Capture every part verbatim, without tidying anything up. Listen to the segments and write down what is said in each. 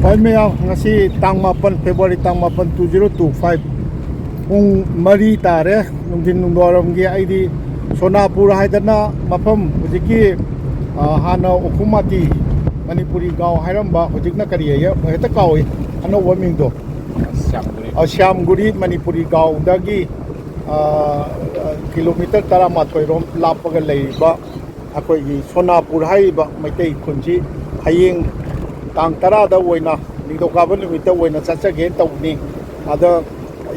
ꯍꯣꯏ ꯃꯌꯥꯝ, ꯉꯁꯤ ꯇꯥꯡ ꯃꯥꯄꯟ, ꯐꯦꯕ꯭ꯔꯨꯋꯥꯔꯤ ꯇꯥꯡ ꯃꯥꯄꯟ, ꯇꯨ ꯖꯤꯔꯣ ꯇꯨ ꯐꯥꯏꯚ, ꯄꯨꯡ ꯃꯔꯤ ꯇꯥꯔꯦ, ꯅꯨꯡꯊꯤꯟ ꯅꯨꯡꯗꯥꯡꯋꯥꯏꯔꯝꯒꯤ꯫ ꯑꯩꯗꯤ ꯁꯣꯅꯥꯄꯨꯔ ꯍꯥꯏꯗꯅ ꯃꯐꯝ ꯍꯧꯖꯤꯛꯀꯤ, ꯑ, ꯍꯥꯟꯅ ꯎꯈꯨꯃꯥꯇꯤ ꯃꯅꯤꯄꯨꯔꯤ ꯒꯥꯎ ꯍꯥꯏꯔꯝꯕ, ꯍꯧꯖꯤꯛꯅ ꯀꯔꯤ ꯍꯥꯏꯌꯦ, ꯍꯦꯛꯇ ꯀꯥꯎꯏ ꯑꯅꯧꯕ ꯃꯤꯡꯗꯣ꯫ ꯁ꯭ꯌꯥꯝꯒꯨꯔꯤ꯫ ꯑ, ꯁ꯭ꯌꯥꯝꯒꯨꯔꯤ ꯃꯅꯤꯄꯨꯔꯤ ꯒꯥꯎꯗꯒꯤ, ꯑ, ꯀꯤꯂꯣꯃꯤꯇꯔ ꯇꯔꯥꯃꯥꯊꯣꯏ ꯔꯣꯝ ꯂꯥꯞꯄꯒ ꯂꯩꯔꯤꯕ ꯑꯩꯈꯣꯏꯒꯤ ꯁꯣꯅꯥꯄꯨꯔ ꯍꯥꯏꯔꯤꯕ ꯃꯩꯇꯩ ꯈꯨꯟꯁꯤ ꯍꯌꯦꯡ ꯇꯥꯡ ꯇꯔꯥꯗ ꯑꯣꯏꯅ, ꯅꯤꯡꯊꯧꯀꯥꯕ ꯅꯨꯃꯤꯠꯇ ꯑꯣꯏꯅ ꯆꯠꯆꯒꯦꯅ ꯇꯧꯕꯅꯤ꯫ ꯑꯗ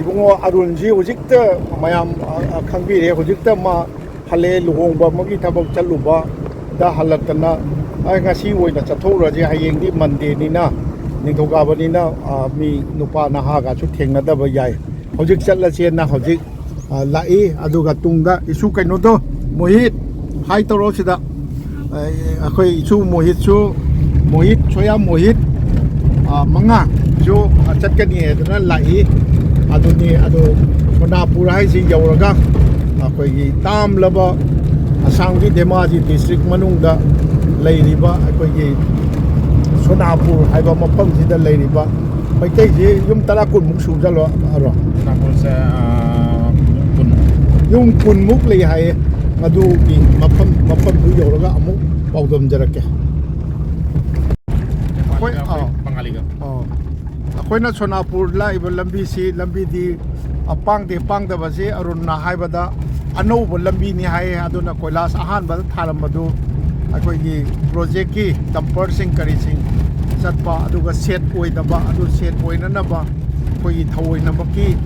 ꯏꯕꯨꯡꯉꯣ ꯑꯔꯨꯟꯁꯤ ꯍꯧꯖꯤꯛꯇ ꯃꯌꯥꯝ, ꯑ, ꯑ, ꯈꯪꯕꯤꯔꯦ, ꯍꯧꯖꯤꯛꯇ ꯃꯥ ꯍꯜꯂꯛꯑꯦ, ꯂꯨꯍꯣꯡꯕ ꯑꯃꯒꯤ ꯊꯕꯛ ꯆꯠꯂꯨꯕꯗ ꯍꯜꯂꯛꯇꯅ, "ꯑꯩ ꯉꯁꯤ ꯑꯣꯏꯅ ꯆꯠꯊꯣꯛꯎꯔꯁꯦ, ꯍꯌꯦꯡꯗꯤ ꯃꯟꯗꯦꯅꯤꯅ, ꯅꯤꯡꯊꯧꯀꯥꯕꯅꯤꯅ, ꯑ, ꯃꯤ ꯅꯨꯄꯥ ꯅꯍꯥꯒꯁꯨ ꯊꯦꯡꯅꯗꯕ ꯌꯥꯏ, ꯍꯧꯖꯤꯛ ꯆꯠꯂꯁꯦꯅ" ꯍꯧꯖꯤꯛ ꯑ, ꯂꯥꯛꯏ꯫ ꯑꯗꯨꯒ ꯇꯨꯡꯗ ꯏꯁꯨ ꯀꯩꯅꯣꯗꯣ, ꯃꯣꯍꯤꯠ, ꯍꯥꯏ ꯇꯧꯔꯣ ꯁꯤꯗ꯫ ꯑ, ꯑꯩꯈꯣꯏ ꯏꯁꯨ ꯃꯣꯍꯤꯠꯁꯨ, ꯃꯣꯍꯤꯠ, ꯁꯣꯌꯥ ꯃꯣꯍꯤꯠ, ꯑ, ꯃꯉꯥꯁꯨ, ꯑ, ꯆꯠꯀꯅꯤ ꯍꯥꯏꯗꯅ ꯂꯥꯛꯏ꯫ ꯑꯗꯨꯅꯤ, ꯑꯗꯨ ꯁꯣꯅꯥꯄꯨꯔ ꯍꯥꯏꯁꯤ ꯌꯧꯔꯒ ꯑꯩꯈꯣꯏꯒꯤ ꯇꯥꯝꯂꯕ ꯑꯁꯥꯝꯒꯤ ꯙꯦꯃꯥꯖꯤ ꯗꯤꯁꯇ꯭ꯔꯤꯛ ꯃꯅꯨꯡꯗ ꯂꯩꯔꯤꯕ ꯑꯩꯈꯣꯏꯒꯤ ꯁꯣꯅꯥꯄꯨꯔ ꯍꯥꯏꯕ ꯃꯐꯝꯁꯤꯗ ꯂꯩꯔꯤꯕ ꯃꯩꯇꯩꯁꯤ ꯌꯨꯝ ꯇꯔꯥ ꯀꯨꯟꯃꯨꯛ ꯁꯨꯖꯜꯂꯣ, ꯑꯔꯣ? ꯅꯥꯀꯣꯟꯁꯦ, ꯑꯥ, ꯀꯨꯟ꯫ ꯌꯨꯝ ꯀꯨꯟꯃꯨꯛ ꯂꯩ ꯍꯥꯏꯌꯦ꯫ ꯑꯗꯨꯒꯤ ꯃꯐꯝ, ꯃꯐꯝꯗꯨ ꯌꯧꯔꯒ ꯑꯃꯨꯛ ꯄꯥꯎꯗꯝꯖꯔꯛꯀꯦ꯫ ꯑꯩꯈꯣꯏ, ꯑꯩꯈꯣꯏ ꯑꯥ꯫ ꯕꯪꯒꯥꯂꯤꯒ꯫ ꯑꯥ꯫ ꯑꯩꯈꯣꯏꯅ ꯁꯣꯅꯥꯄꯨꯔ ꯂꯥꯛꯏꯕ ꯂꯝꯕꯤꯁꯤ, ꯂꯝꯕꯤꯗꯤ, ꯑ, ꯄꯥꯡꯗꯦ, ꯄꯥꯡꯗꯕꯁꯤ ꯑꯔꯨꯟꯅ ꯍꯥꯏꯕꯗ ꯑꯅꯧꯕ ꯂꯝꯕꯤꯅꯤ ꯍꯥꯏꯌꯦ꯫ ꯑꯗꯨꯅ ꯀꯣꯏꯂꯥꯁ ꯑꯍꯥꯟꯕꯗ ꯊꯥꯔꯝꯕꯗꯨ ꯑꯩꯈꯣꯏꯒꯤ ꯄ꯭ꯔꯣꯖꯦꯛꯀꯤ ꯗꯝꯄꯔꯁꯤꯡ ꯀꯔꯤꯁꯤꯡ ꯆꯠꯄ, ꯑꯗꯨꯒ ꯁꯦꯠ ꯑꯣꯏꯗꯕ, ꯑꯗꯨ ꯁꯦꯠ ꯑꯣꯏꯅꯅꯕ ꯑꯩꯈꯣꯏꯒꯤ ꯊꯑꯣꯏꯅꯃꯛꯀꯤ,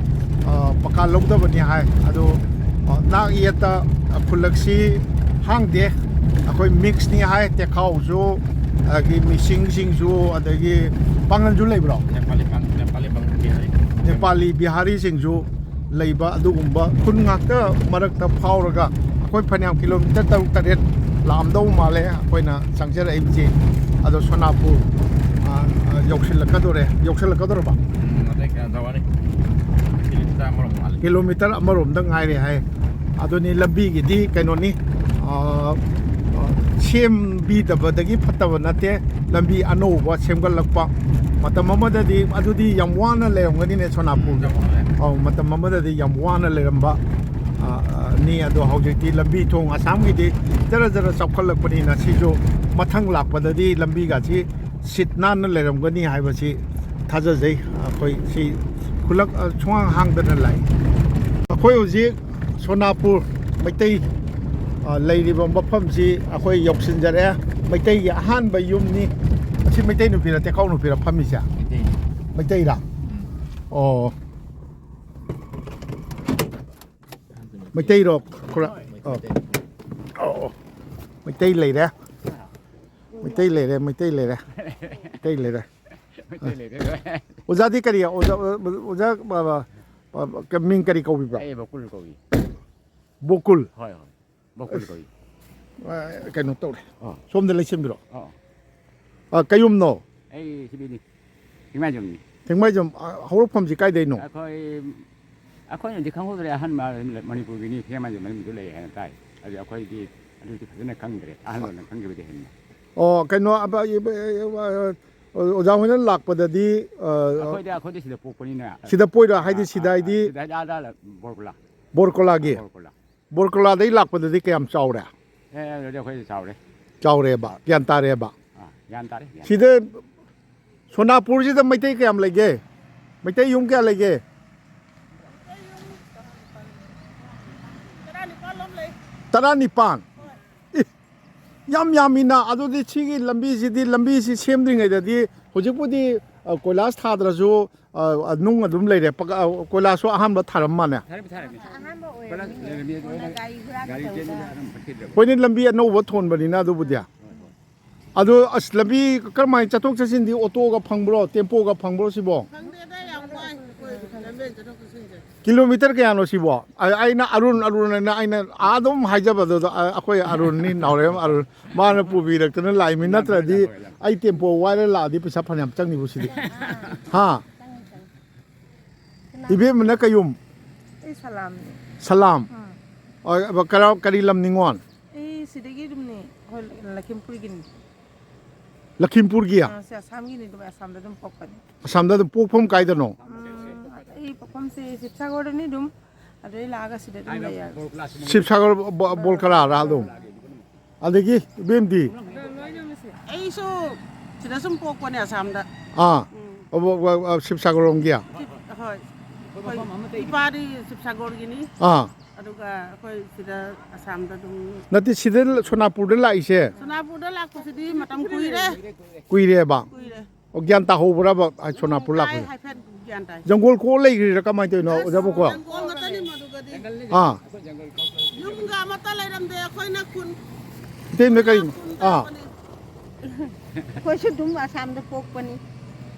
ꯑ, ꯄꯀꯥ ꯂꯧꯗꯕꯅꯤ ꯍꯥꯏ꯫ ꯑꯗꯨ, ꯑ, ꯅꯥꯛ ꯌꯦꯠꯇ, ꯑ, ꯈꯨꯜꯂꯛꯁꯤ ꯍꯥꯡꯗꯦ, ꯑꯩꯈꯣꯏ ꯃꯤꯛꯁꯅꯤ ꯍꯥꯏ, ꯇꯦꯈꯥꯎꯁꯨ, ꯑꯗꯒꯤ ꯃꯤꯁꯤꯡꯁꯤꯡꯁꯨ, ꯑꯗꯒꯤ ꯄꯥꯡꯒꯜꯁꯨ ꯂꯩꯕ꯭ꯔꯣ? ꯅꯦꯄꯥꯂꯤ ꯄꯥꯡ-, ꯅꯦꯄꯥꯂꯤ ꯄꯥꯡꯒꯜ ꯍꯥꯏ꯫ ꯅꯦꯄꯥꯂꯤ ꯕꯤꯍꯥꯔꯤꯁꯤꯡꯁꯨ ꯂꯩꯕ ꯑꯗꯨꯒꯨꯝꯕ ꯈꯨꯟ ꯉꯥꯛꯇ ꯃꯔꯛꯇ ꯐꯥꯎꯔꯒ ꯑꯩꯈꯣꯏ ꯐꯅꯌꯥꯝ ꯀꯤꯂꯣꯃꯤꯇꯔ ꯇꯔꯨꯛ ꯇꯔꯦꯠ ꯂꯥꯛꯑꯝꯗꯧ ꯃꯥꯜꯂꯦ ꯑꯩꯈꯣꯏꯅ ꯆꯪꯖꯔꯛꯏꯕꯁꯤ꯫ ꯑꯗꯣ ꯁꯣꯅꯥꯄꯨꯔ, ꯑ, ꯑ, ꯌꯧꯁꯤꯜꯂꯛꯀꯗꯣꯔꯦ, ꯌꯧꯁꯤꯜꯂꯛꯀꯗꯧꯔꯕ? ꯎꯝ, ꯑꯗꯩ ꯀꯩꯅꯣ ꯇꯧꯔꯅꯤ꯫ ꯀꯤꯂꯣꯃꯤꯇꯔ ꯑꯃꯔꯣꯝ ꯋꯥꯠꯂꯤ꯫ ꯀꯤꯂꯣꯃꯤꯇꯔ ꯑꯃꯔꯣꯝꯗ ꯉꯥꯏꯔꯦ ꯍꯥꯏ꯫ ꯑꯗꯨꯅꯤ ꯂꯝꯕꯤꯒꯤꯗꯤ ꯀꯩꯅꯣꯅꯤ, ꯑ, ꯑ, ꯁꯦꯝꯕꯤꯗꯕꯗꯒꯤ ꯐꯠꯇꯕ ꯅꯠꯇꯦ, ꯂꯝꯕꯤ ꯑꯅꯧꯕ ꯁꯦꯝꯒꯠꯂꯛꯄ꯫ ꯃꯇꯝ ꯑꯃꯗꯗꯤ ꯑꯗꯨꯗꯤ ꯌꯥꯝ ꯋꯥꯅ ꯂꯩꯔꯝꯒꯅꯤꯅꯦ ꯁꯣꯅꯥꯄꯨꯔꯁꯦ꯫ ꯎꯝ, ꯌꯥꯝ ꯋꯥꯅ꯫ ꯑꯧ, ꯃꯇꯝ ꯑꯃꯗꯗꯤ ꯌꯥꯝ ꯋꯥꯅ ꯂꯩꯔꯝꯕ, ꯑ, ꯑ, ꯅꯤ꯫ ꯑꯗꯣ ꯍꯧꯖꯤꯛꯇꯤ ꯂꯝꯕꯤ ꯊꯣꯡ ꯑꯁꯥꯝꯒꯤꯗꯤ ꯖꯔ ꯖꯔ ꯆꯥꯎꯈꯠꯂꯛꯄꯅꯤꯅ ꯁꯤꯁꯨ ꯃꯊꯪ ꯂꯥꯛꯄꯗꯗꯤ ꯂꯝꯕꯤꯒꯁꯤ ꯁꯤꯠ ꯅꯥꯟꯅ ꯂꯩꯔꯝꯒꯅꯤ ꯍꯥꯏꯕꯁꯤ ꯊꯥꯖꯖꯩ꯫ ꯑꯩꯈꯣꯏ ꯁꯤ ꯈꯨꯂꯛ, ꯑ, ꯁꯨꯡꯍꯥꯡ ꯍꯥꯡꯗꯅ ꯂꯥꯛꯏ꯫ ꯑꯩꯈꯣꯏ ꯍꯧꯖꯤꯛ ꯁꯣꯅꯥꯄꯨꯔ ꯃꯩꯇꯩ, ꯑ, ꯂꯩꯔꯤꯕ ꯃꯐꯝꯁꯤ ꯑꯩꯈꯣꯏ ꯌꯧꯁꯤꯟꯖꯔꯛꯑꯦ꯫ ꯃꯩꯇꯩꯒꯤ ꯑꯍꯥꯟꯕ ꯌꯨꯝꯅꯤ꯫ ꯑꯁꯤ ꯃꯩꯇꯩ ꯅꯨꯄꯤꯔ ꯇꯦꯈꯥꯎ ꯅꯨꯄꯤꯔ ꯐꯝꯃꯤꯁꯦ? ꯃꯩꯇꯩ꯫ ꯃꯩꯇꯩꯔꯥ? ꯎꯝ꯫ ꯑꯣ꯫ ꯃꯩꯇꯩꯔꯣ? ꯈꯨꯔꯥ-, ꯑꯣ꯫ ꯑꯣ꯫ ꯃꯩꯇꯩ ꯂꯩꯔꯦ꯫ ꯃꯩꯇꯩ ꯂꯩꯔꯦ, ꯃꯩꯇꯩ ꯂꯩꯔꯦ꯫ ꯃꯩꯇꯩ ꯂꯩꯔꯦ꯫ ꯃꯩꯇꯩ ꯂꯩꯔꯦ꯫ ꯑꯣꯖꯥꯗꯤ ꯀꯔꯤ? ꯑꯣꯖꯥ, ꯑꯣꯖꯥ, ꯑ, ꯑ, ꯃꯤꯡ ꯀꯔꯤ ꯀꯧꯕꯤꯕ꯭ꯔꯣ? ꯑꯩ ꯕꯀꯨꯜ ꯀꯧꯏ꯫ ꯕꯣꯀꯨꯜ꯫ ꯍꯣꯏ, ꯍꯣꯏ꯫ ꯕꯀꯨꯜ ꯀꯧꯏ꯫ ꯑ, ꯀꯩꯅꯣ ꯇꯧꯔꯦ꯫ ꯑꯥ꯫ ꯁꯣꯝꯗ ꯂꯩꯁꯤꯟꯕꯤꯔꯣ꯫ ꯑꯥ꯫ ꯑ, ꯀꯩꯌꯨꯝꯅꯣ? ꯑꯩ ꯁꯤꯗꯩꯅꯤ꯫ ꯊꯦꯡꯃꯥꯏꯖꯝꯅꯤ꯫ ꯊꯦꯡꯃꯥꯏꯖꯝ, ꯑ, ꯍꯧꯔꯛꯐꯝꯁꯤ ꯀꯥꯏꯗꯩꯅꯣ? ꯑꯩꯈꯣꯏ, ꯑꯩꯈꯣꯏꯅꯗꯤ ꯈꯪꯍꯧꯗ꯭ꯔꯦ꯫ ꯑꯍꯟ ꯃ-, ꯃꯅꯤꯄꯨꯔꯒꯤꯅꯤ, ꯊꯦꯡꯃꯥꯏꯖꯝ ꯃꯅꯨꯡꯗ ꯂꯩ ꯍꯥꯏꯅ ꯇꯥꯏ꯫ ꯑꯗꯨ ꯑꯩꯈꯣꯏꯗꯤ ꯑꯗꯨꯗꯤ ꯐꯖꯅ ꯈꯪꯗ꯭ꯔꯦ꯫ ꯑꯍꯜ ꯂꯃꯟꯅ ꯈꯪꯈꯤꯕꯗꯤ ꯍꯦꯟꯅ꯫ ꯑꯣ, ꯀꯩꯅꯣ, ꯑꯕ-, ꯑ, ꯑ, ꯑ, ꯑꯣꯖꯥ ꯍꯣꯏꯅ ꯂꯥꯛꯄꯗꯗꯤ, ꯑ, ꯑꯩꯈꯣꯏꯗꯤ, ꯑꯩꯈꯣꯏꯗꯤ ꯁꯤꯗ ꯄꯣꯛꯄꯅꯤꯅ꯫ ꯁꯤꯗ ꯄꯣꯛꯏꯔꯣ? ꯍꯥꯏꯗꯤ ꯑꯥ, ꯁꯤꯗ ꯑꯥ, ꯍꯥꯏꯗꯤ? ꯁꯤꯗ ꯍꯥꯏꯗꯤ ꯑꯥꯗ ꯕꯣꯔꯀꯣꯂꯥ꯫ ꯕꯣꯔꯀꯣꯂꯥꯒꯤ? ꯑꯥ, ꯕꯣꯔꯀꯣꯂꯥ꯫ ꯕꯣꯔꯀꯣꯂꯥꯗꯩ ꯂꯥꯛꯄꯗꯗꯤ ꯀꯌꯥꯝ ꯆꯥꯎꯔꯦ? ꯑꯦ, ꯑꯗꯨꯗꯤ ꯑꯩꯈꯣꯏꯗꯤ ꯆꯥꯎꯔꯦ꯫ ꯆꯥꯎꯔꯦꯕ, ꯒ꯭ꯌꯥꯟ ꯇꯥꯔꯦꯕ꯫ ꯑꯥ, ꯒ꯭ꯌꯥꯟ ꯇꯥꯔꯦ, ꯒ꯭ꯌꯥꯟ ꯁꯤꯗ ꯇꯥꯔꯦ꯫ ꯁꯣꯅꯥꯄꯨꯔꯁꯤꯗ ꯃꯩꯇꯩ ꯀꯌꯥꯝ ꯂꯩꯒꯦ? ꯃꯩꯇꯩ ꯌꯨꯝ ꯀꯌꯥ ꯂꯩꯒꯦ? ꯇꯔꯥꯅꯤꯄꯥꯟ꯫ ꯏ, ꯌꯥꯝ ꯌꯥꯝꯃꯤꯅ꯫ ꯑꯗꯨꯗꯤ ꯁꯤꯒꯤ ꯂꯝꯕꯤꯁꯤꯗꯤ, ꯂꯝꯕꯤꯁꯤ ꯁꯦꯝꯗ꯭ꯔꯤꯉꯩꯗꯗꯤ, ꯍꯧꯖꯤꯛꯄꯨꯗꯤ, ꯑ, ꯀꯣꯏꯂꯥꯁ ꯊꯥꯗ꯭ꯔꯁꯨ, ꯑ, ꯑ, ꯅꯨꯡ ꯑꯗꯨꯝ ꯂꯩꯔꯦ꯫ ꯄꯛ-, ꯑ, ꯀꯣꯏꯂꯥꯁꯁꯨ ꯑꯍꯥꯟꯕ ꯊꯥꯔꯝ ꯃꯥꯜꯂꯦ꯫ ꯊꯥꯔꯝꯃꯤ, ꯊꯥꯔꯝꯃꯤ꯫ ꯑꯍꯥꯟꯕ ꯀꯣꯏꯂꯥꯁ ꯑꯣꯏꯔꯝꯅꯤ꯫ ꯂꯩꯔꯝꯃꯤ, ꯑꯗꯨ ꯀꯣꯟꯅ ꯑꯩꯅ ꯒꯥꯔꯤ ꯈꯔ ꯒꯥꯔꯤ ꯆꯦꯟꯕꯗ ꯊꯧꯕꯗ꯫ ꯑꯗꯨꯝ ꯐꯠꯈꯤꯗ꯭ꯔꯦꯕ꯫ ꯍꯣꯏꯅꯦ, ꯂꯝꯕꯤ ꯑꯅꯧꯕ ꯊꯣꯟꯕꯅꯤꯅ ꯑꯗꯨꯕꯨꯗꯤ꯫ ꯍꯣꯏ, ꯍꯣꯏ꯫ ꯑꯗꯣ ꯑꯁ, ꯂꯝꯕꯤ ꯀꯔꯝꯍꯥꯏꯅ ꯆꯠꯊꯣꯛ ꯆꯠꯁꯤꯟꯗꯤ ꯑꯣꯇꯣꯒ ꯐꯪꯕ꯭ꯔꯣ, ꯇꯦꯝꯄꯣꯒ ꯐꯪꯕ꯭ꯔꯣ ꯁꯤꯕꯣ? ꯐꯪꯗꯦꯗ, ꯌꯥꯝ ꯋꯥꯏ ꯑꯩꯈꯣꯏ ꯂꯝꯕꯦꯟ ꯆꯠꯊꯣꯛ ꯆꯠꯁꯤꯟꯁꯦ꯫ ꯀꯤꯂꯣꯃꯤꯇꯔ ꯀꯌꯥꯅꯣ ꯁꯤꯕꯣ? ꯑ-, ꯑꯩꯅ ꯑꯔꯨꯟ, ꯑꯔꯨꯟ ꯍꯥꯏꯅ ꯑꯩꯅ ꯑꯗꯨꯝ ꯍꯥꯏꯖꯕꯗꯨꯗ, ꯑ, ꯑꯩꯈꯣꯏ ꯑꯔꯨꯟꯅꯤ, ꯅꯥꯎꯔꯦꯝ ꯑꯔꯨꯟ꯫ ꯃꯥꯅ ꯄꯨꯕꯤꯔꯛꯇꯅ ꯂꯥꯛꯏꯃꯤ, ꯅꯠꯇ꯭ꯔꯗꯤ ꯑꯩ ꯇꯦꯝꯄꯣ ꯋꯥꯏꯔ ꯂꯥꯛꯑꯗꯤ ꯄꯩꯁꯥ ꯐꯅꯌꯥꯝ ꯆꯪꯅꯤꯕꯨ ꯁꯤꯗꯤ꯫ ꯍꯥ? ꯏꯕꯦꯝꯃꯅ ꯀꯌꯨꯝ? ꯑꯩ ꯁꯂꯥꯝꯅꯤ꯫ ꯁꯂꯥꯝ? ꯎꯝ꯫ ꯑ, ꯀꯔꯥ-, ꯀꯔꯤ ꯂꯝ ꯅꯤꯉꯣꯜ? ꯑꯩ ꯁꯤꯗꯒꯤ ꯑꯗꯨꯝꯅꯦ, ꯑꯩꯈꯣꯏ ꯂꯈꯤꯝꯄꯨꯔꯒꯤꯅꯤ꯫ ꯂꯈꯤꯝꯄꯨꯔꯒꯤ? ꯑꯥ, ꯁꯤ ꯑꯁꯥꯝꯒꯤꯅꯤ, ꯑꯗꯨꯝ ꯑꯁꯥꯝꯗ ꯑꯗꯨꯝ ꯄꯣꯛꯄꯅꯤ꯫ ꯑꯁꯥꯝꯗ ꯑꯗꯨꯝ ꯄꯣꯛꯐꯝ ꯀꯥꯏꯗꯅꯣ? ꯎꯝ, ꯑꯩ ꯄꯣꯛꯐꯝꯁꯦ ꯁꯤꯕꯁꯥꯒꯔꯗꯅꯤ ꯑꯗꯨꯝ, ꯑꯗꯩ ꯂꯥꯛꯑꯒ ꯁꯤꯗ ꯑꯗꯨꯝ ꯂꯩꯌꯦ꯫ ꯁꯤꯕꯁꯥꯒꯔ ꯕ-, ꯕꯣꯜꯀꯔꯥꯔ ꯑꯗꯨꯝ? ꯑꯗꯒꯤ ꯏꯕꯦꯝꯗꯤ? ꯑꯩꯁꯨ ꯁꯤꯗ ꯁꯨꯝ ꯄꯣꯛꯄꯅꯦ, ꯑꯁꯥꯝꯗ꯫ ꯑꯥ꯫ ꯎꯝ꯫ ꯑꯣ, ꯕ-, ꯕ-, ꯕ-, ꯁꯤꯕꯁꯥꯒꯔ ꯔꯣꯝꯒꯤ? ꯍꯣꯏ꯫ ꯑꯩꯈꯣꯏ ꯏꯄꯥꯗꯤ ꯁꯤꯕꯁꯥꯒꯔꯒꯤꯅꯤ꯫ ꯑꯥ꯫ ꯑꯗꯨꯒ ꯑꯩꯈꯣꯏ ꯁꯤꯗ ꯑꯁꯥꯝꯗ ꯑꯗꯨꯝ ꯅꯠꯇꯦ, ꯁꯤꯗ ꯁꯣꯅꯥꯄꯨꯔꯗ ꯂꯥꯛꯏꯁꯦ? ꯁꯣꯅꯥꯄꯨꯔꯗ ꯂꯥꯛꯄꯁꯤꯗꯤ ꯃꯇꯝ ꯀꯨꯏꯔꯦ꯫ ꯀꯨꯏꯔꯦꯕ? ꯀꯨꯏꯔꯦ꯫ ꯑꯣ, ꯒ꯭ꯌꯥꯟ ꯇꯥꯍꯧꯕ꯭ꯔꯕ, ꯑ, ꯁꯣꯅꯥꯄꯨꯔ ꯇꯥꯏ, ꯂꯥꯛꯄꯁꯦ? ꯍꯥꯏꯐꯦꯠ ꯒ꯭ꯌꯥꯟ ꯇꯥꯏ꯫ ꯖꯪꯒꯣꯜ ꯀꯣꯛ ꯂꯩꯈ꯭ꯔꯤꯔꯥ, ꯀꯃꯥꯏꯅ ꯇꯧꯔꯤꯅꯣ, ꯑꯁ, ꯑꯣꯖꯥꯕꯨꯀꯣ? ꯖꯪꯒꯣꯜ ꯉꯥꯛꯇꯅꯤ ꯃꯗꯨꯒꯗꯤ꯫ ꯑꯥ꯫ ꯌꯨꯝꯒ ꯑꯃꯠꯇ ꯂꯩꯔꯝꯗꯦ ꯑꯩꯈꯣꯏꯅ ꯈꯨꯟ꯫ ꯏꯇꯩꯃ ꯀꯔꯤ? ꯈꯨꯟ ꯑꯥ꯫ ꯇꯥꯛꯄꯅꯤ꯫ ꯑꯩꯈꯣꯏꯁꯨ ꯑꯗꯨꯝ ꯑꯁꯥꯝꯗ ꯄꯣꯛꯄꯅꯤ꯫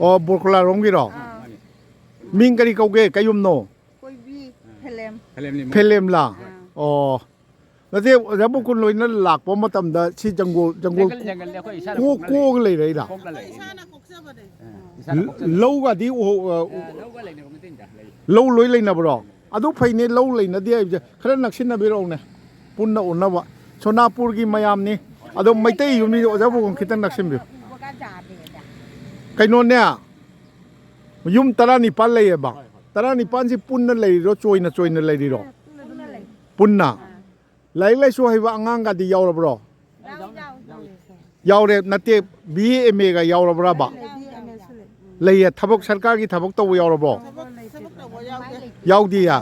ꯑꯣ, ꯕꯣꯔꯀꯣꯂꯥꯔꯣꯝꯒꯤꯔꯣ? ꯑꯥ꯫ ꯃꯤꯡ ꯀꯔꯤ ꯀꯧꯒꯦ? ꯀꯩ ꯌꯨꯝꯅꯣ? ꯀꯣꯏꯕꯤ ꯐꯦꯂꯦꯝ꯫ ꯐꯦꯂꯦꯝꯂꯥ? ꯑꯥ꯫ ꯑꯣ꯫ ꯅꯠꯇꯦ, ꯑꯣꯖꯥ ꯕꯣꯀꯨꯟ ꯂꯣꯏꯅ ꯂꯥꯛꯄ ꯃꯇꯝꯗ ꯁꯤ ꯖꯪꯒꯣꯜ, ꯖꯪꯒꯣꯜ ꯖꯪꯒꯜ, ꯖꯪꯒꯜꯗꯤ ꯑꯩꯈꯣꯏ ꯏꯁꯥꯅ ꯀꯣꯛ-, ꯈꯣꯡꯅ ꯀꯣꯛꯑꯒ ꯂꯩꯔꯛꯏꯔꯥ? ꯈꯣꯡꯅ ꯂꯩ꯫ ꯏꯁꯥꯅ ꯀꯣꯛꯆꯕꯅꯦ꯫ ꯑ, ꯏꯁꯥꯅ ꯀꯣꯛꯆꯕꯅꯦ꯫ ꯂꯧꯒꯗꯤ ꯎꯍꯧ-, ꯑ, ꯑ, ꯂꯧꯒ ꯂꯩꯅꯕ ꯅꯠꯇꯦꯗ, ꯂꯩ꯫ ꯂꯧ ꯂꯣꯏ ꯂꯩꯅꯕ꯭ꯔꯣ? ꯑꯗꯨ ꯐꯩꯅꯦ, ꯂꯧ ꯂꯩꯅꯗꯦ ꯍꯥꯏꯕꯁꯦ꯫ ꯈꯔ ꯅꯛꯁꯤꯟꯅꯕꯤꯔꯛꯎꯅꯦ, ꯄꯨꯟꯅ ꯎꯅꯕ꯫ ꯁꯣꯅꯥꯄꯨꯔꯒꯤ ꯃꯌꯥꯝꯅꯤ꯫ ꯑꯗꯣ ꯃꯩꯇꯩ ꯌꯨꯝꯅꯤ, ꯑꯣꯖꯥ ꯕꯣꯀꯨꯟ ꯈꯤꯇꯪ ꯅꯛꯁꯤꯟꯕꯤꯌꯨ꯫ ꯀꯩꯅꯣꯅꯦ, ꯌꯨꯝ ꯇꯔꯥꯅꯤꯄꯥꯜ ꯂꯩꯌꯦꯕ꯫ ꯍꯣꯏ, ꯍꯣꯏ꯫ ꯇꯔꯥꯅꯤꯄꯥꯜꯁꯤ ꯄꯨꯟꯅ ꯂꯩꯔꯤꯔꯣ, ꯆꯣꯏꯅ ꯆꯣꯏꯅ ꯂꯩꯔꯤꯔꯣ? ꯄꯨꯟꯅ ꯂꯩ꯫ ꯄꯨꯟꯅ? ꯑꯥ꯫ ꯂꯥꯏꯔꯤꯛ ꯂꯥꯏꯁꯨ ꯍꯩꯕ ꯑꯉꯥꯡꯒꯗꯤ ꯌꯥꯎꯔꯕ꯭ꯔꯣ? ꯌꯥꯎ-, ꯌꯥꯎ-, ꯌꯥꯎꯔꯦ꯫ ꯌꯥꯎꯔꯦ, ꯅꯠꯇꯦ, ꯕꯤ ꯑꯦ, ꯑꯦꯝ ꯑꯦꯒ ꯌꯥꯎꯔꯕ꯭ꯔꯕ? ꯂꯩ, ꯕꯤ ꯑꯦ, ꯑꯦꯝ ꯑꯦꯁꯨ ꯂꯩ꯫ ꯂꯩꯌꯦ, ꯊꯕꯛ ꯁꯔꯀꯥꯔꯒꯤ ꯊꯕꯛ ꯇꯧꯕ ꯌꯥꯎꯔꯕꯣ? ꯊꯕꯛ, ꯊꯕꯛ ꯇꯧꯕ ꯌꯥꯎꯗꯦ꯫ ꯌꯥꯎꯗꯤꯌꯦ?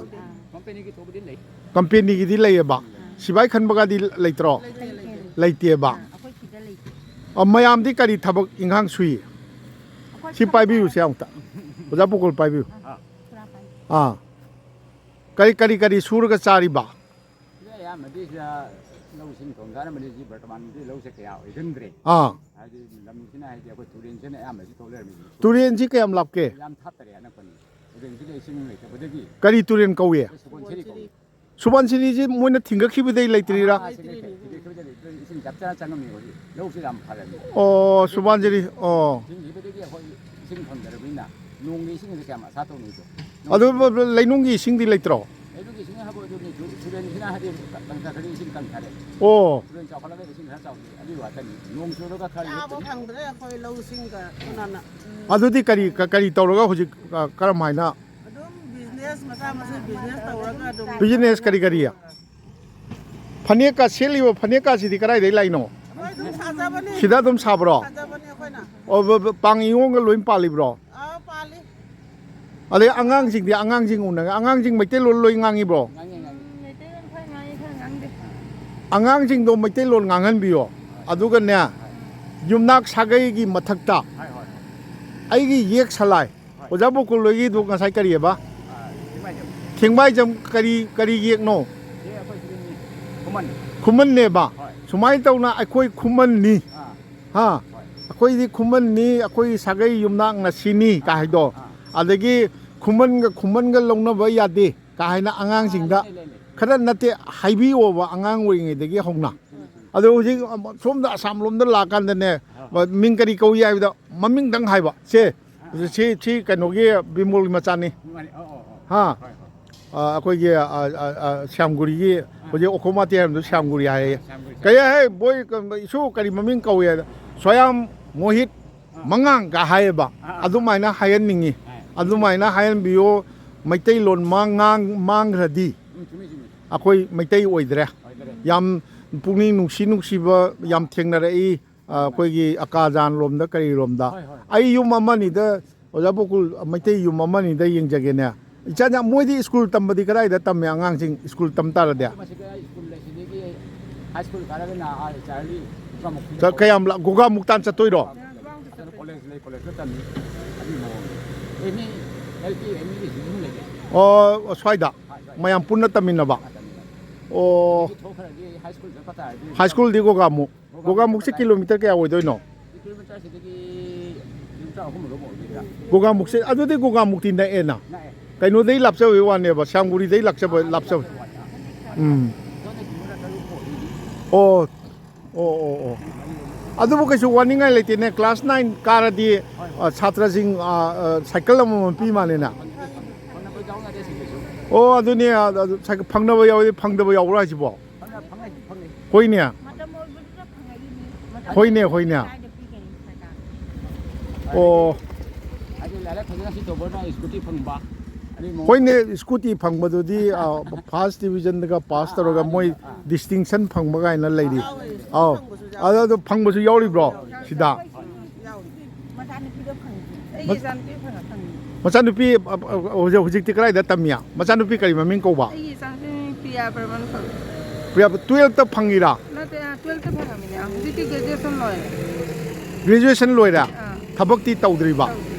ꯀꯝꯄꯦꯅꯤꯒꯤ ꯊꯕꯛꯇꯤ ꯂꯩ꯫ ꯀꯝꯄꯦꯅꯤꯒꯤꯗꯤ ꯂꯩꯌꯦꯕ꯫ ꯁꯤꯕꯥꯏ ꯈꯟꯕꯒꯗꯤ ꯂꯩꯇ꯭ꯔꯣ? ꯂꯩꯇꯦ, ꯂꯩꯇꯦ꯫ ꯂꯩꯇꯦꯕ꯫ ꯑꯥ, ꯑꯩꯈꯣꯏ ꯁꯤꯗ ꯂꯩꯇꯦ꯫ ꯑ, ꯃꯌꯥꯝꯗꯤ ꯀꯔꯤ ꯊꯕꯛ ꯏꯟꯈꯥꯡ ꯁꯨꯏ? ꯑꯩꯈꯣꯏ ꯁꯤ ꯊꯕꯛ ꯄꯥꯏꯕꯤꯌꯨꯁꯦ ꯑꯃꯨꯛꯇ꯫ ꯑꯣꯖꯥ ꯄꯨꯀꯣꯜ ꯄꯥꯏꯕꯤꯌꯨ꯫ ꯑꯥ꯫ ꯑꯥ꯫ ꯀꯔꯤ, ꯀꯔꯤ, ꯀꯔꯤ ꯁꯨꯔꯒ ꯆꯥꯔꯤꯕ? ꯁꯤꯗ ꯑꯌꯥꯝꯕꯗꯤ ꯁꯤꯗ ꯂꯧꯁꯤꯡ ꯊꯣꯡ ꯀꯥꯟꯅꯕꯗꯤ ꯁꯤ ꯕꯔꯇꯃꯥꯟꯗꯤ ꯂꯧꯁꯦ ꯀꯌꯥ ꯑꯣꯏꯒꯟꯗ꯭ꯔꯦ꯫ ꯑꯥ꯫ ꯍꯥꯏꯗꯤ ꯂꯝꯁꯤꯅ, ꯍꯥꯏꯗꯤ ꯑꯩꯈꯣꯏ ꯇꯨꯔꯦꯟꯁꯤꯅ ꯑꯌꯥꯝꯕ ꯁꯤ ꯇꯧ ꯂꯩꯔꯝꯃꯤꯁꯦ꯫ ꯇꯨꯔꯦꯟꯁꯤ ꯀꯌꯥꯝ ꯂꯥꯞꯀꯦ? ꯌꯥꯝ ꯊꯥꯞꯇꯔꯦ ꯑꯅꯛꯄꯅꯤ꯫ ꯇꯨꯔꯦꯟꯁꯤꯗ ꯏꯁꯤꯡ ꯂꯩꯇꯕꯗꯒꯤ꯫ ꯀꯔꯤ ꯇꯨꯔꯦꯟ ꯀꯧꯏ? ꯑꯩꯈꯣꯏ ꯁꯒꯣꯜꯁꯦꯔꯤ ꯀꯧꯏ꯫ ꯁꯨꯕꯥꯟꯁꯤꯔꯤꯁꯤ ꯃꯣꯏꯅ ꯊꯤꯡꯒꯠꯈꯤꯕꯗꯩ ꯂꯩꯇ꯭ꯔꯤꯔꯥ? ꯑꯥ, ꯊꯤꯡꯒꯠꯈꯤꯕꯗꯩ ꯏꯁꯤꯡ ꯆꯞ ꯆꯥꯅ ꯆꯪꯉꯝꯃꯦ ꯍꯧꯖꯤꯛ꯫ ꯂꯧꯁꯤ ꯌꯥꯝ ꯐꯔꯝꯃꯦ꯫ ꯑꯣ, ꯁꯨꯕꯥꯟꯁꯤꯔꯤ꯫ ꯑꯣ꯫ ꯊꯤꯡꯈꯤꯕꯗꯒꯤ ꯑꯩꯈꯣꯏ ꯏꯁꯤꯡ ꯐꯪꯗ꯭ꯔꯕꯅꯤꯅ ꯅꯣꯡꯒꯤ ꯏꯁꯤꯡꯁꯦ ꯀꯌꯥꯝ ꯑꯁꯥ ꯇꯧꯅꯩꯗꯣ꯫ ꯑꯗꯨ ꯂꯩꯅꯨꯡꯒꯤ ꯏꯁꯤꯡꯗꯤ ꯂꯩꯇ꯭ꯔꯣ? ꯂꯩꯅꯨꯡ ꯏꯁꯤꯡ ꯍꯥꯏꯕ ꯑꯗꯨꯅꯤ, ꯇꯨ-, ꯇꯨꯔꯦꯟꯁꯤꯅ ꯍꯥꯏꯗꯤ ꯀꯪꯊꯈ꯭ꯔꯗꯤ ꯏꯁꯤꯡ ꯀꯪꯊꯔꯦ꯫ ꯑꯣ꯫ ꯇꯨꯔꯦꯟ ꯆꯥꯎꯈꯠꯂꯒ ꯏꯁꯤꯡ ꯈꯔ ꯆꯥꯎꯗꯦ, ꯑꯗꯨꯒꯤ ꯋꯥꯇꯅꯤ꯫ ꯅꯣꯡ ꯆꯨꯔꯒ ꯈꯔ ꯆꯥꯕ ꯂꯦꯞꯄꯅꯤ꯫ ꯐꯪꯗ꯭ꯔꯦ ꯑꯩꯈꯣꯏ ꯂꯧꯁꯤꯡꯒ ꯑꯗꯨꯅꯅ꯫ ꯎꯝ꯫ ꯑꯗꯨꯗꯤ ꯀꯔꯤ, ꯀ-, ꯀꯔꯤ ꯇꯧꯔꯒ ꯍꯧꯖꯤꯛ, ꯑ, ꯀꯔꯝ ꯍꯥꯏꯅ? ꯑꯗꯨꯝ business ꯃꯆꯥ ꯃꯁꯨ business ꯇꯧꯔꯒ ꯑꯗꯨꯝ꯫ Business ꯀꯔꯤ ꯀꯔꯤ? ꯐꯅꯦꯛꯀ ꯁꯦꯠꯂꯤꯕ ꯐꯅꯦꯛꯀꯁꯤꯗꯤ ꯀꯗꯥꯏꯗꯩ ꯂꯥꯛꯏꯅꯣ? ꯑꯩꯈꯣꯏ ꯑꯗꯨꯝ ꯁꯥꯖꯕꯅꯤ꯫ ꯁꯤꯗ ꯑꯗꯨꯝ ꯁꯥꯕ꯭ꯔꯣ? ꯁꯥꯖꯕꯅꯤ ꯑꯩꯈꯣꯏꯅ꯫ ꯑꯣ, ꯕ-, ꯕ-, ꯄꯥꯡ ꯏꯌꯣꯡꯒ ꯂꯣꯏ ꯄꯥꯜꯂꯤꯕ꯭ꯔꯣ? ꯑꯥ, ꯄꯥꯜꯂꯤ꯫ ꯑꯗꯩ ꯑꯉꯥꯡꯁꯤꯡꯗꯤ, ꯑꯉꯥꯡꯁꯤꯡ ꯎꯅꯒ, ꯑꯉꯥꯡꯁꯤꯡ ꯃꯩꯇꯩꯂꯣꯟ ꯂꯣꯏ ꯉꯥꯡꯉꯤꯕ꯭ꯔꯣ? ꯉꯥꯡꯉꯤ, ꯉꯥꯡꯉꯤ꯫ ꯎꯝ, ꯃꯩꯇꯩꯂꯣꯟ ꯈꯔ ꯉꯥꯡꯉꯤ, ꯈꯔ ꯉꯥꯡꯗꯦ꯫ ꯑꯉꯥꯡꯁꯤꯡꯗꯣ ꯃꯩꯇꯩꯂꯣꯟ ꯉꯥꯡꯍꯟꯕꯤꯌꯣ꯫ ꯑꯗꯨꯒꯅꯦ, ꯌꯨꯝꯅꯥꯛ ꯁꯥꯒꯩꯒꯤ ꯃꯊꯛꯇ ꯍꯣꯏ, ꯍꯣꯏ, ꯍꯣꯏ꯫ ꯑꯩꯒꯤ ꯌꯦꯛ ꯁꯂꯥꯏ, ꯍꯣꯏ꯫ ꯑꯣꯖꯥ ꯕꯣꯀꯨꯜ ꯍꯣꯏꯒꯤꯗꯨ ꯉꯁꯥꯏ ꯀꯔꯤꯑꯕ? ꯑꯥ, ꯊꯦꯡꯃꯥꯏꯖꯝ꯫ ꯊꯦꯡꯃꯥꯏꯖꯝ ꯀꯔꯤ, ꯀꯔꯤ ꯌꯦꯛꯅꯣ? ꯁꯤ ꯑꯩꯈꯣꯏ ꯁꯤꯗꯅꯤ꯫ ꯈꯨꯃꯟ꯫ ꯈꯨꯃꯟꯅꯦꯕ꯫ ꯍꯣꯏ꯫ ꯁꯨꯃꯥꯏꯅ ꯇꯧꯅ ꯑꯩꯈꯣꯏ ꯈꯨꯃꯟꯅꯤ꯫ ꯑꯥ꯫ ꯍꯥ? ꯍꯣꯏ꯫ ꯑꯩꯈꯣꯏꯗꯤ ꯈꯨꯃꯟꯅꯤ, ꯑꯩꯈꯣꯏꯒꯤ ꯁꯥꯒꯩ ꯌꯨꯝꯅꯥꯛꯅ ꯁꯤꯅꯤ ꯀꯥ ꯍꯥꯏꯗꯣ꯫ ꯑꯥ꯫ ꯑꯗꯒꯤ ꯈꯨꯃꯟꯒ ꯈꯨꯃꯟꯒ ꯂꯧꯅꯕ ꯌꯥꯗꯦ ꯀꯥ ꯍꯥꯏꯅ ꯑꯉꯥꯡꯁꯤꯡꯗ ꯑꯥ, ꯂꯩ, ꯂꯩ, ꯂꯩ꯫ ꯈꯔ ꯅꯠꯇꯦ, ꯍꯥꯏꯕꯤꯌꯣꯕ ꯑꯉꯥꯡ ꯑꯣꯏꯔꯤꯉꯩꯗꯒꯤ ꯍꯧꯅ꯫ ꯎꯝ, ꯎꯝ, ꯎꯝ꯫ ꯑꯗꯣ ꯍꯧꯖꯤꯛ ꯁꯣꯝꯗ ꯑꯁꯥꯝ ꯂꯣꯝꯗ ꯂꯥꯛꯑꯀꯥꯟꯗꯅꯦ, ꯑꯥ꯫ ꯃꯤꯡ ꯀꯔꯤ ꯀꯧꯏ ꯍꯥꯏꯕꯗ ꯃꯃꯤꯡꯗꯪ ꯍꯥꯏꯕ꯫ ꯁꯦ, ꯑꯥ꯫ ꯁꯤ, ꯁꯤ ꯀꯩꯅꯣꯒꯤ ꯕꯤꯃꯣꯜꯒꯤ ꯃꯆꯥꯅꯤ꯫ ꯃꯥꯅꯤ꯫ ꯑꯣ, ꯑꯣ, ꯑꯣ꯫ ꯍꯥ? ꯍꯣꯏ, ꯍꯣꯏ꯫ ꯑ, ꯑꯩꯈꯣꯏꯒꯤ, ꯑ, ꯑ, ꯑ, ꯁ꯭ꯌꯥꯝꯒꯨꯔꯤꯒꯤ, ꯑꯥ꯫ ꯍꯧꯖꯤꯛ ꯑꯣꯈꯣꯃꯥꯇꯤ ꯍꯥꯏꯕꯗꯨ ꯁ꯭ꯌꯥꯝꯒꯨꯔꯤ ꯍꯥꯏꯌꯦ꯫ ꯁ꯭ꯌꯥꯝꯒꯨꯔꯤ, ꯀꯩ ꯁ꯭ꯌꯥꯝꯒꯨꯔꯤ꯫ ꯍꯥꯏ, ꯕꯣꯏ, ꯀ-, ꯏꯁꯨ ꯀꯔꯤ ꯃꯃꯤꯡ ꯀꯧꯏ ꯍꯥꯏꯗ, ꯁ꯭ꯋꯥꯌꯥꯝ ꯃꯣꯍꯤꯠ ꯑꯥ꯫ ꯃꯉꯥꯡꯒ ꯍꯥꯏꯌꯦꯕ꯫ ꯑꯥ, ꯑꯥ꯫ ꯑꯗꯨꯃꯥꯏꯅ ꯍꯥꯏꯍꯟꯅꯤꯡꯉꯤ꯫ ꯑꯥ꯫ ꯑꯗꯨꯃꯥꯏꯅ ꯍꯥꯏꯍꯟꯕꯤꯌꯣ꯫ ꯃꯩꯇꯩꯂꯣꯟ ꯃꯥꯡ-, ꯉꯥꯡ-, ꯃꯥꯡꯈ꯭ꯔꯗꯤ ꯎꯝ, ꯆꯨꯝꯃꯤ, ꯆꯨꯝꯃꯤ꯫ ꯑꯩꯈꯣꯏ ꯃꯩꯇꯩ ꯑꯣꯏꯗ꯭ꯔꯦ꯫ ꯑꯣꯏꯗ꯭ꯔꯦ꯫ ꯌꯥꯝ ꯄꯨꯛꯅꯤꯡ ꯅꯨꯡꯁꯤ ꯅꯨꯡꯁꯤꯕ ꯌꯥꯝ ꯊꯦꯡꯅꯔꯛꯏ꯫ ꯑ, ꯑꯩꯈꯣꯏꯒꯤ ꯑꯀꯥꯖꯥꯟ ꯂꯣꯝꯗ ꯀꯔꯤꯔꯣꯝꯗ꯫ ꯍꯣꯏ, ꯍꯣꯏ, ꯍꯣꯏ꯫ ꯑꯩ ꯌꯨꯝ ꯑꯃꯅꯤꯗ, ꯑꯣꯖꯥ ꯕꯣꯀꯨꯜ, ꯃꯩꯇꯩ ꯌꯨꯝ ꯑꯃꯅꯤꯗ ꯌꯦꯡꯖꯒꯦꯅꯦ꯫ ꯏꯆꯥ, ꯃꯣꯏꯗꯤ ꯁ꯭ꯀꯨꯜ ꯇꯝꯕꯗꯤ ꯀꯗꯥꯏꯗ ꯇꯝꯃꯦ ꯑꯉꯥꯡꯁꯤꯡ ꯁ꯭ꯀꯨꯜ ꯇꯝ ꯇꯥꯔꯗꯤ? ꯃꯁꯤꯗ ꯁ꯭ꯀꯨꯜ ꯂꯩꯁꯤꯗꯒꯤ ꯍꯥꯏ ꯁ꯭ꯀꯨꯜ ꯀꯥꯔꯒꯅ ꯑꯥ ꯆꯥꯔꯂꯤ ꯒꯣꯒꯥꯃꯨꯛꯇ꯫ ꯀꯌꯥꯝ ꯂꯥꯞ-, ꯒꯣꯒꯥꯃꯨꯛ ꯇꯥꯟ ꯆꯠꯇꯣꯏꯔꯣ? ꯑꯗꯨꯅ ꯀꯣꯂꯦꯖ ꯂꯩ, ꯀꯣꯂꯦꯖꯇ ꯇꯝꯃꯤ꯫ ꯑꯗꯨꯒꯤ ꯃꯑꯣꯡꯅꯤ꯫ M E, L P, M E ꯁꯤꯗ ꯑꯗꯨꯝ ꯂꯩꯔꯦ꯫ ꯑꯣ, ꯁ꯭ꯋꯥꯏꯗ? ꯍꯣꯏ, ꯁ꯭ꯋꯥꯏꯗ꯫ ꯃꯌꯥꯝ ꯄꯨꯟꯅ ꯇꯝꯃꯤꯟꯅꯕ? ꯑꯥ, ꯇꯝꯃꯤꯟꯅꯕ꯫ ꯑꯣ꯫ ꯑꯗꯒꯤ ꯊꯣꯛꯈ꯭ꯔꯗꯤ ꯍꯥꯏ ꯁ꯭ꯀꯨꯜꯗ ꯆꯠꯄ ꯇꯥꯔꯗꯤ ꯍꯥꯏ ꯁ꯭ꯀꯨꯜꯗꯤ ꯒꯣꯒꯥꯃꯨꯛ? ꯒꯣꯒꯥꯃꯨꯛꯁꯦ ꯀꯤꯂꯣꯃꯤꯇꯔ ꯀꯌꯥ ꯑꯣꯏꯗꯣꯏꯅꯣ? ꯀꯤꯂꯣꯃꯤꯇꯔꯁꯤꯗꯒꯤ ꯀꯤꯂꯣꯃꯤꯇꯔ ꯑꯍꯨꯝ ꯑꯗꯨꯝ ꯑꯣꯏꯗꯣꯏꯔꯥ? ꯒꯣꯒꯥꯃꯨꯛꯁꯦ, ꯑꯗꯨꯗꯤ ꯒꯣꯒꯥꯃꯨꯛꯇꯤ ꯅꯛꯑꯦꯅ꯫ ꯅꯛꯑꯦ꯫ ꯀꯩꯅꯣꯗꯩ ꯂꯥꯞꯆꯕꯩ ꯋꯥꯅꯦꯕ, ꯁ꯭ꯌꯥꯝꯒꯨꯔꯤꯗꯩ ꯂꯥꯞꯆꯕ, ꯂꯥꯞꯆꯕ꯫ ꯎꯝ꯫ ꯑꯗꯨꯅ ꯀꯤꯂꯣꯃꯤꯇꯔ ꯇꯔꯨꯛ ꯑꯣꯏꯗꯣꯏꯅꯤ꯫ ꯑꯣ, ꯑꯣ, ꯑꯣ, ꯑꯣ꯫ ꯑꯗꯨꯕꯨ ꯀꯩꯁꯨ ꯋꯥꯅꯤꯡꯉꯥꯏ ꯂꯩꯇꯦꯅꯦ, ꯀ꯭ꯂꯥꯁ ꯅꯥꯏꯟ ꯀꯥꯔꯗꯤ, ꯍꯣꯏ, ꯍꯣꯏ꯫ ꯑ, ꯁꯥꯇ꯭ꯔꯁꯤꯡ, ꯑ, ꯑ, ꯁꯥꯏꯀꯜ ꯑꯃꯃꯝ ꯄꯤ ꯃꯥꯜꯂꯦꯅ꯫ ꯐꯪꯅꯕ ꯌꯥꯎꯅꯗꯦ ꯁꯤꯗꯁꯨ꯫ ꯑꯣ, ꯑꯗꯨꯅꯦ, ꯑ-, ꯑꯗꯨ ꯁꯥꯏ-, ꯐꯪꯅꯕ ꯌꯥꯎꯋꯤ, ꯐꯪꯗꯕ ꯌꯥꯎꯕ꯭ꯔꯥ ꯍꯥꯏꯁꯤꯕꯣ? ꯐꯪꯉꯦ, ꯐꯪꯉꯦ, ꯐꯪꯉꯦ꯫ ꯍꯣꯏꯅꯦ꯫ ꯃꯇꯝ ꯑꯣꯏꯕꯗꯨꯗ ꯐꯪꯉꯛꯏꯅꯤ꯫ ꯃꯇꯝ ꯍꯣꯏꯅꯦ, ꯍꯣꯏꯅꯦ꯫ ꯀꯥꯏꯗ ꯄꯤꯒꯅꯤ ꯁꯔꯀꯥꯔ? ꯑꯣ꯫ ꯑꯗꯨ ꯂꯥꯏꯔꯤꯛ ꯐꯖꯅ ꯁꯤ ꯇꯧꯕꯅ ꯁ꯭ꯀꯨꯇꯤ ꯐꯪꯕ꯫ ꯑꯗꯨꯒꯤ ꯃꯑꯣꯡ ꯍꯣꯏꯅꯦ, ꯁ꯭ꯀꯨꯇꯤ ꯐꯪꯕꯗꯨꯗꯤ, ꯑ, ꯐꯥꯔꯁ ꯗꯤꯕꯤꯖꯟꯗꯒ ꯄꯥꯁ ꯑꯥ, ꯇꯧꯔꯒ ꯑꯥ, ꯃꯣꯏ ꯑꯥ, ꯑꯥ꯫ ꯗꯤꯁꯇꯤꯡꯁꯟ ꯐꯪꯕ ꯀꯥꯏꯅ ꯂꯩꯔꯤ꯫ ꯑꯥ, ꯑꯧ꯫ ꯐꯪꯕꯁꯨ ꯌꯥꯎꯋꯤ꯫ ꯑꯗꯣ, ꯑꯗꯣ ꯐꯪꯕꯁꯨ ꯌꯥꯎꯔꯤꯕ꯭ꯔꯣ ꯁꯤꯗ? ꯌꯥꯎꯔꯤ꯫ ꯃꯆꯥꯅꯨꯄꯤꯗꯣ ꯐꯪꯉꯤ꯫ ꯑꯩꯒꯤ ꯃ-, ꯏꯆꯥꯅꯨꯄꯤ ꯐꯪꯉ-, ꯐꯪꯉꯤ꯫ ꯃꯆꯥꯅꯨꯄꯤ, ꯑ, ꯑ, ꯍꯧꯖꯤꯛ, ꯍꯧꯖꯤꯛꯇꯤ ꯀꯗꯥꯏꯗ ꯇꯝꯃꯤ? ꯃꯆꯥꯅꯨꯄꯤ ꯀꯔꯤ ꯃꯃꯤꯡ ꯀꯧꯕ? ꯑꯩꯒꯤ ꯏꯆꯥꯅꯨꯄꯤ ꯄ꯭ꯔꯤꯌꯥ ꯕꯔꯃꯟ ꯀꯧꯏ꯫ ꯄ꯭ꯔꯤꯌꯥ, ꯇꯨꯌꯦꯜꯞꯇ ꯐꯪꯉꯤꯔꯥ? ꯅꯠꯇꯦ, ꯑ, ꯇꯨꯌꯦꯜꯞꯇ ꯐꯪꯉꯝꯃꯤꯅꯦ꯫ ꯍꯧꯖꯤꯛꯇꯤ ꯒ꯭ꯔꯦꯖꯨꯑꯦꯁꯟ ꯂꯣꯏꯔꯦ꯫ ꯒ꯭ꯔꯦꯖꯨꯑꯦꯁꯟ ꯂꯣꯏꯔꯦ? ꯑꯥ꯫ ꯊꯕꯛꯇꯤ ꯇꯧꯗ꯭ꯔꯤꯕ? ꯇꯧꯗ꯭ꯔꯤ꯫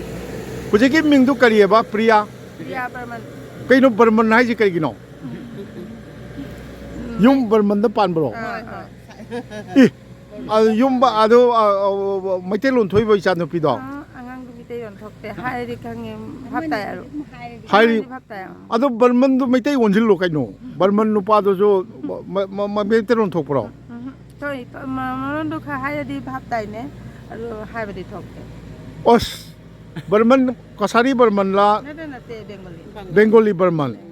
ꯍꯧꯖꯤꯛꯀꯤ ꯃꯤꯡꯗꯨ ꯀꯔꯤꯑꯕ? ꯄ꯭ꯔꯤꯌꯥ? ꯄ꯭ꯔꯤꯌꯥ ꯕꯔꯃꯟ꯫ ꯀꯩꯅꯣ ꯕꯔꯃꯟ ꯍꯥꯏꯁꯦ ꯀꯩꯒꯤꯅꯣ? ꯎꯝ꯫ ꯌꯨꯝ ꯕꯔꯃꯟꯗ ꯄꯥꯟꯕ꯭ꯔꯣ? ꯍꯣꯏ, ꯍꯣꯏ꯫ ꯏ, ꯑꯗꯨ ꯌꯨꯝ ꯕ-, ꯑꯗꯨ, ꯑ, ꯑ, ꯃꯩꯇꯩꯂꯣꯟ ꯊꯣꯛꯏꯕꯣ ꯏꯆꯥ ꯅꯨꯄꯤꯗꯣ? ꯑ, ꯑꯉꯥꯡꯗꯣ ꯃꯩꯇꯩꯂꯣꯟ ꯊꯣꯛꯇꯦ꯫ ꯍꯥꯏꯔꯗꯤ ꯈꯪꯉꯦ, ꯚꯥꯞ ꯇꯥꯏ ꯑꯗꯨ꯫ ꯍꯥꯏꯔꯤ꯫ ꯍꯥꯏꯔꯗꯤ ꯚꯥꯞ ꯇꯥꯏ꯫ ꯑꯗꯣ ꯕꯔꯃꯟꯗꯨ ꯃꯩꯇꯩ ꯑꯣꯟꯁꯤꯜꯂꯣ ꯀꯩꯅꯣ꯫ ꯕꯔꯃꯟ ꯅꯨꯄꯥꯗꯨꯁꯨ ꯃ-, ꯃ-, ꯃ-, ꯃꯩꯇꯩꯂꯣꯟ ꯊꯣꯛꯄ꯭ꯔꯣ? ꯎꯝ, ꯎꯝ꯫ ꯊꯣꯛꯏ꯫ ꯃ-, ꯃꯔꯣꯟꯗꯣ ꯈꯔ ꯍꯥꯏꯔꯗꯤ ꯚꯥꯞ ꯇꯥꯏꯅꯦ꯫ ꯑꯗꯨ ꯍꯥꯏꯕꯗꯤ ꯊꯣꯛꯇꯦ꯫ ꯑꯁ! ꯕꯔꯃꯟ, ꯀꯁꯥꯔꯤ ꯕꯔꯃꯟꯂꯥ? ꯅꯠꯇꯦ, ꯅꯠꯇꯦ, ꯕꯦꯡꯒꯣꯂꯤ꯫ ꯕꯦꯡꯒꯣꯂꯤ ꯕꯔꯃꯟ꯫ ꯎꯝ꯫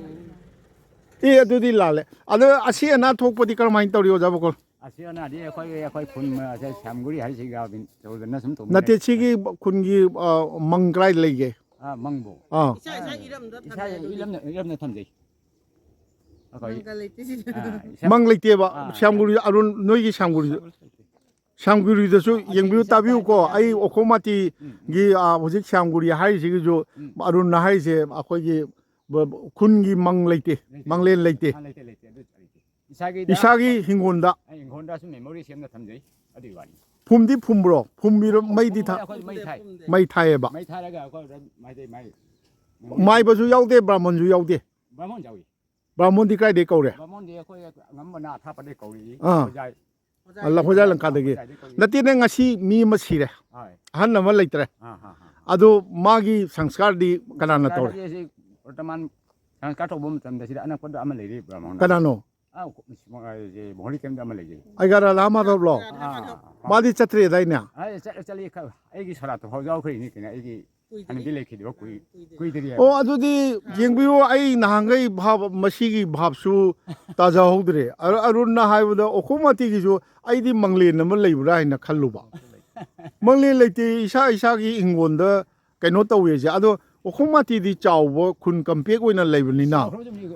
ꯑꯦ, ꯑꯗꯨꯗꯤ ꯂꯥꯜꯂꯦ꯫ ꯑꯗꯣ ꯑꯁꯤ ꯑꯅꯥ ꯊꯣꯛꯄꯗꯤ ꯀꯔꯝꯍꯥꯏꯅ ꯇꯧꯔꯤ, ꯑꯣꯖꯥ ꯕꯀꯨꯜ? ꯑꯁꯤ ꯑꯅꯥꯗꯤ ꯑꯩꯈꯣꯏ, ꯑꯩꯈꯣꯏ ꯈꯨꯟ, ꯑ, ꯁꯦ ꯁ꯭ꯌꯥꯝꯒꯨꯔꯤ ꯍꯥꯏꯁꯤꯒ ꯇꯧꯗꯅ ꯁꯨꯝ ꯇꯧꯅꯔꯦ꯫ ꯅꯠꯇꯦ, ꯁꯤꯒꯤ ꯈꯨꯟꯒꯤ, ꯑ, ꯃꯪ ꯀꯗꯥꯏꯗ ꯂꯩꯒꯦ? ꯑꯥ, ꯃꯪꯕꯨ꯫ ꯑꯥ꯫ ꯏꯁꯥ, ꯏꯁꯥ ꯏꯔꯝꯗ ꯏꯁꯥ ꯊꯝꯖꯩ ꯑꯗꯨꯗꯤ꯫ ꯏꯔꯝꯅ, ꯏꯔꯝꯅ ꯊꯝꯖꯩ꯫ ꯑꯩꯈꯣꯏ, ꯃꯪꯒ ꯂꯩꯇꯦ ꯁꯤꯗ꯫ ꯑꯥ, ꯏꯁꯥ ꯃꯪ ꯂꯩꯇꯦꯕ꯫ ꯑꯥ꯫ ꯁ꯭ꯌꯥꯝꯒꯨꯔꯤ ꯑꯔꯨꯟ, ꯅꯣꯏꯒꯤ ꯁ꯭ꯌꯥꯝꯒꯨꯔꯤ, ꯁ꯭ꯌꯥꯝꯒꯨꯔꯤꯗꯁꯨ ꯑꯗꯨ ꯌꯦꯡꯕꯤꯌꯨ, ꯏꯁꯥ ꯇꯥꯕꯤꯌꯨꯀꯣ꯫ ꯇꯥꯕꯤꯌꯨ꯫ ꯑꯩ ꯑꯣꯈꯣꯝ ꯃꯥꯇꯤꯒꯤ, ꯎꯝ, ꯎꯝ꯫ ꯑꯥ, ꯍꯧꯖꯤꯛ ꯁ꯭ꯌꯥꯝꯒꯨꯔꯤ ꯍꯥꯏꯔꯤꯁꯤꯒꯤꯁꯨ ꯎꯝ꯫ ꯑꯔꯨꯟꯅ ꯍꯥꯏꯔꯤꯁꯦ ꯑꯩꯈꯣꯏꯒꯤ ꯕ-, ꯕ-, ꯈꯨꯟꯒꯤ ꯃꯪ ꯂꯩꯇꯦ, ꯂꯩꯇꯦ, ꯃꯪꯂꯦꯟ ꯂꯩꯇꯦ꯫ ꯂꯩꯇꯦ꯫ ꯑꯥ, ꯂꯩꯇꯦ, ꯂꯩꯇꯦ꯫ ꯑꯗꯨ ꯂꯩꯇꯦ꯫ ꯏꯁꯥꯒꯤꯗ ꯏꯁꯥꯒꯤ ꯍꯤꯡꯒꯣꯜꯗ꯫ ꯑꯩ ꯍꯤꯡꯒꯣꯜꯗ ꯁꯨꯝ ꯃꯦꯃꯣꯔꯤ ꯁꯦꯝꯅ ꯊꯝꯖꯩ꯫ ꯑꯗꯨꯒꯤ ꯋꯥꯅꯤ꯫ ꯐꯨꯝꯗꯤ ꯐꯨꯝꯕ꯭ꯔꯣ? ꯐꯨꯝꯕꯤꯔꯣ? ꯃꯩꯗꯤ ꯊꯥ-, ꯐꯨꯝꯕ ꯑꯩꯈꯣꯏ ꯃꯩ ꯊꯥꯏ꯫ ꯐꯨꯝꯗꯦ꯫ ꯃꯩ ꯊꯥꯏꯌꯦꯕ꯫ ꯃꯩ ꯊꯥꯔꯒ ꯑꯩꯈꯣꯏ ꯃꯩꯇꯩ ꯃꯩ ꯃꯥꯏꯕꯁꯨ ꯌꯥꯎꯗꯦ, ꯕ꯭ꯔꯥꯍꯃꯟꯁꯨ ꯌꯥꯎꯗꯦ꯫ ꯕꯥꯃꯣꯟ ꯌꯥꯎꯏ꯫ ꯕ꯭ꯔꯥꯍꯃꯟꯗꯤ ꯀꯥꯏꯗꯩ ꯀꯧꯔꯦ? ꯕꯥꯃꯣꯟꯗꯤ ꯑꯩꯈꯣꯏ ꯑꯉꯝꯕꯅ ꯑꯊꯥꯞꯄꯗꯩ ꯀꯧꯏ꯫ ꯑꯥ꯫ ꯍꯣꯖꯥꯏ꯫ ꯑ, ꯂ-, ꯍꯣꯖꯥꯏ ꯂꯪꯀꯥꯗꯒꯤ꯫ ꯍꯣꯖꯥꯏꯗꯩ ꯀꯧꯏ꯫ ꯅꯠꯇꯦꯅꯦ, ꯉꯁꯤ ꯃꯤ ꯑꯃ ꯁꯤꯔꯦ꯫ ꯍꯣꯏ꯫ ꯑꯍꯟ ꯑꯃ ꯂꯩꯇ꯭ꯔꯦ꯫ ꯑꯥ, ꯑꯥ, ꯑꯥ, ꯑꯥ꯫ ꯑꯗꯨ ꯃꯥꯒꯤ ꯁꯪꯁꯀꯥꯔꯗꯤ ꯀꯅꯥꯅ ꯇꯧꯔꯦ? ꯁꯪꯁꯀꯥꯔꯗꯤ ꯑꯁꯤ ꯕꯔꯇꯃꯥꯟ ꯁꯪꯁꯀꯥꯔ ꯇꯧꯕ ꯃꯇꯝꯗ ꯁꯤꯗ ꯑꯅꯛꯄꯗ ꯑꯃ ꯂꯩꯔꯤ ꯕ꯭ꯔꯥꯍꯃꯟ꯫ ꯀꯅꯥꯅꯣ? ꯑꯥ, ꯃꯣꯍꯣꯔꯤ ꯀꯦꯝꯗ ꯑꯃ ꯂꯩꯖꯩ꯫ ꯑꯩꯒ ꯔꯥꯙꯥ ꯃꯥꯙꯕꯂꯣ? ꯑꯥ, ꯑꯥ, ꯑꯥ꯫ ꯃꯥꯗꯤ ꯆꯠꯇ꯭ꯔꯦꯗꯥꯏꯅꯦ? ꯑꯥ, ꯆꯠ-, ꯆꯠꯂꯤ, ꯈ-, ꯑꯩꯒꯤ ꯁꯣꯔꯥꯠꯇ ꯐꯥꯎ ꯌꯥꯎꯈ꯭ꯔꯤꯅꯤ ꯀꯩꯅꯣ, ꯑꯩꯒꯤ ꯍꯥꯟꯅꯗꯤ ꯂꯩꯈꯤꯗꯕ ꯀꯨꯏ-, ꯀꯨꯏꯗ꯭ꯔꯤ ꯍꯥꯏꯕ꯫ ꯑꯣ, ꯑꯗꯨꯗꯤ ꯌꯦꯡꯕꯤꯌꯨ, ꯑꯩ ꯅꯍꯥꯟꯈꯩ ꯚꯥꯞ, ꯃꯁꯤꯒꯤ ꯚꯥꯞꯁꯨ ꯇꯥꯖꯍꯧꯗ꯭ꯔꯦ꯫ ꯑꯔꯨ-, ꯑꯔꯨꯟꯅ ꯍꯥꯏꯕꯗ ꯑꯣꯈꯣꯝ ꯃꯥꯇꯤꯒꯤꯁꯨ ꯑꯩꯗꯤ ꯃꯪꯂꯦꯟ ꯑꯃ ꯂꯩꯕ꯭ꯔꯥ ꯍꯥꯏꯅ ꯈꯜꯂꯨꯕ꯫ ꯃꯪꯂꯦꯟ ꯂꯩꯇꯦ, ꯏꯁꯥ ꯏꯁꯥꯒꯤ ꯏꯪꯒꯣꯟꯗ ꯀꯩꯅꯣ ꯇꯧꯋꯦꯁꯦ꯫ ꯑꯗꯣ ꯑꯣꯈꯣꯝ ꯃꯥꯇꯤꯗꯤ ꯆꯥꯎꯕ ꯈꯨꯟ ꯀꯝꯄꯦꯛ ꯑꯣꯏꯅ ꯂꯩꯕꯅꯤꯅ,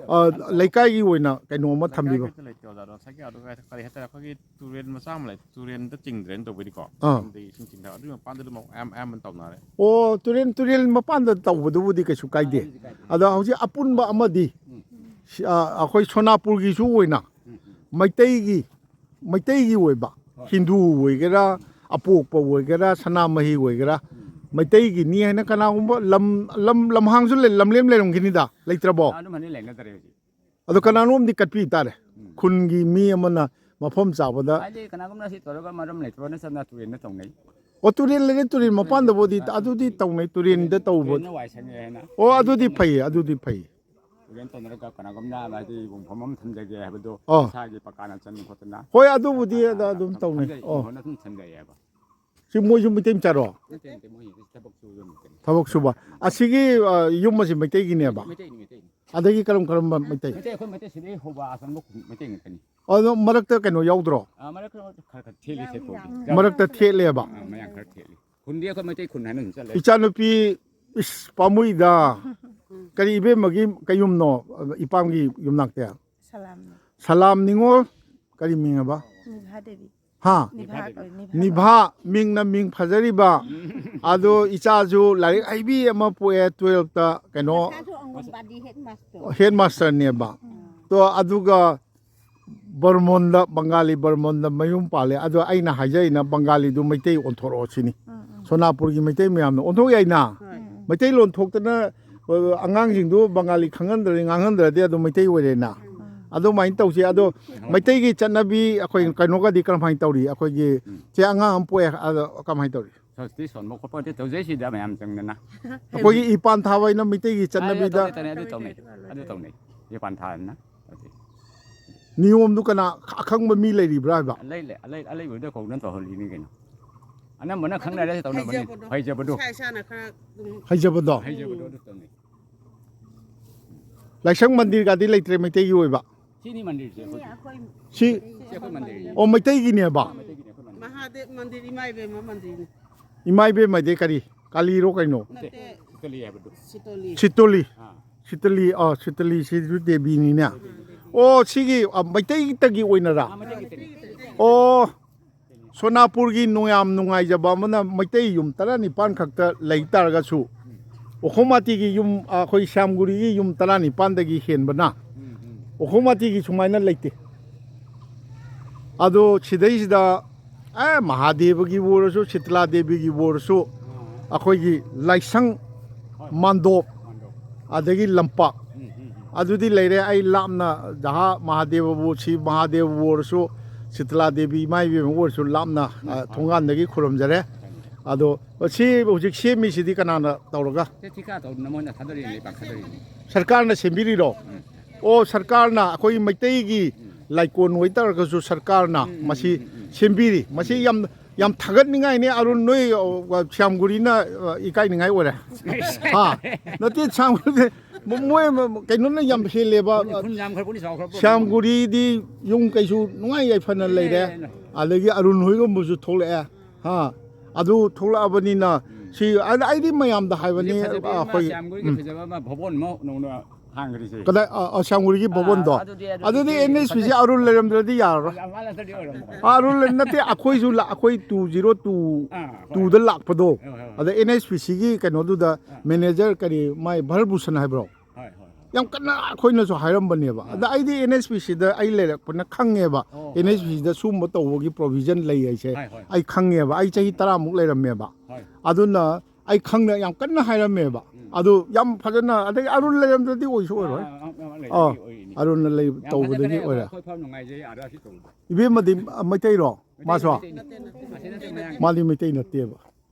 ꯑ, ꯂꯩꯀꯥꯏꯒꯤ ꯑꯣꯏꯅ ꯀꯩꯅꯣ ꯑꯃ ꯊꯝꯕꯤꯕ꯫ ꯂꯩꯀꯥꯏ ꯈꯛꯇ ꯂꯩꯇꯦ ꯑꯣꯖꯥ, ꯑꯗꯣ ꯉꯁꯥꯏꯒꯤ ꯑꯗꯨꯒ ꯀꯔꯤ ꯍꯥꯏꯇꯥꯔꯦ, ꯑꯩꯈꯣꯏꯒꯤ ꯇꯨꯔꯦꯟ ꯃꯆꯥ ꯑꯃ ꯂꯩ, ꯇꯨꯔꯦꯟꯗ ꯆꯤꯡꯗ꯭ꯔꯦꯅ ꯇꯧꯕꯩꯗꯤꯀꯣ꯫ ꯑꯥ꯫ ꯇꯨꯔꯦꯟꯗꯒꯤ ꯏꯁꯤꯡ ꯆꯤꯡꯊꯔ ꯑꯗꯨꯒꯤ ꯃꯄꯥꯟꯗ ꯑꯗꯨꯝ ꯑꯌꯥꯝ-, ꯑꯌꯥꯝꯕꯅ ꯇꯧꯅꯔꯦ꯫ ꯑꯣ, ꯇꯨꯔꯦꯟ, ꯇꯨꯔꯦꯟ ꯃꯄꯥꯟꯗ ꯇꯧꯕꯗꯨꯕꯨꯗꯤ ꯀꯩꯁꯨ ꯀꯥꯏꯗꯦ꯫ ꯑꯗꯨꯗꯤ ꯀꯥꯏꯗꯦ꯫ ꯑꯗꯣ ꯍꯧꯖꯤꯛ ꯑꯄꯨꯟꯕ ꯑꯃꯗꯤ, ꯎꯝ꯫ ꯁꯤ, ꯑ, ꯑꯩꯈꯣꯏ ꯁꯣꯅꯥꯄꯨꯔꯒꯤꯁꯨ ꯑꯣꯏꯅ ꯎꯝ, ꯎꯝ꯫ ꯃꯩꯇꯩꯒꯤ, ꯃꯩꯇꯩꯒꯤ ꯑꯣꯏꯕ, ꯍꯣꯏ꯫ ꯍꯤꯟꯗꯨ ꯑꯣꯏꯒꯦꯔꯥ, ꯑꯄꯣꯛꯄ ꯑꯣꯏꯒꯦꯔꯥ, ꯁꯅꯥꯃꯍꯤ ꯑꯣꯏꯒꯦꯔꯥ, ꯎꯝ꯫ ꯃꯩꯇꯩꯒꯤꯅꯤ ꯍꯥꯏꯅ ꯀꯅꯥꯒꯨꯝꯕ ꯂꯝ, ꯂꯝ, ꯂꯝꯍꯥꯡꯁꯨ ꯂꯩ-, ꯂꯝꯂꯦꯝ ꯂꯩꯔꯝꯈꯤꯅꯤꯗ, ꯂꯩꯇ꯭ꯔꯕꯣ? ꯑꯗꯨꯝ ꯍꯟꯗꯛ ꯂꯩꯅꯗꯔꯦ ꯍꯧꯖꯤꯛ꯫ ꯑꯗꯣ ꯀꯅꯥꯅꯣꯝꯗꯤ ꯀꯠꯄꯤ ꯇꯥꯔꯦ꯫ ꯎꯝ꯫ ꯈꯨꯟꯒꯤ ꯃꯤ ꯑꯃꯅ ꯃꯐꯝ ꯆꯥꯕꯗ꯫ ꯍꯥꯏꯗꯤ ꯀꯅꯥꯒꯨꯝꯕꯅ ꯁꯤ ꯇꯧꯔꯒ ꯃꯔꯝ ꯂꯩꯇ꯭ꯔꯣꯅ ꯆꯠꯅ ꯇꯨꯔꯦꯟꯗ ꯇꯧꯅꯩ꯫ ꯑꯣ, ꯇꯨꯔꯦꯜ ꯂꯩꯔꯦ, ꯇꯨꯔꯦꯜ ꯃꯄꯥꯟꯗꯕꯨꯗꯤ ꯑꯗꯨꯗꯤ ꯇꯧꯅꯩ, ꯇꯨꯔꯦꯜꯗ ꯇꯧꯕ꯫ ꯇꯨꯔꯦꯜꯅ ꯋꯥꯏ ꯁꯪꯉꯦ ꯍꯥꯏꯅ꯫ ꯑꯣ, ꯑꯗꯨꯗꯤ ꯐꯩꯌꯦ, ꯑꯗꯨꯗꯤ ꯐꯩꯌꯦ꯫ ꯇꯨꯔꯦꯜ ꯇꯧꯅꯔꯒ ꯀꯅꯥꯒꯨꯝꯅ ꯍꯥꯏꯗꯤ ꯌꯨꯝꯐꯝ ꯑꯃ ꯊꯝꯖꯒꯦ ꯍꯥꯏꯕꯗꯣ ꯑꯣ꯫ ꯏꯁꯥꯒꯤ ꯄꯀꯥꯅ ꯆꯟ ꯈꯣꯠꯇꯅ ꯍꯣꯏ, ꯑꯗꯨꯕꯨꯗꯤ ꯑꯗ ꯑꯗꯨꯝ ꯇꯧꯅꯩ꯫ ꯊꯝꯖꯩ, ꯑꯣ꯫ ꯏꯪꯈꯣꯜ ꯑꯗꯨꯝ ꯊꯝꯖꯩꯌꯦꯕ꯫ ꯁꯤ ꯃꯣꯏꯁꯨ ꯃꯩꯇꯩ ꯃꯆꯥꯔꯣ? ꯅꯠꯇꯦ, ꯅꯠꯇꯦ, ꯃꯣꯏ ꯊꯕꯛ ꯁꯨꯕ ꯃꯩꯇꯩ꯫ ꯊꯕꯛ ꯁꯨꯕ꯫ ꯑꯁꯤꯒꯤ, ꯑ, ꯌꯨꯝ ꯑꯁꯤ ꯃꯩꯇꯩꯒꯤꯅꯦꯕ? ꯃꯩꯇꯩꯅꯤ, ꯃꯩꯇꯩꯅꯤ꯫ ꯑꯗꯒꯤ ꯀꯔꯝ ꯀꯔꯝꯕ ꯃꯩꯇꯩ? ꯃꯩꯇꯩ, ꯑꯩꯈꯣꯏ ꯃꯩꯇꯩ ꯁꯤꯗꯩ ꯍꯧꯕ ꯑꯁꯣꯝꯕ ꯃꯩꯇꯩ ꯉꯥꯛꯇꯅꯤ꯫ ꯑꯗꯣ ꯃꯔꯛꯇ ꯀꯩꯅꯣ ꯌꯥꯎꯗ꯭ꯔꯣ? ꯑꯥ, ꯃꯔꯛꯇ ꯈꯔ ꯈꯔ ꯊꯦꯠꯂꯤ ꯁꯦꯠꯄꯕꯨꯗꯤ꯫ ꯃꯔꯛꯇ ꯊꯦꯠꯂꯦꯕ? ꯑꯥ, ꯃꯌꯥꯝ ꯈꯔ ꯊꯦꯠꯂꯤ꯫ ꯈꯨꯟꯗꯤ ꯑꯩꯈꯣꯏ ꯃꯩꯇꯩ ꯈꯨꯟ ꯍꯥꯏꯅ ꯑꯗꯨꯝ ꯆꯠꯂꯦ꯫ ꯏꯆꯥꯅꯨꯄꯤ, ꯏꯁ, ꯄꯥꯝꯃꯨꯏꯗ꯫ ꯀꯔꯤ ꯏꯕꯦꯝꯃꯒꯤ ꯀꯌꯨꯝꯅꯣ, ꯏꯄꯥꯝꯒꯤ ꯌꯨꯝꯅꯥꯛꯇꯤ? ꯁꯂꯥꯝꯅꯤ꯫ ꯁꯂꯥꯝ ꯅꯤꯉꯣꯜ, ꯀꯔꯤ ꯃꯤꯡ ꯍꯥꯏꯕ? ꯅꯤꯚꯥ ꯗꯦꯕꯤ꯫ ꯍꯥ? ꯅꯤꯚꯥ ꯀꯧꯏ, ꯅꯤꯚꯥ꯫ ꯅꯤꯚꯥ, ꯃꯤꯡꯅ ꯃꯤꯡ ꯐꯖꯔꯤꯕ꯫ ꯑꯗꯣ ꯏꯆꯥꯁꯨ ꯂꯥꯏꯔꯤꯛ ꯍꯩꯕꯤ ꯑꯃ ꯄꯣꯛꯑꯦ, ꯇꯨꯌꯦꯜꯞꯇ ꯀꯩꯅꯣ, ꯃꯁꯥꯁꯨ ꯑꯪꯒꯟꯕꯥꯗꯤ ꯍꯦꯗ ꯃꯥꯁꯇꯔ꯫ ꯍꯦꯗ ꯃꯥꯁꯇꯔꯅꯦꯕ꯫ ꯎꯝ꯫ ꯇꯣ ꯑꯗꯨꯒ ꯕꯔꯃꯣꯟꯗ, ꯕꯪꯒꯥꯂꯤ ꯕꯔꯃꯣꯟꯗ ꯃꯌꯨꯝ ꯄꯥꯜꯂꯦ꯫ ꯑꯗꯣ ꯑꯩꯅ ꯍꯥꯏꯖꯔꯤꯅ ꯕꯪꯒꯥꯂꯤꯗꯨ ꯃꯩꯇꯩ ꯑꯣꯟꯊꯣꯔꯛꯑꯣ ꯁꯤꯅꯤ꯫ ꯎꯝ, ꯎꯝ꯫ ꯁꯣꯅꯥꯄꯨꯔꯒꯤ ꯃꯩꯇꯩ ꯃꯌꯥꯝꯅ ꯑꯣꯟꯊꯣꯛ ꯌꯥꯏꯅ꯫ ꯍꯣꯏ꯫ ꯎꯝ꯫ ꯃꯩꯇꯩꯂꯣꯟ ꯊꯣꯛꯇꯅ, ꯑ, ꯑꯉꯥꯡꯁꯤꯡꯗꯨ ꯕꯪꯒꯥꯂꯤ ꯈꯪꯍꯟꯗ꯭ꯔꯗꯤ, ꯉꯥꯡꯍꯟꯗ꯭ꯔꯗꯤ ꯑꯗꯨꯝ ꯃꯩꯇꯩ ꯑꯣꯏꯔꯦꯅ꯫ ꯎꯝ꯫ ꯑꯗꯨꯃꯥꯏꯅ ꯇꯧꯁꯤ꯫ ꯑꯗꯣ ꯃꯩꯇꯩꯒꯤ ꯆꯠꯅꯕꯤ ꯑꯩꯈꯣꯏ ꯀꯩꯅꯣꯒꯗꯤ ꯀꯔꯝꯍꯥꯏꯅ ꯇꯧꯔꯤ? ꯑꯩꯈꯣꯏꯒꯤ ꯎꯝ꯫ ꯆꯦ ꯑꯉꯥꯡ ꯑꯃ ꯄꯣꯛꯑꯦ, ꯑꯗꯣ ꯀꯃꯥꯏꯅ ꯇꯧꯔꯤ? ꯁꯣꯁꯇꯤ ꯁꯣꯟꯕ ꯈꯣꯠꯄ ꯑꯗꯨ ꯇꯧꯖꯩ ꯁꯤꯗ ꯃꯌꯥꯝ ꯆꯪꯗꯅ꯫ ꯑꯩꯈꯣꯏꯒꯤ ꯏꯄꯥꯟ ꯊꯥꯕ ꯍꯥꯏꯅ ꯃꯩꯇꯩꯒꯤ ꯑꯗꯨ ꯆꯠꯅꯕꯤꯗ ꯇꯧꯅꯩ, ꯇꯧꯅꯩ, ꯑꯗꯨ ꯇꯧꯅꯩ꯫ ꯑꯗꯨ ꯇꯧꯅꯩ꯫ ꯏꯄꯥꯟ ꯊꯥꯗꯅ ꯇꯧꯖꯩ꯫ ꯅꯤꯌꯣꯝꯗꯨ ꯀꯅꯥ ꯑꯈꯪꯕ ꯃꯤ ꯂꯩꯔꯤꯕ꯭ꯔꯥ ꯍꯥꯏꯕ? ꯑꯂꯩ-, ꯑꯂꯩ-, ꯑꯂꯩꯕꯗ ꯀꯧꯗꯅ ꯇꯧꯍꯜꯂꯤꯅꯤ ꯀꯩꯅꯣ꯫ ꯑꯅꯝꯕꯅ ꯈꯪꯅꯔꯦ ꯇꯧꯅꯕꯅꯤ꯫ ꯍꯩꯖꯕꯗꯣ꯫ ꯍꯩꯖꯕꯗꯣ꯫ ꯏꯁꯥ ꯏꯁꯥꯅ ꯈꯔ ꯑꯗꯨꯝ ꯍꯩꯖꯕꯗꯣ꯫ ꯍꯩꯖꯕꯗꯣ ꯑꯗꯨ ꯇꯧꯅꯩ꯫ ꯂꯥꯏꯁꯪ ꯃꯟꯗꯤꯔꯒꯗꯤ ꯂꯩꯇ꯭ꯔꯦ ꯃꯩꯇꯩꯒꯤ ꯑꯣꯏꯕ? ꯁꯤꯅꯤ ꯃꯟꯗꯤꯔꯁꯦ ꯑꯩꯈꯣꯏꯒꯤ꯫ ꯑꯩꯈꯣꯏ ꯁꯤ ꯁꯤ ꯑꯩꯈꯣꯏ ꯃꯟꯗꯤꯔ꯫ ꯑꯣ, ꯃꯩꯇꯩꯒꯤꯅꯦꯕ? ꯃꯩꯇꯩꯒꯤꯅꯦ ꯑꯩꯈꯣꯏ ꯃꯟꯗꯤꯔ꯫ ꯃꯍꯥꯗꯦꯕ ꯃꯟꯗꯤꯔ, ꯏꯃꯥ ꯏꯕꯦꯝꯃ ꯃꯟꯗꯤꯔꯅꯤ꯫ ꯏꯃꯥ ꯏꯕꯦꯝꯃꯗꯤ ꯀꯔꯤ? ꯀꯥꯂꯤꯔꯣ ꯀꯩꯅꯣ? ꯅꯠꯇꯦ꯫ ꯁꯤꯇꯂꯤ ꯍꯥꯏꯕꯗꯣ꯫ ꯁꯤꯇꯣꯂꯤ꯫ ꯁꯤꯇꯣꯂꯤ꯫ ꯑꯥ꯫ ꯁꯤꯇꯂꯤ, ꯑ, ꯁꯤꯇꯂꯤꯁꯤꯁꯨ ꯗꯦꯕꯤꯅꯤꯅꯦ꯫ ꯑꯣ, ꯁꯤꯒꯤ, ꯑ, ꯃꯩꯇꯩꯇꯒꯤ ꯑꯣꯏꯅꯔꯥ? ꯑꯥ, ꯃꯩꯇꯩꯒꯤ ꯃꯩꯇꯩꯒꯤ꯫ ꯑꯣ, ꯁꯣꯅꯥꯄꯨꯔꯒꯤ ꯅꯨꯡꯌꯥꯝ ꯅꯨꯡꯉꯥꯏꯖꯕ ꯑꯃꯅ ꯃꯩꯇꯩ ꯌꯨꯝ ꯇꯔꯥꯅꯤꯄꯥꯟ ꯈꯛꯇ ꯂꯩ ꯇꯥꯔꯒꯁꯨ, ꯎꯈꯣꯡ ꯃꯥꯇꯤꯒꯤ ꯌꯨꯝ, ꯑꯩꯈꯣꯏ ꯁ꯭ꯌꯥꯝꯒꯨꯔꯤꯒꯤ ꯌꯨꯝ ꯇꯔꯥꯅꯤꯄꯥꯟꯗꯒꯤ ꯍꯦꯟꯕꯅ ꯎꯝ, ꯎꯝ꯫ ꯎꯈꯣꯡ ꯃꯥꯇꯤꯒꯤ ꯁꯨꯃꯥꯏꯅ ꯂꯩꯇꯦ꯫ ꯑꯗꯣ ꯁꯤꯗꯩꯁꯤꯗ ꯑꯦ ꯃꯍꯥꯗꯦꯕꯒꯤꯕꯨ ꯑꯣꯏꯔꯁꯨ, ꯁꯤꯇꯂꯥ ꯗꯦꯕꯤꯒꯤꯕꯨ ꯑꯣꯏꯔꯁꯨ, ꯑꯩꯈꯣꯏꯒꯤ ꯂꯥꯏꯁꯪ, ꯃꯥꯟꯗꯣꯞ, ꯑꯗꯒꯤ ꯂꯝꯄꯥꯛ, ꯑꯗꯨꯗꯤ ꯂꯩꯔꯦ꯫ ꯑꯩ ꯂꯥꯞꯅ ꯖꯍꯥ ꯃꯍꯥꯗꯦꯕꯕꯨ, ꯁꯤ ꯃꯍꯥꯗꯦꯕꯕꯨ ꯑꯣꯏꯔꯁꯨ, ꯁꯤꯇꯂꯥ ꯗꯦꯕꯤ ꯏꯃꯥ ꯏꯕꯦꯝꯃꯕꯨ ꯑꯣꯏꯔꯁꯨ ꯂꯥꯞꯅ, ꯑ, ꯊꯣꯡꯒꯥꯟꯗꯒꯤ ꯈꯨꯔꯨꯝꯖꯔꯦ꯫ ꯑꯗꯣ ꯁꯤ ꯍꯧꯖꯤꯛ ꯁꯦꯝꯃꯤꯁꯤꯗꯤ ꯀꯅꯥꯅ ꯇꯧꯔꯒ? ꯁꯤ ꯊꯤꯀꯥ ꯇꯧꯗꯅ ꯃꯣꯏꯅ ꯊꯥꯗꯔꯤꯅꯦ, ꯂꯩꯕꯥꯛ ꯊꯥꯗꯔꯤꯅꯦ꯫ ꯁꯔꯀꯥꯔꯅ ꯁꯦꯝꯕꯤꯔꯤꯔꯣ? ꯑꯣ, ꯁꯔꯀꯥꯔꯅ ꯑꯩꯈꯣꯏ ꯃꯩꯇꯩꯒꯤ ꯂꯥꯏꯀꯣꯟ ꯑꯣꯏꯇꯥꯔꯒꯁꯨ ꯁꯔꯀꯥꯔꯅ ꯃꯁꯤ ꯁꯦꯝꯕꯤꯔꯤ꯫ ꯃꯁꯤ ꯌꯥꯝ, ꯌꯥꯝ ꯊꯥꯒꯠꯅꯤꯡꯉꯥꯏꯅꯤ꯫ ꯑꯔꯨꯟ, ꯅꯣꯏ, ꯑ, ꯁ꯭ꯌꯥꯝꯒꯨꯔꯤꯅ, ꯑ, ꯏꯀꯥꯏꯅꯤꯡꯉꯥꯏ ꯑꯣꯏꯔꯦ꯫ ꯍꯥ? ꯅꯠꯇꯦ, ꯁ꯭ꯌꯥꯝꯒꯨꯔꯤ, ꯃꯣꯏ, ꯃꯣꯏ ꯀꯩꯅꯣꯅ ꯌꯥꯝ ꯍꯦꯜꯂꯦꯕ꯫ ꯈꯨꯟ ꯌꯥꯝꯈ꯭ꯔ ꯄꯣꯠꯅꯤ, ꯆꯥꯎꯈ꯭ꯔ ꯄꯣꯠꯅꯤ꯫ ꯁ꯭ꯌꯥꯝꯒꯨꯔꯤꯗꯤ ꯌꯨꯝ ꯀꯩꯁꯨ ꯅꯨꯡꯉꯥꯏ ꯌꯥꯏꯐꯅ ꯂꯩꯔꯦ꯫ ꯑꯗꯒꯤ ꯑꯔꯨꯟ ꯍꯣꯏꯒꯨꯝꯕꯁꯨ ꯊꯣꯛꯂꯛꯑꯦ꯫ ꯍꯥ? ꯑꯗꯨ ꯊꯣꯛꯂꯛꯑꯕꯅꯤꯅ ꯁꯤ, ꯑꯩ-, ꯑꯩꯗꯤ ꯃꯌꯥꯝꯗ ꯍꯥꯏꯕꯅꯤ, ꯍꯧꯖꯤꯛ ꯐꯖꯕꯤ ꯑꯃ, ꯑꯩꯈꯣꯏ, ꯁ꯭ꯌꯥꯝꯒꯨꯔꯤꯒꯤ ꯎꯝ꯫ ꯐꯖꯕ ꯑꯃ ꯚꯕꯣꯟ ꯑꯃ ꯅꯧꯅ ꯍꯥꯡꯈ꯭ꯔꯤꯁꯦ꯫ ꯀꯗꯥꯏ, ꯑ, ꯑ, ꯁ꯭ꯌꯥꯝꯒꯨꯔꯤꯒꯤ ꯚꯕꯣꯟꯗꯣ? ꯑꯥ, ꯑꯗꯨꯗꯤ, ꯑꯗꯨꯗꯤ ꯑꯗꯨꯗꯤ ꯀꯩ-, ꯑꯦꯟ ꯑꯦꯁ ꯄꯤ ꯁꯤ ꯑꯔꯨꯟ ꯂꯩꯔꯝꯗ꯭ꯔꯗꯤ ꯌꯥꯔꯔꯣꯏ꯫ ꯑꯥ, ꯃꯥ ꯅꯠꯇ꯭ꯔꯗꯤ ꯑꯣꯏꯔꯝꯃꯣꯏ꯫ ꯑꯥ, ꯑꯔꯨꯟ ꯂꯩ-, ꯅꯠꯇꯦ, ꯑꯩꯈꯣꯏꯁꯨ ꯂꯥ-, ꯑꯩꯈꯣꯏ ꯇꯨ ꯖꯤꯔꯣ ꯇꯨ, ꯑꯥ, ꯍꯣꯏ꯫ ꯇꯨꯗ ꯂꯥꯛꯄꯗꯣ, ꯍꯣꯏ, ꯍꯣꯏ, ꯍꯣꯏ꯫ ꯑꯗ ꯑꯦꯟ ꯑꯦꯁ ꯄꯤ ꯁꯤꯒꯤ ꯀꯩꯅꯣꯗꯨꯗ ꯃꯦꯅꯦꯖꯔ ꯀꯔꯤ ꯃꯥꯏ ꯚꯔꯠ ꯚꯨꯁꯟ ꯍꯥꯏꯕ꯭ꯔꯣ? ꯍꯣꯏ, ꯍꯣꯏ, ꯍꯣꯏ꯫ ꯌꯥꯝ ꯀꯟꯅ ꯑꯩꯈꯣꯏꯅꯁꯨ ꯍꯥꯏꯔꯝꯕꯅꯦꯕ꯫ ꯑꯗ ꯑꯩꯗꯤ ꯑꯦꯟ ꯑꯦꯁ ꯄꯤ ꯁꯤꯗ ꯑꯩ ꯂꯩꯔꯛꯄꯅ ꯈꯪꯉꯦꯕ꯫ ꯑꯣ, ꯑꯦꯟ ꯑꯦꯁ ꯄꯤ ꯁꯤꯗ ꯁꯨꯝꯕ ꯇꯧꯕꯒꯤ ꯄ꯭ꯔꯣꯚꯤꯖꯟ ꯂꯩ ꯍꯥꯏꯁꯦ ꯍꯣꯏ, ꯍꯣꯏ꯫ ꯑꯩ ꯈꯪꯉꯦꯕ꯫ ꯑꯩ ꯆꯍꯤ ꯇꯔꯥꯃꯨꯛ ꯂꯩꯔꯝꯃꯦꯕ꯫ ꯍꯣꯏ꯫ ꯑꯗꯨꯅ ꯑꯩ ꯈꯪꯅ ꯌꯥꯝ ꯀꯟꯅ ꯍꯥꯏꯔꯝꯃꯦꯕ꯫ ꯑꯗꯨ ꯌꯥꯝ ꯐꯖꯅ, ꯑꯗꯩ ꯑꯔꯨꯟ ꯂꯩꯔꯝꯗ꯭ꯔꯗꯤ ꯑꯣꯏꯁꯨ ꯑꯣꯏꯔꯣꯏ꯫ ꯑꯥ, ꯑꯥ, ꯑꯥ, ꯑꯥ, ꯑꯣꯏꯔꯤꯅꯤ꯫ ꯑꯔꯨꯟꯅ ꯂꯩ ꯌꯥꯝ ꯇꯧꯕꯗꯒꯤ ꯐꯖꯗ꯭ꯔꯦ, ꯑꯣꯏꯔꯦ꯫ ꯑꯩꯈꯣꯏ ꯐꯥꯎ ꯅꯨꯡꯉꯥꯏꯖꯩ, ꯑꯥꯗ ꯁꯤ ꯇꯧꯕꯗꯣ꯫ ꯏꯕꯦꯝꯃꯗꯤ ꯃꯩꯇꯩꯔꯣ? ꯃꯥꯁꯨ? ꯃꯩꯇꯩ ꯅꯠꯇꯦ, ꯅꯠꯇꯦ꯫ ꯑꯁꯤ ꯅꯠꯇꯦ, ꯃꯌꯥꯡ꯫ ꯃꯥꯗꯤ ꯃꯩꯇꯩ ꯅꯠꯇꯦꯕ꯫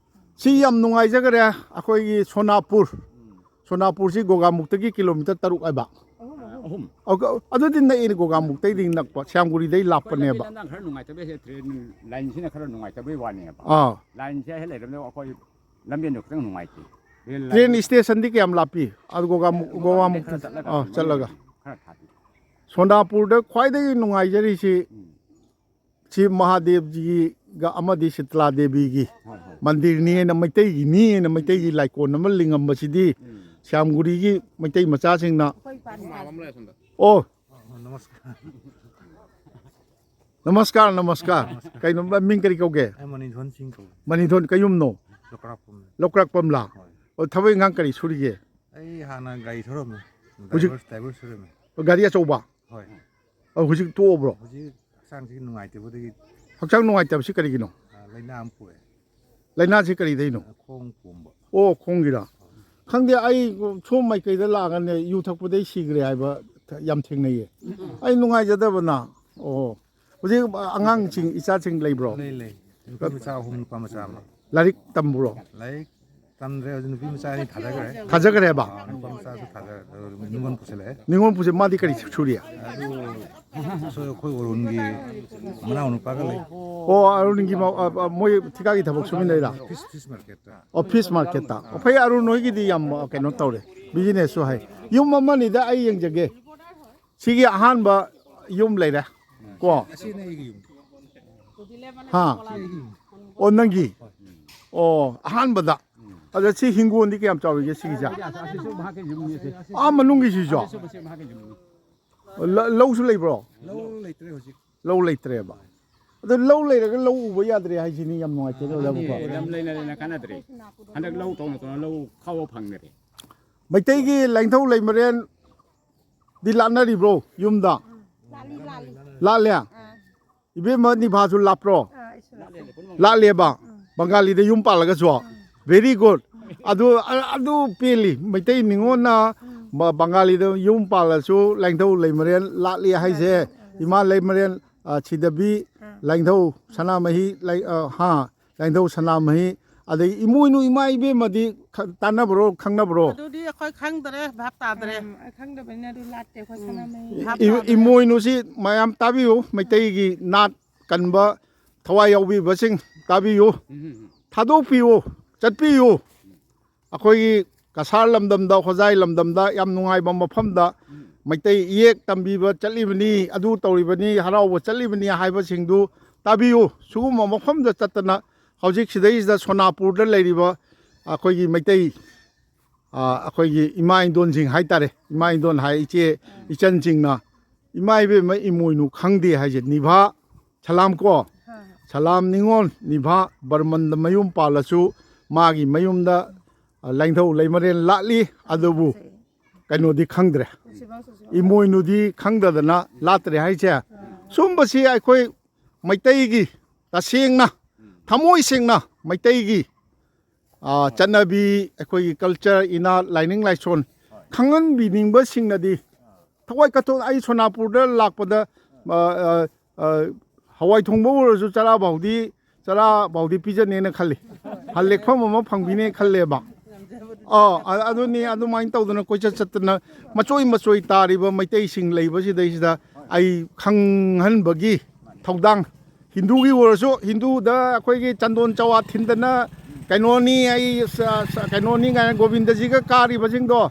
ꯁꯤ ꯌꯥꯝ ꯅꯨꯡꯉꯥꯏꯖꯈꯔꯦ꯫ ꯑꯩꯈꯣꯏꯒꯤ ꯁꯣꯅꯥꯄꯨꯔ, ꯁꯣꯅꯥꯄꯨꯔꯁꯤ ꯒꯣꯒꯥꯃꯨꯛꯇꯒꯤ ꯀꯤꯂꯣꯃꯤꯇꯔ ꯇꯔꯨꯛ ꯍꯥꯏꯕ꯫ ꯑꯍꯨꯝ꯫ ꯑꯗꯨꯗꯤ ꯅꯛꯏꯅꯦ, ꯒꯣꯒꯥꯃꯨꯛꯇꯩꯗꯤ ꯅꯛꯄ, ꯁ꯭ꯌꯥꯝꯒꯨꯔꯤꯗꯩ ꯂꯥꯞꯄꯅꯦꯕ꯫ ꯂꯝꯕꯤ ꯈꯔ ꯅꯨꯡꯉꯥꯏꯇꯕ ꯍꯦꯛ ꯇ꯭ꯔꯦꯟ ꯂꯥꯏꯟꯁꯤꯅ ꯈꯔ ꯅꯨꯡꯉꯥꯏꯇꯕꯩ ꯋꯥꯅꯦꯕ꯫ ꯑꯥ꯫ ꯂꯥꯏꯟꯁꯦ ꯍꯦꯛ ꯂꯩꯔꯝꯗꯕ ꯑꯩꯈꯣꯏ ꯂꯝꯕꯦꯟꯗꯣ ꯈꯤꯇꯪ ꯅꯨꯡꯉꯥꯏꯇꯦ꯫ ꯔꯦꯜ ꯂꯥꯏꯟ ꯇ꯭ꯔꯦꯟ ꯏꯁꯇꯦꯁꯟꯗꯤ ꯀꯌꯥꯝ ꯂꯥꯞꯄꯤ? ꯑꯗꯨ ꯒꯣꯒꯥꯃꯨꯛ, ꯒꯣꯒꯥꯃꯨꯛ ꯈꯔ ꯆꯠꯂꯒ ꯑꯥ, ꯆꯠꯂꯒ꯫ ꯈꯔ ꯊꯥꯗꯦ꯫ ꯁꯣꯅꯥꯄꯨꯔꯗ ꯈ꯭ꯋꯥꯏꯗꯒꯤ ꯅꯨꯡꯉꯥꯏꯖꯔꯤꯁꯤ ꯎꯝ꯫ ꯁꯤ ꯃꯍꯥꯗꯦꯕꯖꯤꯒ ꯑꯃꯗꯤ ꯁꯤꯇꯂꯥ ꯗꯦꯕꯤꯒꯤ ꯍꯣꯏ, ꯍꯣꯏ꯫ ꯃꯟꯗꯤꯔꯅꯤꯅ, ꯃꯩꯇꯩꯒꯤꯅꯤꯅ ꯃꯩꯇꯩꯒꯤ ꯂꯥꯏꯀꯣꯟ ꯑꯃ ꯂꯤꯡꯉꯝꯕꯁꯤꯗꯤ ꯎꯝ꯫ ꯁ꯭ꯌꯥꯝꯒꯨꯔꯤꯒꯤ ꯃꯩꯇꯩ ꯃꯆꯥꯁꯤꯡꯅ꯫ ꯑꯣ꯫ ꯅꯃꯁꯀꯥꯔ꯫ ꯅꯃꯁꯀꯥꯔ, ꯅꯃꯁꯀꯥꯔ꯫ ꯀꯩꯅꯣ, ꯃꯤꯡ ꯀꯔꯤ ꯀꯧꯒꯦ? ꯑꯩ ꯃꯅꯤꯊꯣꯟ ꯁꯤꯡ ꯀꯧꯏ꯫ ꯃꯅꯤꯊꯣꯟ ꯀꯌꯨꯝꯅꯣ? ꯂꯣꯀ꯭ꯔꯥꯛꯄꯝ꯫ ꯂꯣꯀ꯭ꯔꯥꯛꯄꯝꯂꯥ? ꯍꯣꯏ꯫ ꯑꯣ, ꯊꯕꯛ ꯏꯪꯈꯥꯡ ꯀꯔꯤ ꯁꯨꯔꯤꯒꯦ? ꯑꯩ ꯍꯥꯟꯅ ꯒꯥꯔꯤ ꯊꯧꯔꯝꯃꯤ꯫ ꯍꯧꯖꯤꯛ ꯗ꯭ꯔꯥꯏꯚꯔ, ꯗ꯭ꯔꯥꯏꯚꯔ ꯁꯨꯔꯝꯃꯤ꯫ ꯒꯥꯔꯤ ꯑꯆꯧꯕ? ꯍꯣꯏ꯫ ꯑꯣ, ꯍꯧꯖꯤꯛ ꯇꯣꯛꯑꯕ꯭ꯔꯣ? ꯍꯧꯖꯤꯛ ꯍꯛꯆꯥꯡꯁꯤ ꯅꯨꯡꯉꯥꯏꯇꯕꯗꯒꯤ꯫ ꯍꯛꯆꯥꯡ ꯅꯨꯡꯉꯥꯏꯇꯕꯁꯤ ꯀꯔꯤꯒꯤꯅꯣ? ꯑ, ꯂꯥꯏꯅꯥ ꯑꯃ ꯄꯣꯛꯑꯦ꯫ ꯂꯥꯏꯅꯥꯁꯤ ꯀꯔꯤꯗꯩꯅꯣ? ꯑ, ꯈꯣꯡ ꯄꯣꯝꯕ꯫ ꯑꯣ, ꯈꯣꯡꯒꯤꯔꯥ? ꯈꯪꯗꯦ, ꯑꯩ ꯁꯣꯝ ꯃꯥꯏꯀꯩꯗ ꯂꯥꯛꯑꯒꯅꯦ, ꯌꯨ ꯊꯛꯄꯗꯩ ꯁꯤꯈ꯭ꯔꯦ ꯍꯥꯏꯕ ꯌꯥꯝ ꯊꯦꯡꯅꯩꯌꯦ꯫ ꯑꯩ ꯅꯨꯡꯉꯥꯏꯖꯗꯕꯅ꯫ ꯑꯣ, ꯍꯧꯖꯤꯛ ꯑꯉꯥꯡꯁꯤꯡ, ꯏꯆꯥꯁꯤꯡ ꯂꯩꯕ꯭ꯔꯣ? ꯂꯩ, ꯂꯩ꯫ ꯅꯨꯄꯤ ꯃꯆꯥ ꯑꯍꯨꯝ, ꯅꯨꯄꯥ ꯃꯆꯥ ꯑꯃ꯫ ꯂꯥꯏꯔꯤꯛ ꯇꯝꯕ꯭ꯔꯣ? ꯂꯥꯏꯔꯤꯛ ꯇꯝꯗ꯭ꯔꯦ, ꯍꯧꯖꯤꯛ ꯅꯨꯄꯤ ꯃꯆꯥ ꯑꯅꯤ ꯊꯥꯗꯈ꯭ꯔꯦ꯫ ꯊꯥꯖꯈ꯭ꯔꯦꯕ? ꯑꯥ, ꯅꯨꯄꯥ ꯃꯆꯥꯁꯨ ꯊꯥꯗ-, ꯅꯤꯉꯣꯜ ꯄꯨꯁꯜꯂꯛꯑꯦ꯫ ꯅꯤꯉꯣꯜ ꯄꯨꯁꯦ, ꯃꯥꯗꯤ ꯀꯔꯤ ꯁꯨꯔꯤ? ꯑꯗꯨ ꯑꯩꯈꯣꯏ ꯑꯣꯔꯣꯟꯒꯤ ꯃꯅꯥꯎꯅꯨꯄꯥꯒ ꯂꯩ꯫ ꯑꯣ, ꯑꯔꯨꯟꯒꯤ ꯃ-, ꯑ, ꯑ, ꯃꯣꯏ ꯊꯤꯀꯥꯒꯤ ꯊꯕꯛ ꯁꯨꯃꯤꯟꯅꯩꯔꯥ? ꯐꯤꯁ, ꯐꯤꯁ ꯃꯥꯔꯀꯦꯠꯇ꯫ ꯑꯣ, ꯐꯤꯁ ꯃꯥꯔꯀꯦꯠꯇ꯫ ꯑꯣ, ꯐꯩ, ꯑꯔꯨꯟ ꯍꯣꯏꯒꯤꯗꯤ ꯌꯥꯝ, ꯑ, ꯀꯩꯅꯣ ꯇꯧꯔꯦ, ꯕꯤꯖꯤꯅꯦꯁꯁꯨ ꯍꯩ꯫ ꯌꯨꯝ ꯑꯃꯅꯤꯗ ꯑꯩ ꯌꯦꯡꯖꯒꯦ꯫ ꯁꯤꯒꯤ ꯑꯍꯥꯟꯕ ꯌꯨꯝ ꯂꯩꯔꯦ ꯀꯣ? ꯑꯁꯤꯅ ꯑꯩꯒꯤ ꯌꯨꯝ꯫ ꯍꯥ? ꯑꯣ, ꯅꯪꯒꯤ? ꯑꯣ, ꯑꯍꯥꯟꯕꯗ꯫ ꯑꯗ ꯁꯤ ꯍꯤꯡꯒꯣꯜꯗꯤ ꯀꯌꯥꯝ ꯆꯥꯎꯔꯤꯒꯦ ꯁꯤꯒꯤꯁꯦ? ꯑꯁꯤꯁꯨ ꯃꯍꯥꯛꯀꯤ ꯌꯨꯝꯅꯤ, ꯁꯤ꯫ ꯑꯥ, ꯃꯅꯨꯡꯒꯤꯁꯤꯁꯨ? ꯑꯁꯤꯁꯨ ꯃꯁꯤ ꯃꯍꯥꯛꯀꯤ ꯌꯨꯝꯅꯤ꯫ ꯂ-, ꯂꯧꯁꯨ ꯂꯩꯕ꯭ꯔꯣ? ꯂꯧ ꯂꯩꯇ꯭ꯔꯦ ꯍꯧꯖꯤꯛ꯫ ꯂꯧ ꯂꯩꯇ꯭ꯔꯦꯕ꯫ ꯑꯗꯨ ꯂꯧ ꯂꯩꯔꯒ ꯂꯧ ꯎꯕ ꯌꯥꯗ꯭ꯔꯦ ꯍꯥꯏꯁꯤꯅꯤ, ꯌꯥꯝ ꯅꯨꯡꯉꯥꯏꯇꯦ, ꯑꯣꯖꯥꯕꯨꯀꯣ꯫ ꯑꯗꯨꯅꯤ, ꯂꯝ ꯂꯩꯅ ꯂꯩꯅ ꯀꯥꯟꯅꯗ꯭ꯔꯦ꯫ ꯍꯟꯗꯛ ꯂꯧ ꯇꯧꯅ ꯇꯧꯅ ꯂꯧ ꯈꯥꯎꯕ ꯐꯪꯗꯔꯦ꯫ ꯃꯩꯇꯩꯒꯤ ꯂꯥꯏꯅꯤꯡꯊꯧ ꯂꯩꯃꯔꯦꯟꯗꯤ ꯂꯥꯠꯅꯔꯤꯕ꯭ꯔꯣ ꯌꯨꯝꯗ? ꯂꯥꯠꯂꯤ, ꯂꯥꯠꯂꯤ꯫ ꯂꯥꯠꯂꯦ? ꯑꯥ꯫ ꯏꯕꯦꯝꯃ ꯅꯤꯚꯥꯁꯨ ꯂꯥꯠꯄ꯭ꯔꯣ? ꯑꯥ, ꯑꯩꯁꯨ ꯂꯥꯠꯂꯤ꯫ ꯂꯥꯠꯂꯦꯕ? ꯎꯝ꯫ ꯕꯪꯒꯥꯂꯤꯗ ꯌꯨꯝ ꯄꯥꯜꯂꯒꯁꯨ? ꯎꯝ꯫ Very good꯫ ꯑꯗꯨ, ꯑ-, ꯑꯗꯨ ꯄꯦꯜꯂꯤ꯫ ꯃꯩꯇꯩ ꯅꯤꯉꯣꯟꯅ ꯎꯝ꯫ ꯕ-, ꯕꯪꯒꯥꯂꯤꯗ ꯌꯨꯝ ꯄꯥꯜꯂꯁꯨ ꯂꯥꯏꯅꯤꯡꯊꯧ ꯂꯩꯃꯔꯦꯟ ꯂꯥꯠꯂꯤ ꯍꯥꯏꯁꯦ, ꯂꯥꯠꯂꯤ꯫ ꯏꯃꯥ ꯂꯩꯃꯔꯦꯟ, ꯑ, ꯁꯤꯗꯕꯤ, ꯑꯥ꯫ ꯂꯥꯏꯅꯤꯡꯊꯧ ꯁꯅꯥꯃꯍꯤ, ꯂꯥꯏ-, ꯑ, ꯍꯥ, ꯂꯥꯏꯅꯤꯡꯊꯧ ꯁꯅꯥꯃꯍꯤ, ꯑꯗꯩ ꯏꯃꯣꯏꯅꯨ ꯏꯃꯥ ꯏꯕꯦꯝꯃꯗꯤ ꯈ- ꯇꯥꯟꯅꯕ꯭ꯔꯣ, ꯈꯪꯅꯕ꯭ꯔꯣ? ꯑꯗꯨꯗꯤ ꯑꯩꯈꯣꯏ ꯈꯪꯗ꯭ꯔꯦ, ꯚꯥꯞ ꯇꯥꯗ꯭ꯔꯦ꯫ ꯎꯝ, ꯑꯩ ꯈꯪꯗꯕꯅꯤꯅ ꯑꯗꯨ ꯂꯥꯠꯇꯦ ꯑꯩꯈꯣꯏ ꯎꯝ꯫ ꯁꯅꯥꯃꯍꯤ꯫ ꯚꯥꯞ ꯏ- ꯇꯥꯗ꯭ꯔꯦ꯫ ꯏꯃꯣꯏꯅꯨꯁꯤ ꯃꯌꯥꯝ ꯇꯥꯕꯤꯌꯨ, ꯃꯩꯇꯩꯒꯤ ꯅꯥꯠ ꯀꯟꯕ ꯊꯋꯥꯏ ꯌꯥꯎꯕꯤꯕꯁꯤꯡ ꯇꯥꯕꯤꯌꯨ꯫ ꯊꯥꯗꯣꯛꯄꯤꯌꯨ, ꯆꯠꯄꯤꯌꯨ꯫ ꯑꯩꯈꯣꯏꯒꯤ ꯀꯁꯥꯔ ꯂꯝꯗꯝꯗ, ꯍꯣꯖꯥꯏ ꯂꯝꯗꯝꯗ ꯌꯥꯝ ꯅꯨꯡꯉꯥꯏꯕ ꯃꯐꯝꯗ ꯃꯩꯇꯩ ꯏꯌꯦꯛ ꯇꯝꯕꯤꯕ ꯆꯠꯂꯤꯕꯅꯤ, ꯑꯗꯨ ꯇꯧꯔꯤꯕꯅꯤ, ꯍꯔꯥꯎꯕ ꯆꯠꯂꯤꯕꯅꯤ ꯍꯥꯏꯕꯁꯤꯡꯗꯨ ꯇꯥꯕꯤꯌꯨ꯫ ꯁꯤꯒꯨꯝꯕ ꯃꯐꯝꯗ ꯆꯠꯇꯅ ꯍꯧꯖꯤꯛ ꯁꯤꯗꯩꯁꯤꯗ ꯁꯣꯅꯥꯄꯨꯔꯗ ꯂꯩꯔꯤꯕ ꯑꯩꯈꯣꯏꯒꯤ ꯃꯩꯇꯩ, ꯑ, ꯑꯩꯈꯣꯏꯒꯤ ꯏꯃꯥ ꯏꯟꯗꯣꯟꯁꯤꯡ ꯍꯥꯏꯇꯥꯔꯦ, ꯏꯃꯥ ꯏꯟꯗꯣꯟ ꯍꯥꯏ ꯏꯆꯦ ꯏꯆꯟꯁꯤꯡꯅ ꯏꯃꯥ ꯏꯕꯦꯝꯃ ꯏꯃꯣꯏꯅꯨ ꯈꯪꯗꯦ ꯍꯥꯏꯁꯦ꯫ ꯅꯤꯚꯥ ꯁꯂꯥꯝ ꯀꯣ, ꯁꯂꯥꯝ ꯅꯤꯉꯣꯜ ꯅꯤꯚꯥ ꯕꯔꯃꯟꯗ ꯃꯌꯨꯝ ꯄꯥꯜꯂꯁꯨ ꯃꯥꯒꯤ ꯃꯌꯨꯝꯗ, ꯑ, ꯂꯥꯏꯙꯧ ꯂꯩꯃꯔꯦꯟ ꯂꯥꯠꯂꯤ꯫ ꯑꯗꯨꯕꯨ ꯀꯩꯅꯣꯗꯤ ꯈꯪꯗ꯭ꯔꯦ, ꯏꯃꯣꯏꯅꯨꯗꯤ ꯈꯪꯗꯗꯅ ꯂꯥꯠꯇ꯭ꯔꯦ ꯍꯥꯏꯁꯦ꯫ ꯁꯨꯝꯕꯁꯤ ꯑꯩꯈꯣꯏ ꯃꯩꯇꯩꯒꯤ ꯇꯁꯦꯡꯅ, ꯊꯃꯣꯏ ꯁꯦꯡꯅ ꯃꯩꯇꯩꯒꯤ, ꯑ, ꯆꯠꯅꯕꯤ, ꯑꯩꯈꯣꯏꯒꯤ ꯀꯜꯆꯔ, ꯏꯅꯥꯠ, ꯂꯥꯏꯅꯤꯡ ꯂꯥꯏꯁꯣꯟ ꯈꯪꯍꯟꯕꯤꯅꯤꯡꯕꯁꯤꯡꯅꯗꯤ ꯊꯋꯥꯏ ꯀꯠꯊꯣꯛ꯫ ꯑꯩ ꯁꯣꯅꯥꯄꯨꯔꯗ ꯂꯥꯛꯄꯗ, ꯑ, ꯑ, ꯑ, ꯍꯋꯥꯏ ꯊꯣꯡꯕ ꯑꯣꯏꯔꯁꯨ ꯆꯔꯥ ꯐꯥꯎꯗꯤ, ꯆꯔꯥ ꯐꯥꯎꯗꯤ ꯄꯤꯖꯅꯦꯅ ꯈꯜꯂꯤ꯫ ꯍꯜ ꯂꯦꯛꯐꯝ ꯑꯃ ꯐꯪꯕꯤꯅꯦ ꯈꯜꯂꯦꯕ꯫ ꯑꯥ, ꯑ- ꯑꯗꯨꯅꯤ, ꯑꯗꯨꯃꯥꯏꯅ ꯇꯧꯗꯅ ꯀꯣꯏꯆꯠ ꯆꯠꯇꯅ ꯃꯆꯣꯏ ꯃꯆꯣꯏ ꯇꯥꯔꯤꯕ ꯃꯩꯇꯩꯁꯤꯡ ꯂꯩꯕꯁꯤꯗꯩꯁꯤꯗ ꯑꯩ ꯈꯪꯍꯟꯕꯒꯤ ꯊꯧꯗꯥꯡ, ꯍꯤꯟꯗꯨꯒꯤ ꯑꯣꯏꯔꯁꯨ, ꯍꯤꯟꯗꯨꯗ ꯑꯩꯈꯣꯏꯒꯤ ꯆꯟꯗꯣꯟ ꯆꯋꯥ ꯊꯤꯟꯗꯅ ꯀꯩꯅꯣꯅꯤ, ꯑꯩ ꯁ- ꯁ- ꯀꯩꯅꯣꯅꯤ ꯀꯥꯏꯅ ꯒꯣꯕꯤꯟꯗꯖꯤꯒ ꯀꯥꯔꯤꯕꯁꯤꯡꯗꯣ,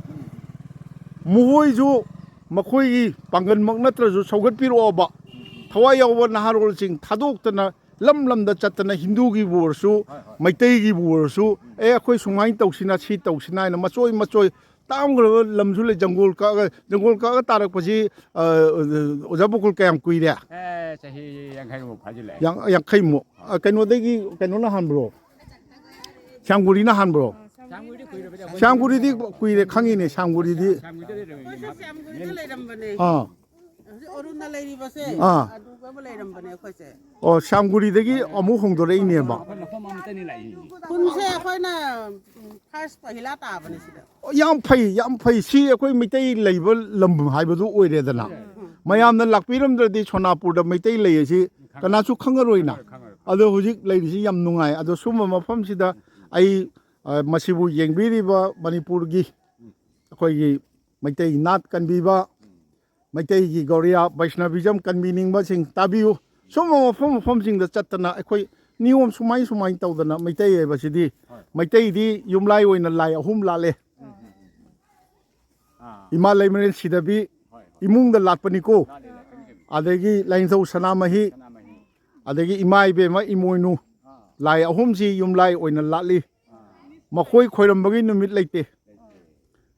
ꯃꯈꯣꯏꯁꯨ ꯃꯈꯣꯏꯒꯤ ꯄꯥꯡꯒꯜꯃꯛ ꯅꯠꯇ꯭ꯔꯁꯨ ꯁꯧꯒꯠꯄꯤꯔꯛꯑꯣꯕ꯫ ꯊꯋꯥꯏ ꯌꯥꯎꯕ ꯅꯍꯥꯔꯣꯜꯁꯤꯡ ꯊꯥꯗꯣꯛꯇꯅ ꯂꯝ ꯂꯝꯗ ꯆꯠꯇꯅ ꯍꯤꯟꯗꯨꯒꯤꯕꯨ ꯑꯣꯏꯔꯁꯨ, ꯃꯩꯇꯩꯒꯤꯕꯨ ꯑꯣꯏꯔꯁꯨ, ꯑꯦ, ꯑꯩꯈꯣꯏ ꯁꯨꯃꯥꯏꯅ ꯇꯧꯁꯤꯅ, ꯁꯤ ꯇꯧꯁꯤꯅ ꯍꯥꯏꯅ ꯃꯆꯣꯏ ꯃꯆꯣꯏ ꯇꯥꯡꯈ꯭ꯔꯕ ꯂꯝꯁꯨ ꯂꯩ꯫ ꯖꯪꯒꯣꯜ ꯀꯛꯑꯒ, ꯖꯪꯒꯣꯜ ꯀꯛꯑꯒ ꯇꯥꯔꯛꯄꯁꯤ, ꯑ, ꯑꯣꯖꯥ ꯕꯀꯨꯜ, ꯀꯌꯥꯝ ꯀꯨꯏꯔꯦ? ꯑꯦ, ꯆꯍꯤ ꯌꯥꯡꯈꯩꯃꯨꯛ ꯐꯥꯖꯤꯜꯂꯛꯑꯦ꯫ ꯌꯥꯡ- ꯌꯥꯡꯈꯩꯃꯨꯛ꯫ ꯑ, ꯀꯩꯅꯣꯗꯒꯤ, ꯀꯩꯅꯣꯅ ꯍꯥꯟꯕ꯭ꯔꯣ? ꯁ꯭ꯌꯥꯝꯒꯨꯔꯤꯅ ꯍꯥꯟꯕ꯭ꯔꯣ? ꯁ꯭ꯌꯥꯝꯒꯨꯔꯤꯗꯤ ꯀꯨꯏꯔꯕꯅꯦ꯫ ꯁ꯭ꯌꯥꯝꯒꯨꯔꯤꯗꯤ ꯀꯨꯏꯔꯦ, ꯈꯪꯉꯤꯅꯦ, ꯁ꯭ꯌꯥꯝꯒꯨꯔꯤꯗꯤ꯫ ꯁ꯭ꯌꯥꯝꯒꯨꯔꯤꯗ ꯂꯩꯔꯝꯃꯤꯅꯦ꯫ ꯑꯩꯈꯣꯏꯁꯨ ꯁ꯭ꯌꯥꯝꯒꯨꯔꯤꯗ ꯂꯩꯔꯝꯕꯅꯦ꯫ ꯑꯥ꯫ ꯍꯧꯖꯤꯛ ꯑꯔꯨꯟꯅ ꯂꯩꯔꯤꯕꯁꯦ, ꯑꯥ꯫ ꯑꯗꯨꯒ ꯑꯃ ꯂꯩꯔꯝꯕꯅꯦ ꯑꯩꯈꯣꯏꯁꯦ꯫ ꯑꯣ, ꯁ꯭ꯌꯥꯝꯒꯨꯔꯤꯗꯒꯤ ꯑꯃꯨꯛ ꯍꯣꯡꯗꯣꯔꯛꯏꯅꯦꯕ꯫ ꯑꯩꯈꯣꯏ ꯃꯐꯝ ꯑꯃꯠꯇꯅꯤ ꯂꯥꯛꯏꯁꯦ꯫ ꯈꯨꯟꯁꯦ ꯑꯩꯈꯣꯏꯅ, ꯎꯝ, ꯐꯥꯔꯁ ꯄꯍꯤꯂꯥ ꯇꯥꯕꯅꯦ ꯁꯤꯗ꯫ ꯑꯣ, ꯌꯥꯝ ꯐꯩ, ꯌꯥꯝ ꯐꯩ꯫ ꯁꯤ ꯑꯩꯈꯣꯏ ꯃꯩꯇꯩ ꯂꯩꯕ ꯂꯝ ꯍꯥꯏꯕꯗꯨ ꯑꯣꯏꯔꯦꯗꯅ꯫ ꯃꯌꯥꯝꯅ ꯂꯥꯛꯄꯤꯔꯝꯗ꯭ꯔꯗꯤ ꯁꯣꯅꯥꯄꯨꯔꯗ ꯃꯩꯇꯩ ꯂꯩ ꯑꯁꯤ ꯀꯅꯥꯁꯨ ꯈꯪꯉꯔꯣꯏꯅ꯫ ꯑꯗꯣ ꯍꯧꯖꯤꯛ ꯂꯩꯔꯤꯁꯤ ꯌꯥꯝ ꯅꯨꯡꯉꯥꯏ꯫ ꯑꯗꯣ ꯁꯨꯝꯕ ꯃꯐꯝꯁꯤꯗ ꯑꯩ, ꯑ, ꯃꯁꯤꯕꯨ ꯌꯦꯡꯕꯤꯔꯤꯕ ꯃꯅꯤꯄꯨꯔꯒꯤ ꯑꯩꯈꯣꯏꯒꯤ ꯃꯩꯇꯩ ꯅꯥꯠ ꯀꯟꯕꯤꯕ, ꯃꯩꯇꯩꯒꯤ ꯒꯧꯔꯤꯌꯥ ꯕꯩꯁꯅꯕꯤꯖꯝ ꯀꯟꯕꯤꯅꯤꯡꯕꯁꯤꯡ ꯇꯥꯕꯤꯌꯨ꯫ ꯁꯨꯝꯕ ꯃꯐꯝ ꯃꯐꯝꯁꯤꯡꯗ ꯆꯠꯇꯅ ꯑꯩꯈꯣꯏ ꯅꯤꯌꯣꯝ ꯁꯨꯃꯥꯏ ꯁꯨꯃꯥꯏꯅ ꯇꯧꯗꯅ ꯃꯩꯇꯩ ꯍꯥꯏꯕꯁꯤꯗꯤ, ꯍꯣꯏ꯫ ꯃꯩꯇꯩꯗꯤ ꯌꯨꯝꯂꯥꯏ ꯑꯣꯏꯅ ꯂꯥꯏ ꯑꯍꯨꯝ ꯂꯥꯠꯂꯦ꯫ ꯎꯝ, ꯎꯝ, ꯎꯝ꯫ ꯑꯥ꯫ ꯏꯃꯥ ꯂꯩꯃꯔꯦꯟ ꯁꯤꯗꯕꯤ ꯍꯣꯏ, ꯍꯣꯏ꯫ ꯏꯃꯨꯡꯗ ꯂꯥꯠꯄꯅꯤꯀꯣ꯫ ꯂꯥꯠꯂꯦ, ꯂꯥꯠꯂꯦ, ꯈꯪꯉꯦ, ꯈꯪꯉꯦ꯫ ꯑꯗꯒꯤ ꯂꯥꯏꯅꯤꯡꯊꯧ ꯁꯅꯥꯃꯍꯤ, ꯁꯅꯥꯃꯍꯤ꯫ ꯑꯗꯒꯤ ꯏꯃꯥ ꯏꯕꯦꯝꯃ ꯏꯃꯣꯏꯅꯨ, ꯑꯥ꯫ ꯂꯥꯏ ꯑꯍꯨꯝꯁꯤ ꯌꯨꯝꯂꯥꯏ ꯑꯣꯏꯅ ꯂꯥꯠꯂꯤ꯫ ꯑꯥ꯫ ꯃꯈꯣꯏ ꯈꯣꯏꯔꯝꯕꯒꯤ ꯅꯨꯃꯤꯠ ꯂꯩꯇꯦ꯫ ꯂꯩꯇꯦ꯫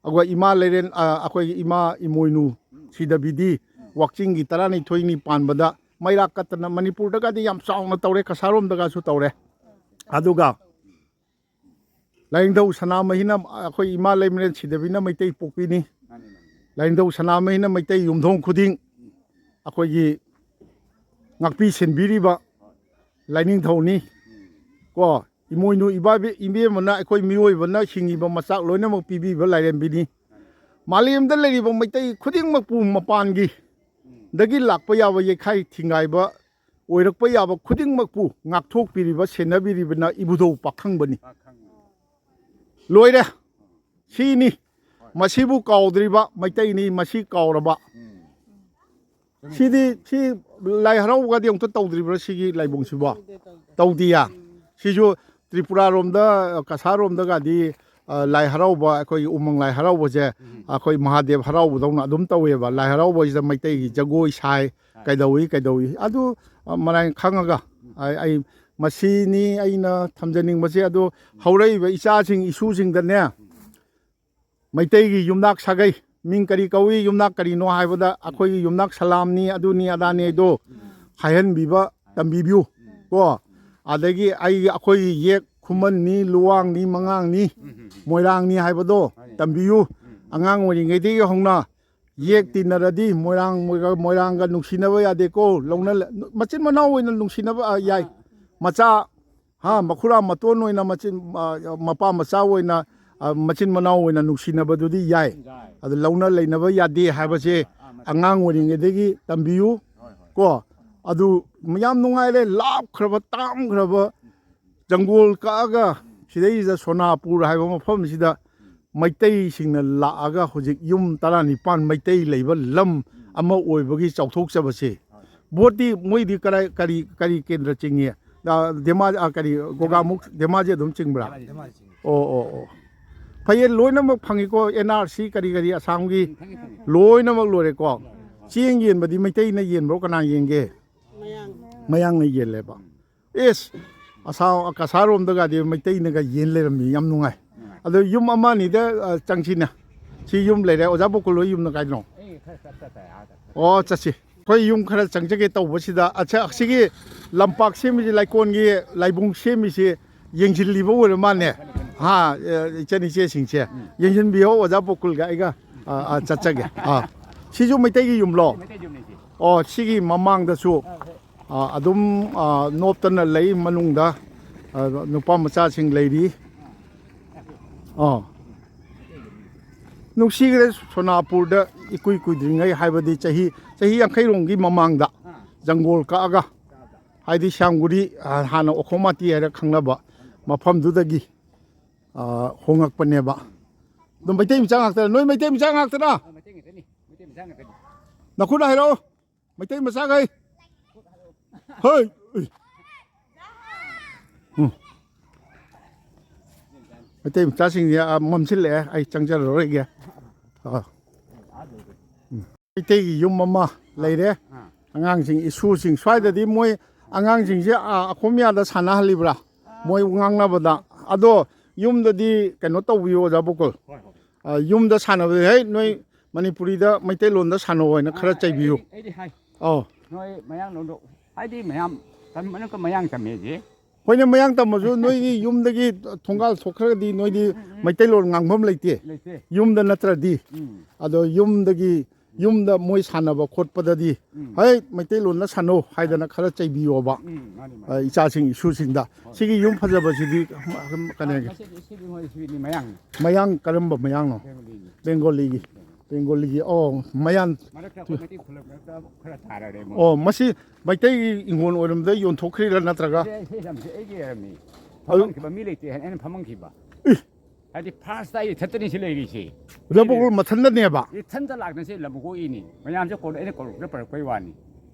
ꯑꯩꯈꯣꯏ ꯏꯃꯥ ꯂꯩꯔꯦꯟ, ꯑ, ꯑꯩꯈꯣꯏꯒꯤ ꯏꯃꯥ ꯏꯃꯣꯏꯅꯨ ꯎꯝ꯫ ꯁꯤꯗꯕꯤꯗꯤ ꯎꯝ꯫ ꯋꯥꯛꯆꯤꯡꯒꯤ ꯇꯔꯥꯅꯤꯊꯣꯏꯅꯤ ꯄꯥꯟꯕꯗ ꯃꯩꯔꯥ ꯀꯠꯇꯅ ꯃꯅꯤꯄꯨꯔꯗꯒꯗꯤ ꯌꯥꯝ ꯆꯥꯎꯅ ꯇꯧꯔꯦ, ꯀꯁꯥꯔꯣꯝꯗꯒꯁꯨ ꯇꯧꯔꯦ꯫ ꯑꯗꯨꯒ ꯂꯥꯏꯅꯤꯡꯊꯧ ꯁꯅꯥꯃꯍꯤꯅ ꯑꯩꯈꯣꯏ ꯏꯃꯥ ꯂꯩꯃꯔꯦꯟ ꯁꯤꯗꯕꯤꯅ ꯃꯩꯇꯩ ꯄꯣꯛꯄꯤꯅꯤ꯫ ꯃꯥꯅꯤ, ꯃꯥꯅꯤ꯫ ꯂꯥꯏꯅꯤꯡꯊꯧ ꯁꯅꯥꯃꯍꯤꯅ ꯃꯩꯇꯩ ꯌꯨꯝꯊꯣꯡ ꯈꯨꯗꯤꯡ ꯑꯩꯈꯣꯏꯒꯤ ꯉꯥꯛꯄꯤ ꯁꯦꯟꯕꯤꯔꯤꯕ ꯂꯥꯏꯅꯤꯡꯊꯧꯅꯤ꯫ ꯀꯣ, ꯏꯃꯣꯏꯅꯨ ꯏꯕꯥ-, ꯏꯕꯦꯝꯃꯅ ꯑꯩꯈꯣꯏ ꯃꯤꯑꯣꯏꯕꯅ ꯍꯤꯡꯉꯤꯕ ꯃꯆꯥꯛ ꯂꯣꯏꯅꯃꯛ ꯄꯤꯕꯤꯕ ꯂꯥꯏꯔꯦꯝꯕꯤꯅꯤ꯫ ꯃꯥꯂꯦꯝꯗ ꯂꯩꯔꯤꯕ ꯃꯩꯇꯩ ꯈꯨꯗꯤꯡꯃꯛꯄꯨ ꯃꯄꯥꯟꯒꯤ ꯗꯒꯤ ꯂꯥꯛꯄ ꯌꯥꯕ ꯌꯩꯈꯥꯏ ꯊꯤꯡꯒꯥꯏꯕ ꯑꯣꯏꯔꯛꯄ ꯌꯥꯕ ꯈꯨꯗꯤꯡꯃꯛꯄꯨ ꯉꯥꯛꯊꯣꯛꯄꯤꯔꯤꯕ, ꯁꯦꯟꯅꯕꯤꯔꯤꯕꯅ ꯏꯕꯨꯙꯧ ꯄꯥꯈꯪꯕꯅꯤ꯫ ꯄꯥꯈꯪ꯫ ꯂꯣꯏꯔꯦ꯫ ꯁꯤꯅꯤ꯫ ꯍꯣꯏ꯫ ꯃꯁꯤꯕꯨ ꯀꯥꯎꯗ꯭ꯔꯤꯕ ꯃꯩꯇꯩꯅꯤ, ꯃꯁꯤ ꯀꯥꯎꯔꯕ꯫ ꯎꯝ꯫ ꯁꯤꯗꯤ, ꯁꯤ ꯂꯥꯏ ꯍꯔꯥꯎꯕꯒꯗꯤ ꯑꯃꯨꯛꯇ ꯇꯧꯗ꯭ꯔꯤꯕ꯭ꯔꯥ ꯁꯤꯒꯤ ꯂꯥꯏꯕꯨꯡꯁꯤꯕꯣ? ꯇꯧꯗꯦ, ꯇꯧꯗꯦ꯫ ꯇꯧꯗꯤꯌꯥ? ꯎꯝ꯫ ꯁꯤꯁꯨ ꯇ꯭ꯔꯤꯄꯨꯔꯥꯔꯣꯝꯗ, ꯀꯁꯥꯔꯣꯝꯗꯒꯗꯤ, ꯑ, ꯂꯥꯏ ꯍꯔꯥꯎꯕ, ꯑꯩꯈꯣꯏꯒꯤ ꯎꯃꯪ ꯂꯥꯏ ꯍꯔꯥꯎꯕꯁꯦ, ꯎꯝ꯫ ꯑꯩꯈꯣꯏ ꯃꯍꯥꯗꯦꯕ ꯍꯔꯥꯎꯕꯗꯧꯅ ꯑꯗꯨꯝ ꯇꯧꯋꯦꯕ꯫ ꯂꯥꯏ ꯍꯔꯥꯎꯕꯁꯤꯗ ꯃꯩꯇꯩꯒꯤ ꯖꯒꯣꯏ ꯁꯥꯏ, ꯍꯥꯏ꯫ ꯀꯩꯗꯧꯏ, ꯀꯩꯗꯧꯏ꯫ ꯑꯗꯨ, ꯑ, ꯃꯔꯥꯏ ꯈꯪꯉꯒ, ꯎꯝ꯫ ꯑꯩ, ꯑꯩ ꯃꯁꯤꯅꯤ ꯑꯩꯅ ꯊꯝꯖꯅꯤꯡꯕꯁꯦ꯫ ꯑꯗꯨ ꯍꯧꯔꯛꯏꯕ ꯏꯆꯥꯁꯤꯡ, ꯏꯁꯨꯁꯤꯡꯗꯅꯦ, ꯎꯝ꯫ ꯃꯩꯇꯩꯒꯤ ꯌꯨꯝꯅꯥꯛ ꯁꯥꯒꯩ, ꯃꯤꯡ ꯀꯔꯤ ꯀꯧꯏ, ꯌꯨꯝꯅꯥꯛ ꯀꯔꯤꯅꯣ ꯍꯥꯏꯕꯗ ꯑꯩꯈꯣꯏꯒꯤ ꯌꯨꯝꯅꯥꯛ ꯁꯂꯥꯝꯅꯤ, ꯑꯗꯨꯅꯤ ꯑꯗꯥꯅꯤ ꯍꯥꯏꯗꯣ ꯍꯥꯏꯍꯟꯕꯤꯕ ꯇꯝꯕꯤꯕꯤꯌꯨ ꯀꯣ꯫ ꯑꯗꯒꯤ ꯑꯩꯒꯤ, ꯑꯩꯈꯣꯏꯒꯤ ꯌꯦꯛ ꯈꯨꯃꯟꯅꯤ, ꯂꯨꯋꯥꯡꯅꯤ, ꯃꯉꯥꯡꯅꯤ, ꯃꯣꯏꯔꯥꯡꯅꯤ ꯍꯥꯏꯕꯗꯣ ꯇꯝꯕꯤꯌꯨ꯫ ꯑꯉꯥꯡ ꯑꯣꯏꯔꯤꯉꯩꯗꯒꯤ ꯍꯧꯅ ꯌꯦꯛ ꯇꯤꯟꯅꯔꯗꯤ ꯃꯣꯏꯔꯥꯡ, ꯃꯣꯏꯔꯥꯡꯒ ꯅꯨꯡꯁꯤꯅꯕ ꯌꯥꯗꯦꯀꯣ, ꯂꯧꯅ, ꯃꯆꯤꯟ ꯃꯅꯥꯎ ꯑꯣꯏꯅ ꯅꯨꯡꯁꯤꯅꯕ, ꯑ, ꯌꯥꯏ꯫ ꯃꯆꯥ ꯍꯥ, ꯃꯈꯨꯔꯥ ꯃꯇꯣꯟ ꯑꯣꯏꯅ ꯃꯆꯤꯟ, ꯑ, ꯃꯄꯥ ꯃꯆꯥ ꯑꯣꯏꯅ, ꯑ, ꯃꯆꯤꯟ ꯃꯅꯥꯎ ꯑꯣꯏꯅ ꯅꯨꯡꯁꯤꯅꯕꯗꯨꯗꯤ ꯌꯥꯏ꯫ ꯌꯥꯏ꯫ ꯑꯗꯨ ꯂꯧꯅ ꯂꯩꯅꯕ ꯌꯥꯗꯦ ꯍꯥꯏꯕꯁꯦ ꯑꯥ, ꯑꯥ, ꯃꯆꯤꯟ ꯑꯉꯥꯡ ꯑꯣꯏꯔꯤꯉꯩꯗꯒꯤ ꯇꯝꯕꯤꯌꯨ ꯍꯣꯏ, ꯍꯣꯏ꯫ ꯀꯣ꯫ ꯑꯗꯨ ꯌꯥꯝ ꯅꯨꯡꯉꯥꯏꯔꯦ, ꯂꯥꯞꯈ꯭ꯔꯕ, ꯇꯥꯝꯈ꯭ꯔꯕ ꯖꯪꯒꯣꯜ ꯀꯛꯑꯒ ꯁꯤꯗꯩꯁꯤꯗ ꯁꯣꯅꯥꯄꯨꯔ ꯍꯥꯏꯕ ꯃꯐꯝꯁꯤꯗ ꯃꯩꯇꯩꯁꯤꯡꯅ ꯂꯥꯛꯑꯒ ꯍꯧꯖꯤꯛ ꯌꯨꯝ ꯇꯔꯥꯅꯤꯄꯥꯟ ꯃꯩꯇꯩ ꯂꯩꯕ ꯂꯝ ꯑꯃ ꯑꯣꯏꯕꯒꯤ ꯆꯥꯎꯊꯣꯛꯆꯕꯁꯦ꯫ ꯚꯣꯠꯇꯤ ꯃꯣꯏꯗꯤ ꯀꯔꯥꯏ, ꯀꯔꯤ, ꯀꯔꯤ ꯀꯦꯟꯗ꯭ꯔ ꯆꯤꯡꯉꯤ? ꯑ, ꯙꯦꯃꯥ-, ꯑ, ꯀꯔꯤ, ꯒꯣꯒꯥꯃꯨꯛ, ꯙꯦꯃꯥꯖꯤ ꯑꯗꯨꯝ ꯆꯤꯡꯕ꯭ꯔꯥ? ꯑꯣ, ꯑꯣ, ꯑꯣ꯫ ꯐꯩꯌꯦ, ꯂꯣꯏꯅꯃꯛ ꯐꯪꯉꯤꯀꯣ, ꯑꯦꯟ ꯑꯥꯔ ꯁꯤ ꯀꯔꯤ ꯀꯔꯤ ꯑꯁꯥꯝꯒꯤ ꯂꯣꯏꯅꯃꯛ ꯂꯣꯏꯔꯦꯀꯣ꯫ ꯆꯦꯡ ꯌꯦꯟꯕꯗꯤ ꯃꯩꯇꯩꯅ ꯌꯦꯟꯕ꯭ꯔꯣ, ꯀꯅꯥ ꯌꯦꯟꯒꯦ? ꯃꯌꯥꯡꯅ ꯌꯦꯜꯂꯦꯕ꯫ ꯑꯦꯁ, ꯑꯁꯥꯝ, ꯀꯁꯥꯔꯣꯝꯗꯒꯗꯤ ꯃꯩꯇꯩꯅꯒ ꯌꯦꯟ ꯂꯩꯔꯝꯃꯤ, ꯌꯥꯝ ꯅꯨꯡꯉꯥꯏ꯫ ꯑꯗꯣ ꯌꯨꯝ ꯑꯃ ꯑꯅꯤꯗ, ꯑ, ꯆꯪꯁꯤꯅ꯫ ꯁꯤ ꯌꯨꯝ ꯂꯩꯔꯦ꯫ ꯑꯣꯖꯥ ꯕꯣꯀꯨꯜ ꯍꯣꯏ ꯌꯨꯝꯅ ꯀꯥꯏꯗꯅꯣ? ꯑꯣ, ꯆꯠꯁꯤ꯫ ꯑꯩꯈꯣꯏ ꯌꯨꯝ ꯈꯔ ꯆꯪꯖꯒꯦ ꯇꯧꯕꯁꯤꯗ, ꯑꯁ-, ꯑꯁꯤꯒꯤ ꯂꯝꯄꯥꯛ ꯁꯦꯝꯃꯤꯁꯤ, ꯂꯩꯀꯣꯟꯒꯤ ꯂꯥꯏꯕꯨꯡ ꯁꯦꯝꯃꯤꯁꯤ ꯌꯦꯡꯁꯤꯜꯂꯤꯕ ꯑꯣꯏꯔ ꯃꯥꯜꯂꯦ꯫ ꯍꯥ, ꯑ, ꯏꯆꯟ ꯏꯆꯦꯁꯤꯡꯁꯦ꯫ ꯌꯦꯡꯁꯤꯟꯕꯤꯌꯣ, ꯑꯣꯖꯥ ꯕꯣꯀꯨꯜꯒ ꯑꯩꯒ, ꯑ, ꯑ, ꯆꯠꯆꯒꯦ꯫ ꯑ꯫ ꯁꯤꯁꯨ ꯃꯩꯇꯩꯒꯤ ꯌꯨꯝꯂꯣ? ꯑꯣ, ꯁꯤꯒꯤ ꯃꯃꯥꯡꯗꯁꯨ ꯑ, ꯑꯗꯨꯝ, ꯑ, ꯅꯣꯞꯇꯅ ꯂꯩ ꯃꯅꯨꯡꯗ, ꯑ, ꯅꯨꯄꯥ ꯃꯆꯥꯁꯤꯡ ꯂꯩꯔꯤ꯫ ꯑ꯫ ꯅꯨꯡꯁꯤꯈ꯭ꯔꯦ ꯁꯣꯅꯥꯄꯨꯔꯗ ꯏꯀꯨꯏ ꯀꯨꯏꯗ꯭ꯔꯤꯉꯩ, ꯍꯥꯏꯕꯗꯤ ꯆꯍꯤ, ꯆꯍꯤ ꯌꯥꯡꯈꯩ ꯔꯣꯝꯒꯤ ꯃꯃꯥꯡꯗ ꯖꯪꯒꯣꯜ ꯀꯛꯑꯒ, ꯍꯥꯏꯗꯤ ꯁ꯭ꯌꯥꯝꯒꯨꯔꯤ, ꯑ, ꯍꯥꯟꯅ ꯑꯣꯈꯣꯃꯥꯇꯤ ꯍꯥꯏꯔ ꯈꯪꯅꯕ ꯃꯐꯝꯗꯨꯗꯒꯤ, ꯑ, ꯍꯣꯡꯉꯛꯄꯅꯦꯕ꯫ ꯑꯗꯨꯝ ꯃꯩꯇꯩ ꯃꯆꯥ ꯉꯥꯛꯇꯔ? ꯅꯣꯏ ꯃꯩꯇꯩ ꯃꯆꯥ ꯉꯥꯛꯇꯔ? ꯑ, ꯃꯩꯇꯩ ꯉꯥꯛꯇꯅꯤ꯫ ꯃꯩꯇꯩ ꯃꯆꯥ ꯉꯥꯛꯇꯅꯤ꯫ ꯅꯈꯨꯠ ꯍꯥꯏꯔꯛꯑꯣ꯫ ꯃꯩꯇꯩ ꯃꯆꯥꯈꯩ꯫ ꯍꯣꯏ꯫ ꯎꯝ꯫ ꯃꯩꯇꯩ ꯃꯆꯥꯁꯤꯡꯁꯦ, ꯑꯥ, ꯃꯝꯁꯤꯜꯂꯛꯑꯦ꯫ ꯑꯩ ꯆꯪꯖꯔꯔꯣꯏꯒꯦ꯫ ꯑꯥ꯫ ꯎꯝ꯫ ꯃꯩꯇꯩꯒꯤ ꯌꯨꯝ ꯑꯃ ꯂꯩꯔꯦ꯫ ꯑꯉꯥꯡꯁꯤꯡ, ꯏꯁꯨꯁꯤꯡ, ꯁ꯭ꯋꯥꯏꯗꯗꯤ ꯃꯣꯏ ꯑꯉꯥꯡꯁꯤꯡꯁꯦ, ꯑꯥ, ꯑꯈꯣꯃꯤꯌꯥꯗ ꯁꯥꯟꯅꯍꯜꯂꯤꯕ꯭ꯔꯥ? ꯃꯣꯏ ꯉꯥꯡꯅꯕꯗ꯫ ꯑꯗꯣ ꯌꯨꯝꯗꯗꯤ ꯀꯩꯅꯣ ꯇꯧꯕꯤꯌꯣ, ꯑꯣꯖꯥ ꯕꯣꯀꯨꯜ꯫ ꯑꯥ, ꯌꯨꯝꯗ ꯁꯥꯟꯅꯕꯗꯤ, "ꯍꯦ, ꯅꯣꯏ ꯃꯅꯤꯄꯨꯔꯤꯗ ꯃꯩꯇꯩꯂꯣꯟꯗ ꯁꯥꯟꯅꯧ" ꯍꯥꯏꯅ ꯈꯔ ꯑꯥ, ꯑꯩ, ꯆꯩꯕꯤꯌꯨ꯫ ꯑꯩ, ꯑꯩꯗꯤ ꯍꯥꯏ꯫ ꯑꯧ꯫ ꯅꯣꯏ ꯃꯌꯥꯡꯂꯣꯟꯗꯣ, ꯍꯥꯏꯗꯤ ꯃꯌꯥꯝ ꯇꯝꯕꯅ ꯃꯌꯥꯡ ꯇꯝꯃꯦꯁꯦ꯫ ꯍꯣꯏꯅꯦ, ꯃꯌꯥꯡ ꯇꯝꯃꯁꯨ ꯅꯣꯏꯒꯤ ꯌꯨꯝꯗꯒꯤ ꯊꯣꯡꯒꯥꯜ ꯊꯣꯛꯈ꯭ꯔꯒꯗꯤ ꯅꯣꯏꯗꯤ ꯎꯝ, ꯎꯝ, ꯎꯝ꯫ ꯃꯩꯇꯩꯂꯣꯟ ꯉꯥꯡꯐꯝ ꯂꯩꯇꯦ꯫ ꯂꯩꯇꯦ꯫ ꯌꯨꯝꯗ ꯅꯠꯇ꯭ꯔꯗꯤ꯫ ꯎꯝ꯫ ꯑꯗꯣ ꯌꯨꯝꯗꯒꯤ, ꯌꯨꯝꯗ ꯃꯣꯏ ꯁꯥꯟꯅꯕ ꯈꯣꯠꯄꯗꯗꯤ, ꯎꯝ꯫ "ꯍꯩ, ꯃꯩꯇꯩꯂꯣꯟꯗ ꯁꯥꯟꯅꯧ" ꯍꯥꯏꯗꯅ ꯈꯔ ꯆꯩꯕꯤꯌꯣꯕ꯫ ꯎꯝ, ꯃꯥꯅꯤ, ꯃꯥꯅꯤ꯫ ꯑ, ꯏꯆꯥꯁꯤꯡ, ꯏꯁꯨꯁꯤꯡꯗ꯫ ꯍꯣꯏ꯫ ꯁꯤꯒꯤ ꯌꯨꯝ ꯐꯖꯕꯁꯤꯗꯤ ꯀꯩꯅꯣꯒꯤ꯫ ꯑꯥ, ꯃꯁꯤꯗꯤ, ꯁꯤꯗꯤ ꯃꯣꯏ, ꯁꯤꯗꯤ ꯃꯌꯥꯡꯅꯤ꯫ ꯃꯌꯥꯡ ꯀꯔꯝꯕ ꯃꯌꯥꯡꯅꯣ? ꯕꯦꯡꯒꯣꯂꯤꯅꯤ꯫ ꯕꯦꯡꯒꯣꯂꯤꯒꯤ꯫ ꯕꯦꯡꯒꯣꯂꯤꯒꯤ꯫ ꯑꯣ, ꯃꯌꯥꯟ꯫ ꯃꯔꯛꯇ ꯑꯩꯈꯣꯏ ꯃꯩꯇꯩ ꯈꯨꯂꯛ ꯃꯔꯛꯇ ꯈꯔ ꯊꯥꯔꯛꯑꯦ ꯃꯣꯏ꯫ ꯑꯣ, ꯃꯁꯤ ꯃꯩꯇꯩꯒꯤ ꯏꯪꯈꯣꯜ ꯑꯣꯏꯔꯝꯕꯗ ꯌꯣꯟꯊꯣꯛꯈ꯭ꯔꯤꯔꯥ ꯅꯠꯇ꯭ꯔꯒ? ꯁꯤ, ꯁꯤ ꯂꯝꯁꯦ ꯑꯩꯒꯤ ꯑꯣꯏꯔꯝꯃꯤ꯫ ꯐꯝꯍꯟꯈꯤꯕ ꯃꯤ ꯂꯩꯇꯦ ꯍꯥꯏꯅ ꯑꯩꯅ ꯐꯝꯍꯟꯈꯤꯕ꯫ ꯏ! ꯍꯥꯏꯗꯤ first ꯑꯩ ꯏꯊꯟꯇꯅꯤ ꯁꯤ ꯂꯩꯔꯤꯁꯦ꯫ ꯑꯣꯖꯥ ꯕꯣꯀꯨꯜ ꯃꯊꯟꯗꯅꯦꯕ? ꯏꯊꯟꯇ ꯂꯥꯛꯇꯅ ꯁꯤ ꯂꯝ ꯀꯣꯛꯏꯅꯤ꯫ ꯃꯌꯥꯝꯁꯦ ꯀꯧꯔ-, ꯑꯩꯅ ꯀꯧꯔꯛꯄꯗ ꯄꯜꯂꯛꯄꯩ ꯋꯥꯅꯤ꯫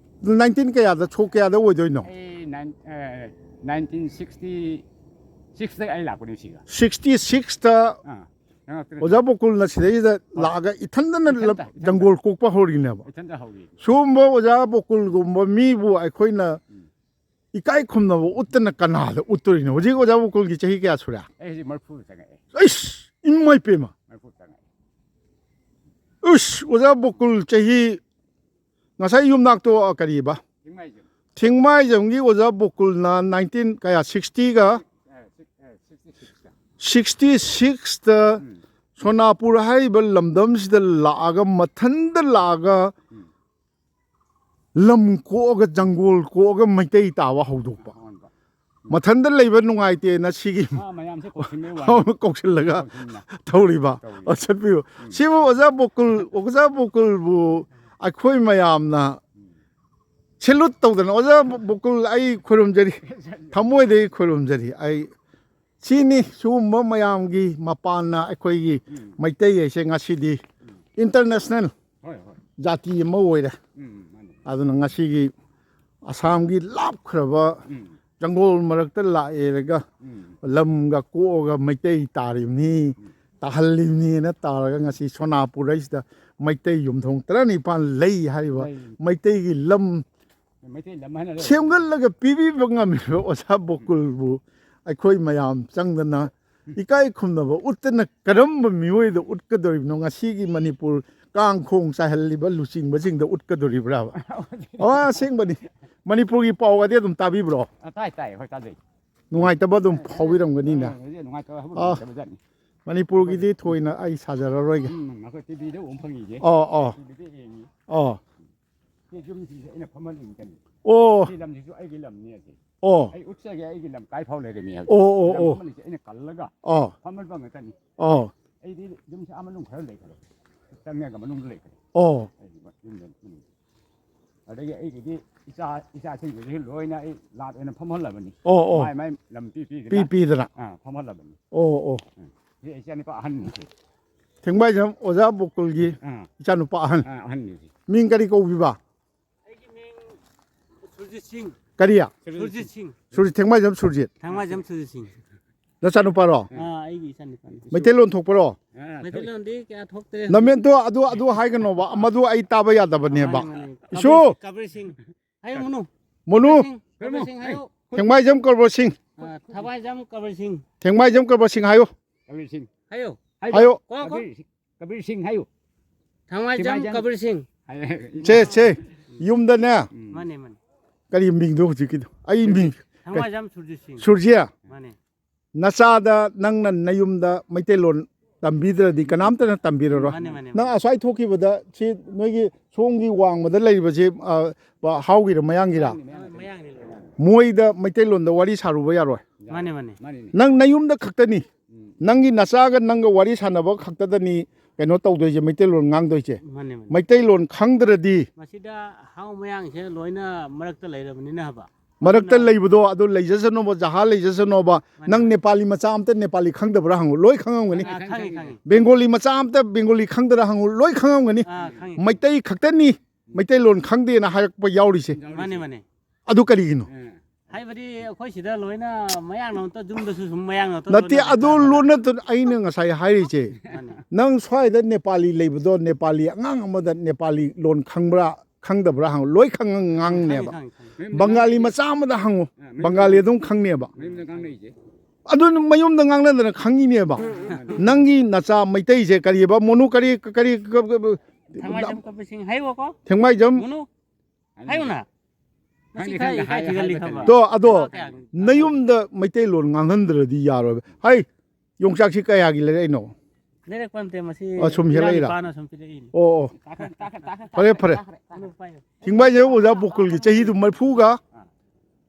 ꯅꯥꯏꯟꯇꯤꯟ ꯀꯌꯥꯗ, ꯁꯣꯛ ꯀꯌꯥꯗ ꯑꯣꯏꯗꯣꯏꯅꯣ? ꯑꯩ ꯅꯥꯏꯟ-, ꯑꯦ, ꯅꯥꯏꯟꯇꯤꯟ ꯁꯤꯛꯁꯇꯤ ꯁꯤꯛꯁꯇ ꯑꯩ ꯂꯥꯛꯄꯅꯤ ꯁꯤꯒ꯫ ꯁꯤꯛꯁꯇꯤ ꯁꯤꯛꯁꯇ ꯑꯥ, ꯅꯪ ꯉꯥꯛꯇꯅ ꯑꯣꯖꯥ ꯕꯣꯀꯨꯜꯅ ꯁꯤꯗꯩꯁꯤꯗ ꯍꯣꯏ꯫ ꯂꯥꯛꯑꯒ ꯏꯊꯟꯗꯅ ꯏꯊꯟꯇ, ꯂꯝ-, ꯏꯊꯟꯇ꯫ ꯖꯪꯒꯣꯜ ꯀꯣꯛꯄ ꯍꯧꯔꯤꯅꯦꯕ꯫ ꯏꯊꯟꯇ ꯍꯧꯔꯤ꯫ ꯁꯤꯒꯨꯝꯕ ꯑꯣꯖꯥ ꯕꯣꯀꯨꯜꯒꯨꯝꯕ ꯃꯤꯕꯨ ꯑꯩꯈꯣꯏꯅ ꯎꯝ꯫ ꯏꯀꯥꯏ ꯈꯨꯝꯅꯕ ꯎꯠꯇꯅ ꯀꯅꯥꯗ ꯎꯠꯇꯣꯔꯤꯅꯣ? ꯍꯧꯖꯤꯛ ꯑꯣꯖꯥ ꯕꯣꯀꯨꯜꯒꯤ ꯆꯍꯤ ꯀꯌꯥ ꯁꯨꯔꯦ? ꯑꯩ ꯍꯧꯖꯤꯛ ꯃꯔꯤꯐꯨ ꯆꯪꯉꯛꯑꯦ꯫ ꯑꯩꯁ! ꯏꯃꯥꯏ ꯄꯦꯝꯃ! ꯃꯔꯤꯐꯨ ꯆꯪꯉꯛꯑꯦ꯫ ꯎꯁ! ꯑꯣꯖꯥ ꯕꯣꯀꯨꯜ ꯆꯍꯤ, ꯉꯁꯥꯏ ꯌꯨꯝꯅꯥꯛꯇꯣ, ꯑ, ꯀꯔꯤꯕ? ꯊꯤꯡꯃꯥꯏꯖꯝ꯫ ꯊꯤꯡꯃꯥꯏꯖꯝꯒꯤ ꯑꯣꯖꯥ ꯕꯣꯀꯨꯜꯅ ꯅꯥꯏꯟꯇꯤꯟ ꯀꯌꯥ, ꯁꯤꯛꯁꯇꯤꯒ? ꯑꯦ, ꯁꯤꯛ-, ꯑꯦ, ꯁꯤꯛꯁꯇꯤ ꯁꯤꯛꯁꯇ꯫ ꯁꯤꯛꯁꯇꯤ ꯁꯤꯛꯁꯇ ꯎꯝ꯫ ꯁꯣꯅꯥꯄꯨꯔ ꯍꯥꯏꯔꯤꯕ ꯂꯝꯗꯝꯁꯤꯗ ꯂꯥꯛꯑꯒ, ꯃꯊꯟꯗ ꯂꯥꯛꯑꯒ, ꯎꯝ꯫ ꯂꯝ ꯀꯣꯛꯑꯒ, ꯖꯪꯒꯣꯜ ꯀꯣꯛꯑꯒ ꯃꯩꯇꯩ ꯇꯥꯕ ꯍꯧꯗꯣꯛꯄ꯫ ꯑꯍꯣꯟꯕ꯫ ꯃꯊꯟꯗ ꯂꯩꯕ ꯅꯨꯡꯉꯥꯏꯇꯦꯅ ꯁꯤꯒꯤ ꯃꯥ ꯃꯌꯥꯝꯁꯦ ꯀꯧꯁꯤꯟꯕꯩ ꯋꯥꯅꯤ꯫ ꯀꯧꯁꯤꯜꯂꯒ ꯀꯧꯁꯤꯟꯅ ꯇꯧꯔꯤꯕ꯫ ꯇꯧꯔꯤ꯫ ꯑꯣ, ꯆꯠꯄꯤꯌꯨ꯫ ꯎꯝ꯫ ꯁꯤꯕꯨ ꯑꯣꯖꯥ ꯕꯣꯀꯨꯜ, ꯑꯣꯖꯥ ꯕꯣꯀꯨꯜꯕꯨ ꯑꯩꯈꯣꯏ ꯃꯌꯥꯝꯅ ꯎꯝ꯫ ꯁꯦꯂꯨꯠ ꯇꯧꯗꯅ, ꯑꯣꯖꯥ ꯕꯣꯀꯨꯜ, ꯑꯩ ꯈꯨꯔꯨꯝꯖꯔꯤ, ꯊꯃꯣꯏꯗꯒꯤ ꯈꯨꯔꯨꯝꯖꯔꯤ꯫ ꯑꯩ ꯁꯤꯅꯤ, ꯁꯤꯒꯨꯝꯕ ꯃꯌꯥꯝꯒꯤ ꯃꯄꯥꯟꯅ ꯑꯩꯈꯣꯏꯒꯤ ꯎꯝ꯫ ꯃꯩꯇꯩ ꯍꯥꯏꯁꯦ ꯉꯁꯤꯗꯤ ꯎꯝ꯫ ꯏꯟꯇꯔꯅꯦꯁꯅꯦꯜ ꯍꯣꯏ, ꯍꯣꯏ꯫ ꯖꯥꯇꯤ ꯑꯃ ꯑꯣꯏꯔꯦ꯫ ꯎꯝ, ꯃꯥꯅꯤ꯫ ꯑꯗꯨꯅ ꯉꯁꯤꯒꯤ ꯑꯁꯥꯝꯒꯤ ꯂꯥꯞꯈ꯭ꯔꯕ ꯎꯝ꯫ ꯖꯪꯒꯣꯜ ꯃꯔꯛꯇ ꯂꯥꯛꯑꯦꯔꯒ ꯎꯝ꯫ ꯂꯝꯒ ꯀꯣꯛꯑꯒ ꯃꯩꯇꯩ ꯇꯥꯔꯤꯕꯅꯤ, ꯎꯝ꯫ ꯇꯥꯍꯜꯂꯤꯕꯅꯤꯅ ꯇꯥꯔꯒ ꯉꯁꯤ ꯁꯣꯅꯥꯄꯨꯔ ꯍꯥꯏꯁꯤꯗ ꯃꯩꯇꯩ ꯌꯨꯝꯊꯣꯡ ꯇꯔꯥꯅꯤꯄꯥꯟ ꯂꯩ ꯍꯥꯏꯔꯤꯕ ꯂꯩ꯫ ꯃꯩꯇꯩꯒꯤ ꯂꯝ ꯃꯩꯇꯩ ꯂꯝ ꯍꯥꯏꯅ ꯂꯩ꯫ ꯁꯦꯝꯒꯠꯂꯒ ꯄꯤꯕꯤꯕ ꯉꯝꯃꯤꯕ ꯑꯣꯖꯥ ꯕꯣꯀꯨꯜꯕꯨ ꯑꯩꯈꯣꯏ ꯃꯌꯥꯝ ꯆꯪꯗꯅ ꯏꯀꯥꯏ ꯈꯨꯝꯅꯕ ꯎꯠꯇꯅ ꯀꯔꯝꯕ ꯃꯤꯑꯣꯏꯗ ꯎꯠꯀꯗꯧꯔꯤꯕꯅꯣ? ꯉꯁꯤꯒꯤ ꯃꯅꯤꯄꯨꯔ ꯀꯥꯡ ꯈꯣꯡ ꯆꯥꯏꯍꯜꯂꯤꯕ ꯂꯨꯆꯤꯡꯕꯁꯤꯡꯗ ꯎꯠꯀꯗꯧꯔꯤꯕ꯭ꯔꯥꯕ? ꯑꯣ, ꯑꯁꯦꯡꯕꯅꯤ꯫ ꯃꯅꯤꯄꯨꯔꯒꯤ ꯄꯥꯎꯒꯗꯤ ꯑꯗꯨꯝ ꯇꯥꯕꯤꯕ꯭ꯔꯣ? ꯑ, ꯇꯥꯏ, ꯇꯥꯏ, ꯍꯣꯏ, ꯇꯥꯖꯩ꯫ ꯅꯨꯡꯉꯥꯏꯇꯕ ꯑꯗꯨꯝ ꯐꯥꯎꯕꯤꯔꯝꯒꯅꯤꯅꯦ꯫ ꯑ, ꯍꯧꯖꯤꯛ ꯅꯨꯡꯉꯥꯏꯇꯕ ꯍꯥꯏꯕ ꯑꯥ, ꯂꯩꯇꯕꯖꯥꯠꯅꯤ꯫ ꯃꯅꯤꯄꯨꯔꯒꯤꯗꯤ ꯊꯣꯏꯅ ꯑꯩ ꯁꯥꯖꯔꯔꯣꯏꯒꯦ꯫ ꯎꯝ, ꯑꯩꯈꯣꯏ ꯇꯤꯚꯤꯗ ꯎꯕ ꯐꯪꯉꯤꯁꯦ꯫ ꯑꯣ, ꯑꯣ꯫ ꯇꯤꯚꯤꯗ ꯌꯦꯡꯉꯤ꯫ ꯑꯣ꯫ ꯁꯤ ꯌꯨꯝꯁꯤꯡꯁꯦ ꯑꯩꯅ ꯐꯝꯍꯜꯂꯤꯅꯤ ꯀꯩꯅꯣ꯫ ꯑꯣ꯫ ꯁꯤ ꯂꯝꯁꯤꯁꯨ ꯑꯩꯒꯤ ꯂꯝꯅꯤ ꯑꯁꯤ꯫ ꯑꯣ꯫ ꯑꯩ ꯎꯠꯆꯒꯦ ꯑꯩꯒꯤ ꯂꯝ ꯀꯥꯏ ꯐꯥꯎ ꯂꯩꯔꯝꯃꯤ ꯍꯥꯏꯕꯁꯦ꯫ ꯑꯣ, ꯑꯣ, ꯂꯝ ꯑꯣ꯫ ꯐꯝꯍꯜꯂꯤꯁꯦ ꯑꯩꯅ ꯀꯜꯂꯒ ꯑꯣ꯫ ꯐꯝꯍꯟꯕ ꯉꯥꯛꯇꯅꯤ꯫ ꯑꯣ꯫ ꯑꯩꯗꯤ ꯌꯨꯝꯁꯦ ꯑꯥ ꯃꯅꯨꯡ ꯈꯔ ꯂꯩꯈ꯭ꯔꯦ꯫ ꯆꯪꯉꯒ ꯃꯅꯨꯡꯗ ꯂꯩꯈ꯭ꯔꯦ꯫ ꯑꯣ꯫ ꯑꯩꯗꯤ ꯌꯨꯝꯗ ꯃꯅꯨꯡꯗ꯫ ꯑꯗꯒꯤ ꯑꯩꯒꯤꯗꯤ ꯏꯆꯥ, ꯏꯆꯥꯁꯤꯡꯗꯨꯁꯨ ꯂꯣꯏꯅ ꯑꯩ ꯂꯥꯠ ꯑꯣꯏꯅ ꯐꯝꯍꯜꯂꯕꯅꯤ꯫ ꯑꯣ, ꯑꯣ꯫ ꯃꯥꯏ ꯃꯥꯏ ꯂꯝ ꯄꯤ ꯄꯤꯗꯅ꯫ ꯄꯤ ꯄꯤꯗꯅ꯫ ꯑꯥ, ꯐꯝꯍꯜꯂꯕꯅꯤ꯫ ꯑꯣ, ꯑꯣ꯫ ꯁꯤ ꯏꯆꯥꯅꯨꯄꯥ ꯑꯍꯟꯅꯤꯁꯦ꯫ ꯊꯦꯡꯃꯥꯏꯖꯝ ꯑꯣꯖꯥ ꯕꯣꯀꯨꯜꯒꯤ ꯑꯥ, ꯏꯆꯥꯅꯨꯄꯥ ꯑꯍꯟ꯫ ꯑꯥ, ꯑꯍꯟꯅꯤꯁꯦ꯫ ꯃꯤꯡ ꯀꯔꯤ ꯀꯧꯕꯤꯕ? ꯑꯩꯒꯤ ꯃꯤꯡ ꯁꯨꯔꯖꯤꯠ ꯁꯤꯡ꯫ ꯀꯔꯤ? ꯁꯨꯔꯖꯤꯠ ꯁꯤꯡ꯫ ꯁꯨꯔꯖꯤꯠ, ꯊꯦꯡꯃꯥꯏꯖꯝ ꯁꯨꯔꯖꯤꯠ꯫ ꯊꯥꯡꯃꯥꯏꯖꯝ ꯁꯨꯔꯖꯤꯠ ꯁꯤꯡ꯫ ꯅꯆꯥꯅꯨꯄꯥꯔꯣ? ꯑꯥ, ꯑꯩꯒꯤ ꯏꯆꯥꯅꯨꯄꯥꯅꯤ꯫ ꯃꯩꯇꯩꯂꯣꯟ ꯊꯣꯛꯄꯔꯣ? ꯑꯥ, ꯃꯩꯇꯩꯂꯣꯟꯗꯤ ꯀꯌꯥ ꯊꯣꯛꯇ꯭ꯔꯦ꯫ ꯅꯃꯦꯟꯇꯣ ꯑꯗꯨ, ꯑꯗꯨ ꯍꯥꯏꯒꯅꯣꯕ, ꯃꯗꯨ ꯑꯩ ꯇꯥꯕ ꯌꯥꯗꯕꯅꯦꯕ꯫ ꯃꯥꯅꯦ, ꯃꯥꯅꯦ꯫ ꯏꯁꯨ! ꯀꯕꯤꯔ ꯁꯤꯡ꯫ ꯍꯥꯏꯌꯨ ꯃꯅꯨ꯫ ꯃꯣꯅꯨ! ꯁꯤꯡ, ꯀꯕꯤꯔ ꯁꯤꯡ ꯍꯥꯏꯌꯨ꯫ ꯊꯦꯡꯃꯥꯏꯖꯝ ꯀꯔꯕꯔ ꯁꯤꯡ꯫ ꯑꯥ, ꯊꯥꯡꯃꯥꯏꯖꯝ ꯀꯕꯤꯔ ꯁꯤꯡ꯫ ꯊꯦꯡꯃꯥꯏꯖꯝ ꯀꯔꯕꯔ ꯁꯤꯡ ꯍꯥꯏꯌꯨ꯫ ꯀꯕꯤꯔ ꯁꯤꯡ꯫ ꯍꯥꯏꯌꯨ꯫ ꯍꯥꯏꯌꯨ꯫ ꯀꯣ, ꯀꯣ꯫ ꯀꯕꯤꯔ ꯁꯤꯡ, ꯀꯕꯤꯔ ꯁꯤꯡ ꯍꯥꯏꯌꯨ꯫ ꯊꯥꯡꯃꯥꯏꯖꯝ ꯊꯥꯡꯃꯥꯏꯖꯝ꯫ ꯀꯕꯤꯔ ꯁꯤꯡ꯫ ꯍꯥꯏꯌꯨ꯫ ꯁꯦ, ꯁꯦ, ꯌꯨꯝꯗꯅꯦ꯫ ꯎꯝ꯫ ꯃꯥꯅꯦ, ꯃꯥꯅꯦ꯫ ꯀꯔꯤ ꯃꯤꯡꯗꯣ ꯍꯧꯖꯤꯛꯀꯤꯗꯣ? ꯑꯩ ꯃꯤꯡ꯫ ꯊꯥꯡꯃꯥꯏꯖꯝ ꯁꯨꯔꯖꯤꯠ ꯁꯤꯡ꯫ ꯁꯨꯔꯖꯤꯌꯥ, ꯃꯥꯅꯦ꯫ ꯅꯆꯥꯗ ꯅꯪꯅ ꯅꯌꯨꯝꯗ ꯃꯩꯇꯩꯂꯣꯟ ꯇꯝꯕꯤꯗ꯭ꯔꯗꯤ ꯀꯅꯥꯝꯇꯅ ꯇꯝꯕꯤꯔꯔꯣꯏ꯫ ꯃꯥꯅꯦ, ꯃꯥꯅꯦ, ꯅꯪ ꯃꯥꯅꯦ꯫ ꯑꯁ꯭ꯋꯥꯏ ꯊꯣꯛꯈꯤꯕꯗ ꯁꯤ ꯅꯣꯏꯒꯤ ꯁꯣꯝꯒꯤ ꯋꯥꯡꯃꯗ ꯂꯩꯔꯤꯕꯁꯤ, ꯑ, ꯍꯥꯎꯒꯤꯔ ꯃꯌꯥꯡꯒꯤꯔ? ꯃꯌꯥꯡꯅꯤ ꯂꯣꯏꯅ꯫ ꯃꯣꯏꯗ ꯃꯩꯇꯩꯂꯣꯟꯗ ꯋꯥꯔꯤ ꯁꯥꯔꯨꯕ ꯌꯥꯔꯣꯏ꯫ ꯃꯥꯅꯦ, ꯃꯥꯅꯦ꯫ ꯃꯥꯅꯤꯅꯦ꯫ ꯅꯪ ꯅꯌꯨꯝꯗ ꯈꯛꯇꯅꯤ꯫ ꯎꯝ꯫ ꯅꯪꯒꯤ ꯅꯆꯥꯒ ꯅꯪꯒ ꯋꯥꯔꯤ ꯁꯥꯟꯅꯕ ꯈꯛꯇꯗꯅꯤ ꯀꯩꯅꯣ ꯇꯧꯗꯣꯏꯁꯦ, ꯃꯩꯇꯩꯂꯣꯟ ꯉꯥꯡꯗꯣꯏꯁꯦ꯫ ꯃꯥꯅꯦ, ꯃꯥꯅꯦ꯫ ꯃꯩꯇꯩꯂꯣꯟ ꯈꯪꯗ꯭ꯔꯗꯤ ꯃꯁꯤꯗ ꯍꯥꯎ ꯃꯌꯥꯡꯁꯦ ꯂꯣꯏꯅ ꯃꯔꯛꯇ ꯂꯩꯔꯕꯅꯤꯅ ꯍꯥꯏꯕ꯫ ꯃꯔꯛꯇ ꯑꯗꯨꯅ ꯂꯩꯕꯗꯣ ꯑꯗꯨ ꯂꯩꯖꯁꯅꯣꯕ, ꯖꯍꯥ ꯂꯩꯖꯁꯅꯣꯕ꯫ ꯃꯥꯅꯦ, ꯅꯪ ꯃꯥꯅꯦ꯫ ꯅꯦꯄꯥꯂꯤ ꯃꯆꯥ ꯑꯝꯇ ꯅꯦꯄꯥꯂꯤ ꯈꯪꯗꯕ꯭ꯔꯥ ꯍꯪꯉꯨ, ꯂꯣꯏ ꯈꯪꯉꯝꯒꯅꯤ꯫ ꯑꯥ, ꯈꯪꯉꯤ, ꯈꯪꯉꯤ꯫ ꯕꯦꯡꯒꯣꯂꯤ ꯃꯆꯥ ꯑꯝꯇ ꯕꯦꯡꯒꯣꯂꯤ ꯈꯪꯗꯕ꯭ꯔꯥ ꯍꯪꯉꯨ, ꯂꯣꯏ ꯈꯪꯉꯝꯒꯅꯤ꯫ ꯑꯥ, ꯈꯪꯉꯤ꯫ ꯃꯩꯇꯩ ꯈꯛꯇꯅꯤ ꯃꯩꯇꯩꯂꯣꯟ ꯈꯪꯗꯦꯅ ꯍꯥꯏꯔꯛꯄ ꯌꯥꯎꯔꯤꯁꯦ꯫ ꯃꯥꯅꯦ, ꯃꯥꯅꯦ꯫ ꯑꯗꯨ ꯀꯔꯤꯒꯤꯅꯣ? ꯑꯥ꯫ ꯍꯥꯏꯕꯗꯤ ꯑꯩꯈꯣꯏ ꯁꯤꯗ ꯂꯣꯏꯅ ꯃꯌꯥꯡ ꯅꯠꯇ ꯌꯨꯝꯗꯁꯨ ꯁꯨꯝ ꯃꯌꯥꯡ ꯅꯠꯇ ꯅꯠꯇꯦ, ꯂꯣꯏꯅ ꯑꯗꯨ ꯂꯩꯇ꯭ꯔꯕꯅꯤꯅ꯫ ꯂꯣꯟ ꯅꯠꯇꯅ ꯑꯩꯅ ꯉꯁꯥꯏ ꯍꯥꯏꯔꯤꯁꯦ꯫ ꯃꯥꯅꯦ꯫ ꯅꯪ ꯁ꯭ꯋꯥꯏꯗ ꯅꯦꯄꯥꯂꯤ ꯂꯩꯕꯗꯣ, ꯅꯦꯄꯥꯂꯤ ꯑꯉꯥꯡ ꯑꯃꯗ ꯅꯦꯄꯥꯂꯤ ꯂꯣꯟ ꯈꯪꯕ꯭ꯔꯥ ꯈꯪꯗꯕ꯭ꯔꯥ ꯍꯪꯉꯨ, ꯂꯣꯏ ꯈꯪꯉ ꯉꯥꯡꯅꯦꯕ꯫ ꯈꯪꯉꯤ, ꯈꯪꯉꯤ, ꯈꯪꯉꯤ꯫ ꯕꯪꯒꯥꯂꯤ ꯃꯆꯥ ꯑꯃꯗ ꯍꯪꯉꯨ, ꯑꯥ, ꯃꯌꯨꯝꯗ ꯕꯪꯒꯥꯂꯤ ꯑꯗꯨꯝ ꯈꯪꯅꯦꯕ꯫ ꯃꯌꯨꯝꯗ ꯉꯥꯡꯅꯩꯁꯦ꯫ ꯑꯗꯨ ꯃꯌꯨꯝꯗ ꯉꯥꯡꯅꯗꯅ ꯈꯪꯉꯤꯅꯦꯕ꯫ ꯅꯪꯒꯤ ꯅꯆꯥ ꯃꯩꯇꯩꯁꯦ ꯀꯔꯤꯕ? ꯃꯣꯅꯨ ꯀꯔꯤ, ꯀꯔꯤ, ꯊꯥꯡꯃꯥꯏꯖꯝ ꯀꯕꯤꯔ ꯁꯤꯡ ꯍꯥꯏꯌꯣꯀꯣ꯫ ꯊꯦꯡꯃꯥꯏꯖꯝ꯫ ꯃꯣꯅꯨ ꯍꯥꯏꯌꯨꯅ꯫ ꯈꯪꯗꯦ, ꯃꯁꯤ ꯈꯪꯗꯦ, ꯈꯔ ꯏꯀꯥꯏ ꯍꯥꯏ-, ꯊꯤꯒꯜꯂꯤ ꯍꯥꯏꯕ ꯈꯪꯕ꯭ꯔꯥ? ꯇꯣ, ꯑꯗꯣ ꯀꯌꯥ? ꯅꯌꯨꯝꯗ ꯃꯩꯇꯩꯂꯣꯟ ꯉꯥꯡꯍꯟꯗ꯭ꯔꯗꯤ ꯌꯥꯔꯣꯏꯕ꯫ ꯍꯩ, ꯌꯣꯡꯆꯥꯛꯁꯤ ꯀꯌꯥꯒꯤ ꯂꯩꯔꯛꯏꯅꯣ? ꯂꯩꯔꯛꯄ ꯅꯠꯇꯦ, ꯃꯁꯤ ꯑ, ꯁꯨꯝ ꯍꯦꯜꯂꯛꯏꯔꯥ? ꯏꯅꯥꯎꯅꯨꯄꯥꯅ ꯁꯨꯝ ꯄꯤꯔꯛꯏꯅꯤ꯫ ꯑꯣ, ꯑꯣ꯫ ꯐꯔꯦ, ꯐꯔꯦ꯫ ꯃꯣꯅꯨ ꯄꯥꯏꯌꯨ꯫ ꯊꯤꯡꯕꯥꯏꯖꯩ ꯑꯣꯖꯥ ꯕꯣꯀꯨꯜꯒꯤ ꯆꯍꯤꯗꯨ ꯃꯔꯤꯐꯨꯒ, ꯑꯥ꯫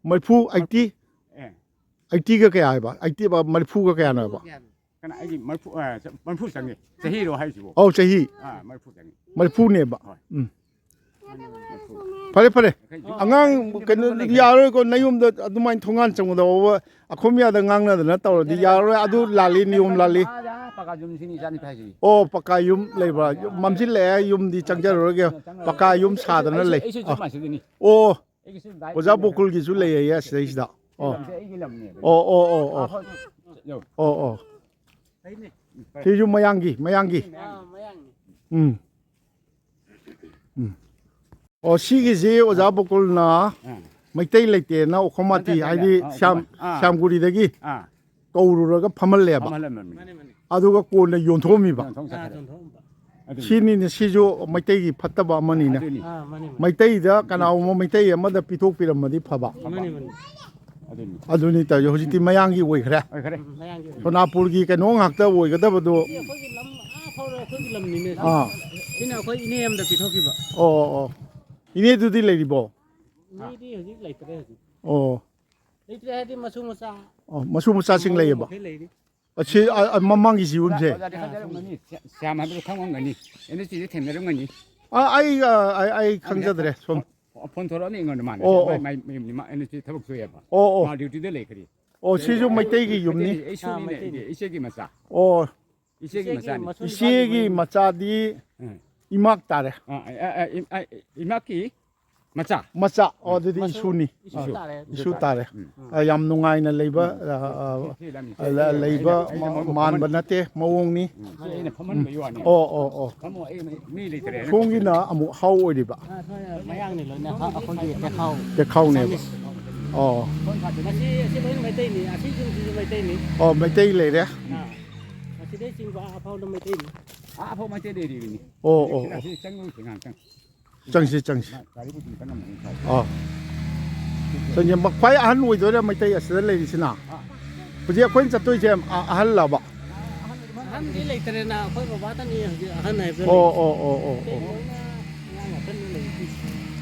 ꯃꯔꯤꯐꯨ, ꯑꯩꯠꯇꯤ, ꯑꯦ꯫ ꯑꯩꯠꯇꯤꯒ ꯀꯌꯥ ꯍꯥꯏꯕ? ꯑꯩꯠꯇꯤ ꯕ-, ꯃꯔꯤꯐꯨꯒ ꯀꯌꯥꯅꯣ ꯍꯥꯏꯕ? ꯀꯅꯥ ꯑꯩꯒꯤ ꯃꯔꯤꯐꯨ, ꯑ, ꯆ-, ꯃꯔꯤꯐꯨ ꯆꯪꯉꯦ꯫ ꯆꯍꯤꯔꯣ ꯍꯥꯏꯁꯤꯕꯣ? ꯑꯧ, ꯆꯍꯤ ꯑꯥ, ꯃꯔꯤꯐꯨ ꯆꯪꯉꯦ꯫ ꯃꯔꯤꯐꯨꯅꯦꯕ꯫ ꯍꯣꯏ꯫ ꯎꯝ꯫ ꯃꯔꯤꯐꯨ꯫ ꯐꯔꯦ, ꯐꯔꯦ꯫ ꯑꯉꯥꯡ ꯀꯩꯅꯣ ꯌꯥꯔꯣꯏꯀꯣ, ꯅꯌꯨꯝꯗ ꯑꯗꯨꯃꯥꯏꯅ ꯊꯣꯡꯒꯥꯟ ꯆꯪꯕꯗ ꯐꯥꯎꯕ ꯑꯈꯣꯃꯤꯌꯥꯗ ꯉꯥꯡꯅꯗꯅ ꯇꯧꯔꯗꯤ ꯌꯥꯔꯣꯏ꯫ ꯑꯗꯨ ꯂꯥꯜꯂꯤ, ꯅꯤꯌꯣꯝ ꯂꯥꯜꯂꯤ꯫ ꯑꯥ, ꯄꯀꯥ ꯌꯨꯝꯁꯤꯅꯤ ꯏꯆꯥꯅꯤ ꯍꯥꯏꯁꯤꯅꯤ꯫ ꯑꯣ, ꯄꯀꯥ ꯌꯨꯝ ꯂꯩꯕ꯭ꯔꯥ? ꯃꯝꯁꯤꯜꯂꯛꯑꯦ, ꯌꯨꯝꯗꯤ ꯆꯪꯖꯔꯔꯣꯏꯒꯦ꯫ ꯄꯀꯥ ꯌꯨꯝ ꯁꯥꯗꯅ ꯑꯩꯁꯨ, ꯂꯩ꯫ ꯑꯩꯁꯨ ꯑꯥ꯫ ꯆꯞ ꯃꯥꯟꯅꯩꯁꯤꯗꯨꯅꯤ꯫ ꯑꯣ, ꯑꯩꯒꯤꯁꯨ ꯂꯥꯏ ꯑꯣꯖꯥ ꯂꯩꯌꯦ꯫ ꯕꯣꯀꯨꯜꯒꯤꯁꯨ ꯂꯩꯌꯦ ꯁꯤꯗꯩꯁꯤꯗ꯫ ꯑꯣ꯫ ꯂꯝꯁꯦ ꯑꯩꯒꯤ ꯂꯝꯅꯦꯕ꯫ ꯑꯣ, ꯑꯣ, ꯑꯣ, ꯑꯣ꯫ ꯑꯥ, ꯍꯣꯏ꯫ ꯌꯧ꯫ ꯑꯣ, ꯑꯣ꯫ ꯐꯩꯅꯦ꯫ ꯁꯤꯁꯨ ꯃꯌꯥꯡꯒꯤ, ꯃꯌꯥꯡꯒꯤ꯫ ꯑꯥ, ꯃꯌꯥꯡꯅꯤ꯫ ꯎꯝ꯫ ꯎꯝ꯫ ꯑꯣ, ꯁꯤꯒꯤꯁꯤ ꯑꯣꯖꯥ ꯕꯣꯀꯨꯜꯅ ꯑꯥ꯫ ꯃꯩꯇꯩ ꯂꯩꯇꯦꯅ ꯑꯣꯈꯣꯃꯥꯇꯤ, ꯅꯠꯇꯦ, ꯅꯠꯇꯦ꯫ ꯍꯥꯏꯗꯤ ꯑꯥ, ꯁ꯭ꯌꯥꯝ-, ꯑꯥ꯫ ꯁ꯭ꯌꯥꯝꯒꯨꯔꯤꯗꯒꯤ ꯑꯥ꯫ ꯀꯧꯔꯨꯔꯒ ꯐꯝꯍꯜꯂꯦꯕ꯫ ꯐꯝꯍꯜꯂꯝꯃꯕꯅꯤ꯫ ꯃꯥꯅꯦ, ꯃꯥꯅꯦ꯫ ꯑꯗꯨꯒ ꯀꯣꯟꯅ ꯌꯣꯟꯊꯣꯛꯑꯝꯃꯤꯕ꯫ ꯌꯣꯟꯊꯣꯛ ꯑꯥ, ꯆꯠꯈ꯭ꯔꯦ꯫ ꯌꯣꯟꯊꯣꯛꯑꯝꯕ꯫ ꯑꯗꯨꯅꯤ꯫ ꯁꯤꯅꯤꯅꯦ, ꯁꯤꯁꯨ ꯃꯩꯇꯩꯒꯤ ꯐꯠꯇꯕ ꯑꯃꯅꯤꯅꯦ꯫ ꯑꯗꯨꯅꯤ꯫ ꯑꯥ, ꯃꯥꯅꯦ, ꯃꯥꯅꯦ꯫ ꯃꯩꯇꯩꯗ ꯀꯅꯥꯒꯨꯝꯕ ꯃꯩꯇꯩ ꯑꯃꯗ ꯄꯤꯊꯣꯛꯄꯤꯔꯝꯃꯗꯤ ꯐꯕ꯫ ꯃꯥꯅꯦ, ꯃꯥꯅꯦ꯫ ꯑꯗꯨꯅꯤ꯫ ꯑꯗꯨꯅꯤ ꯇꯧꯔꯤꯁꯦ꯫ ꯍꯧꯖꯤꯛꯇꯤ ꯃꯌꯥꯡꯒꯤ ꯑꯣꯏꯈ꯭ꯔꯦ꯫ ꯑꯣꯏꯈꯔꯦ꯫ ꯎꯝ, ꯃꯌꯥꯡꯒꯤ ꯑꯣꯏꯈꯔꯦ꯫ ꯁꯣꯅꯥꯄꯨꯔꯒꯤ ꯀꯩꯅꯣ ꯉꯥꯛꯇ ꯑꯣꯏꯒꯗꯕꯗꯣ꯫ ꯁꯤ ꯑꯩꯈꯣꯏꯒꯤ ꯂꯝ, ꯑꯥ ꯐꯥꯎꯔ ꯑꯩꯈꯣꯏꯒꯤ ꯂꯝꯅꯤꯅꯦ꯫ ꯑꯥ꯫ ꯁꯤꯅ ꯑꯩꯈꯣꯏ ꯏꯅꯦ ꯑꯃꯗ ꯄꯤꯊꯣꯛꯈꯤꯕ꯫ ꯑꯣ, ꯑꯣ, ꯑꯣ꯫ ꯏꯅꯦꯗꯨꯗꯤ ꯂꯩꯔꯤꯕꯣ? ꯏꯅꯦꯗꯤ ꯍꯧꯖꯤꯛ ꯂꯩꯇ꯭ꯔꯦ ꯍꯧꯖꯤꯛ꯫ ꯑꯣ꯫ ꯂꯩꯇ꯭ꯔꯦ ꯍꯥꯏꯗꯤ ꯃꯁꯨ ꯃꯆꯥ꯫ ꯑꯣ, ꯃꯁꯨ ꯃꯆꯥꯁꯤꯡ ꯃꯧ ꯂꯩꯌꯦꯕ? ꯃꯈꯩ ꯂꯩꯔꯤ꯫ ꯑꯁꯤ, ꯑ, ꯑ, ꯃꯃꯥꯡꯒꯤ ꯁꯤꯒꯨꯝꯁꯦ? ꯑꯣꯖꯥꯗꯤ ꯈꯪꯖꯔꯝꯒꯅꯤ꯫ ꯁ꯭ꯌꯥ-, ꯁ꯭ꯌꯥꯝ ꯍꯥꯏꯕꯗꯣ ꯈꯪꯉꯝꯒꯅꯤ꯫ ꯑꯦꯟ ꯑꯦꯁ ꯇꯤꯗ ꯊꯦꯡꯅꯔꯝꯒꯅꯤ꯫ ꯑ, ꯑꯩ, ꯑ, ꯑꯩ, ꯑꯩ ꯈꯪꯖꯗ꯭ꯔꯦ, ꯁꯣꯝ꯫ ꯐꯣꯟ ꯊꯣꯔꯛꯑꯝꯃꯤ ꯑꯩꯉꯣꯟꯗ ꯃꯥꯅ꯫ ꯑꯣ, ꯃꯥꯏ, ꯑꯣ꯫ ꯃꯥꯏ ꯃꯌꯨꯝꯅꯤ, ꯃꯥ ꯑꯦꯟ ꯑꯦꯁ ꯇꯤ ꯊꯕꯛ ꯁꯨꯏ ꯍꯥꯏꯕ꯫ ꯑꯣ, ꯑꯣ꯫ ꯃꯥ ꯗ꯭ꯌꯨꯇꯤꯗ ꯂꯩꯈ꯭ꯔꯦ꯫ ꯑꯣ, ꯁꯤꯁꯨ ꯃꯩꯇꯩꯒꯤ ꯌꯨꯝꯅꯤ? ꯑꯩ ꯁꯨꯅꯤꯅꯦ, ꯑꯥ, ꯃꯩꯇꯩꯅꯤ꯫ ꯑꯩꯗꯤ ꯏꯆꯦꯒꯤ ꯃꯆꯥ꯫ ꯑꯣ꯫ ꯏꯆꯦꯒꯤ ꯏꯆꯦꯒꯤ ꯃꯆꯥꯅꯤ꯫ ꯃꯁꯨ ꯏꯆꯦꯒꯤ ꯅꯨꯄꯥꯒꯤ ꯃꯆꯥꯗꯤ ꯎꯝ꯫ ꯏꯃꯥꯛ ꯇꯥꯔꯦ꯫ ꯑꯥ, ꯑ, ꯑ, ꯏꯝ-, ꯑ, ꯏꯃꯥꯛꯀꯤ ꯃꯆꯥ꯫ ꯃꯆꯥ꯫ ꯑꯣ, ꯑꯗꯨꯗꯤ ꯃꯁꯨ ꯏꯁꯨꯅꯤ꯫ ꯏꯁꯨ ꯑꯥ, ꯇꯥꯔꯦ꯫ ꯏꯁꯨ ꯇꯥꯔꯦ꯫ ꯎꯝ꯫ ꯑ, ꯌꯥꯝ ꯅꯨꯡꯉꯥꯏꯅ ꯂꯩꯕ, ꯎꯝ꯫ ꯑ, ꯑ, ꯁꯤ, ꯁꯤ ꯂꯝꯁꯦ ꯑ, ꯂꯩꯕ ꯑꯩꯅ, ꯑꯩꯅ ꯃ-, ꯃꯣꯏꯕꯨ ꯃꯥꯟꯕ ꯐꯝꯍꯟ-, ꯅꯠꯇꯦ, ꯃꯑꯣꯡꯅꯤ꯫ ꯎꯝ, ꯁꯤ ꯑꯩꯅ ꯐꯝꯍꯟꯕꯒꯤ ꯋꯥꯅꯤ꯫ ꯑꯣ, ꯑꯣ, ꯑꯣ꯫ ꯐꯝꯃꯣ, ꯑꯩ ꯃꯤ ꯂꯩꯇ꯭ꯔꯦꯅ꯫ ꯁꯣꯝꯒꯤꯅ ꯑꯃꯨꯛ ꯍꯥꯎ ꯑꯣꯏꯔꯤꯕ? ꯑ, ꯁꯣꯝ ꯃꯌꯥꯡꯅꯤ ꯂꯣꯏꯅ, ꯍꯥ-, ꯑꯩꯈꯣꯏꯒꯤ ꯇꯦꯈꯥꯎ꯫ ꯇꯦꯈꯥꯎꯅꯦꯕ꯫ ꯑꯁꯥꯃꯤꯁ꯫ ꯑꯣ꯫ ꯃꯁꯤ, ꯑꯁꯤ ꯂꯣꯏꯅ ꯃꯩꯇꯩꯅꯤ, ꯑꯁꯤꯁꯤꯡꯁꯤꯁꯨ ꯃꯩꯇꯩꯅꯤ꯫ ꯑꯣ, ꯃꯩꯇꯩ ꯂꯩꯔꯦ꯫ ꯑꯥ꯫ ꯑꯁꯤꯗꯩ ꯆꯤꯡꯕ ꯑꯥ ꯐꯥꯎꯗ ꯃꯩꯇꯩꯅꯤ꯫ ꯑꯥ ꯐꯥꯎ ꯃꯩꯇꯩ ꯂꯩꯔꯤꯕꯅꯤ꯫ ꯑꯣ, ꯑꯣ, ꯑꯣ꯫ ꯑꯁꯤ ꯆꯪꯉꯨꯁꯤ ꯉꯥꯛꯇꯪ꯫ ꯆꯪꯁꯤ, ꯆꯪꯁꯤ꯫ ꯃꯥ ꯒꯥꯔꯤꯕꯨꯗꯤ ꯆꯪꯉꯝꯃꯅꯤ ꯁ꯭ꯋꯥꯏꯗ꯫ ꯑꯥ꯫ ꯆꯪꯁꯤ꯫ ꯃ-, ꯈ꯭ꯋꯥꯏ ꯑꯍꯟ ꯑꯣꯏꯗꯣꯏꯔꯥ ꯃꯩꯇꯩ ꯑꯁꯤꯗ ꯂꯩꯔꯤꯁꯤꯅ? ꯑꯥ꯫ ꯍꯧꯖꯤꯛ ꯑꯩꯈꯣꯏꯅ ꯆꯠꯇꯣꯏꯁꯦ ꯑ-, ꯑꯍꯜꯂꯕ? ꯑꯍꯟꯗꯤ ꯂꯩꯇ꯭ꯔꯦꯅ, ꯑꯩꯈꯣꯏ ꯕꯕꯥꯇꯅꯤ ꯍꯧꯖꯤꯛ ꯑꯍꯟ ꯍꯥꯏꯕꯗ ꯑꯣ, ꯂꯩꯔꯤꯁꯦ꯫ ꯑꯣ, ꯑꯣ, ꯑꯣ, ꯑꯇꯩ ꯑꯣ꯫ ꯂꯣꯏꯅ ꯑꯉꯥꯡ ꯉꯥꯛꯇꯅꯤ ꯂꯩꯔꯤꯁꯦ꯫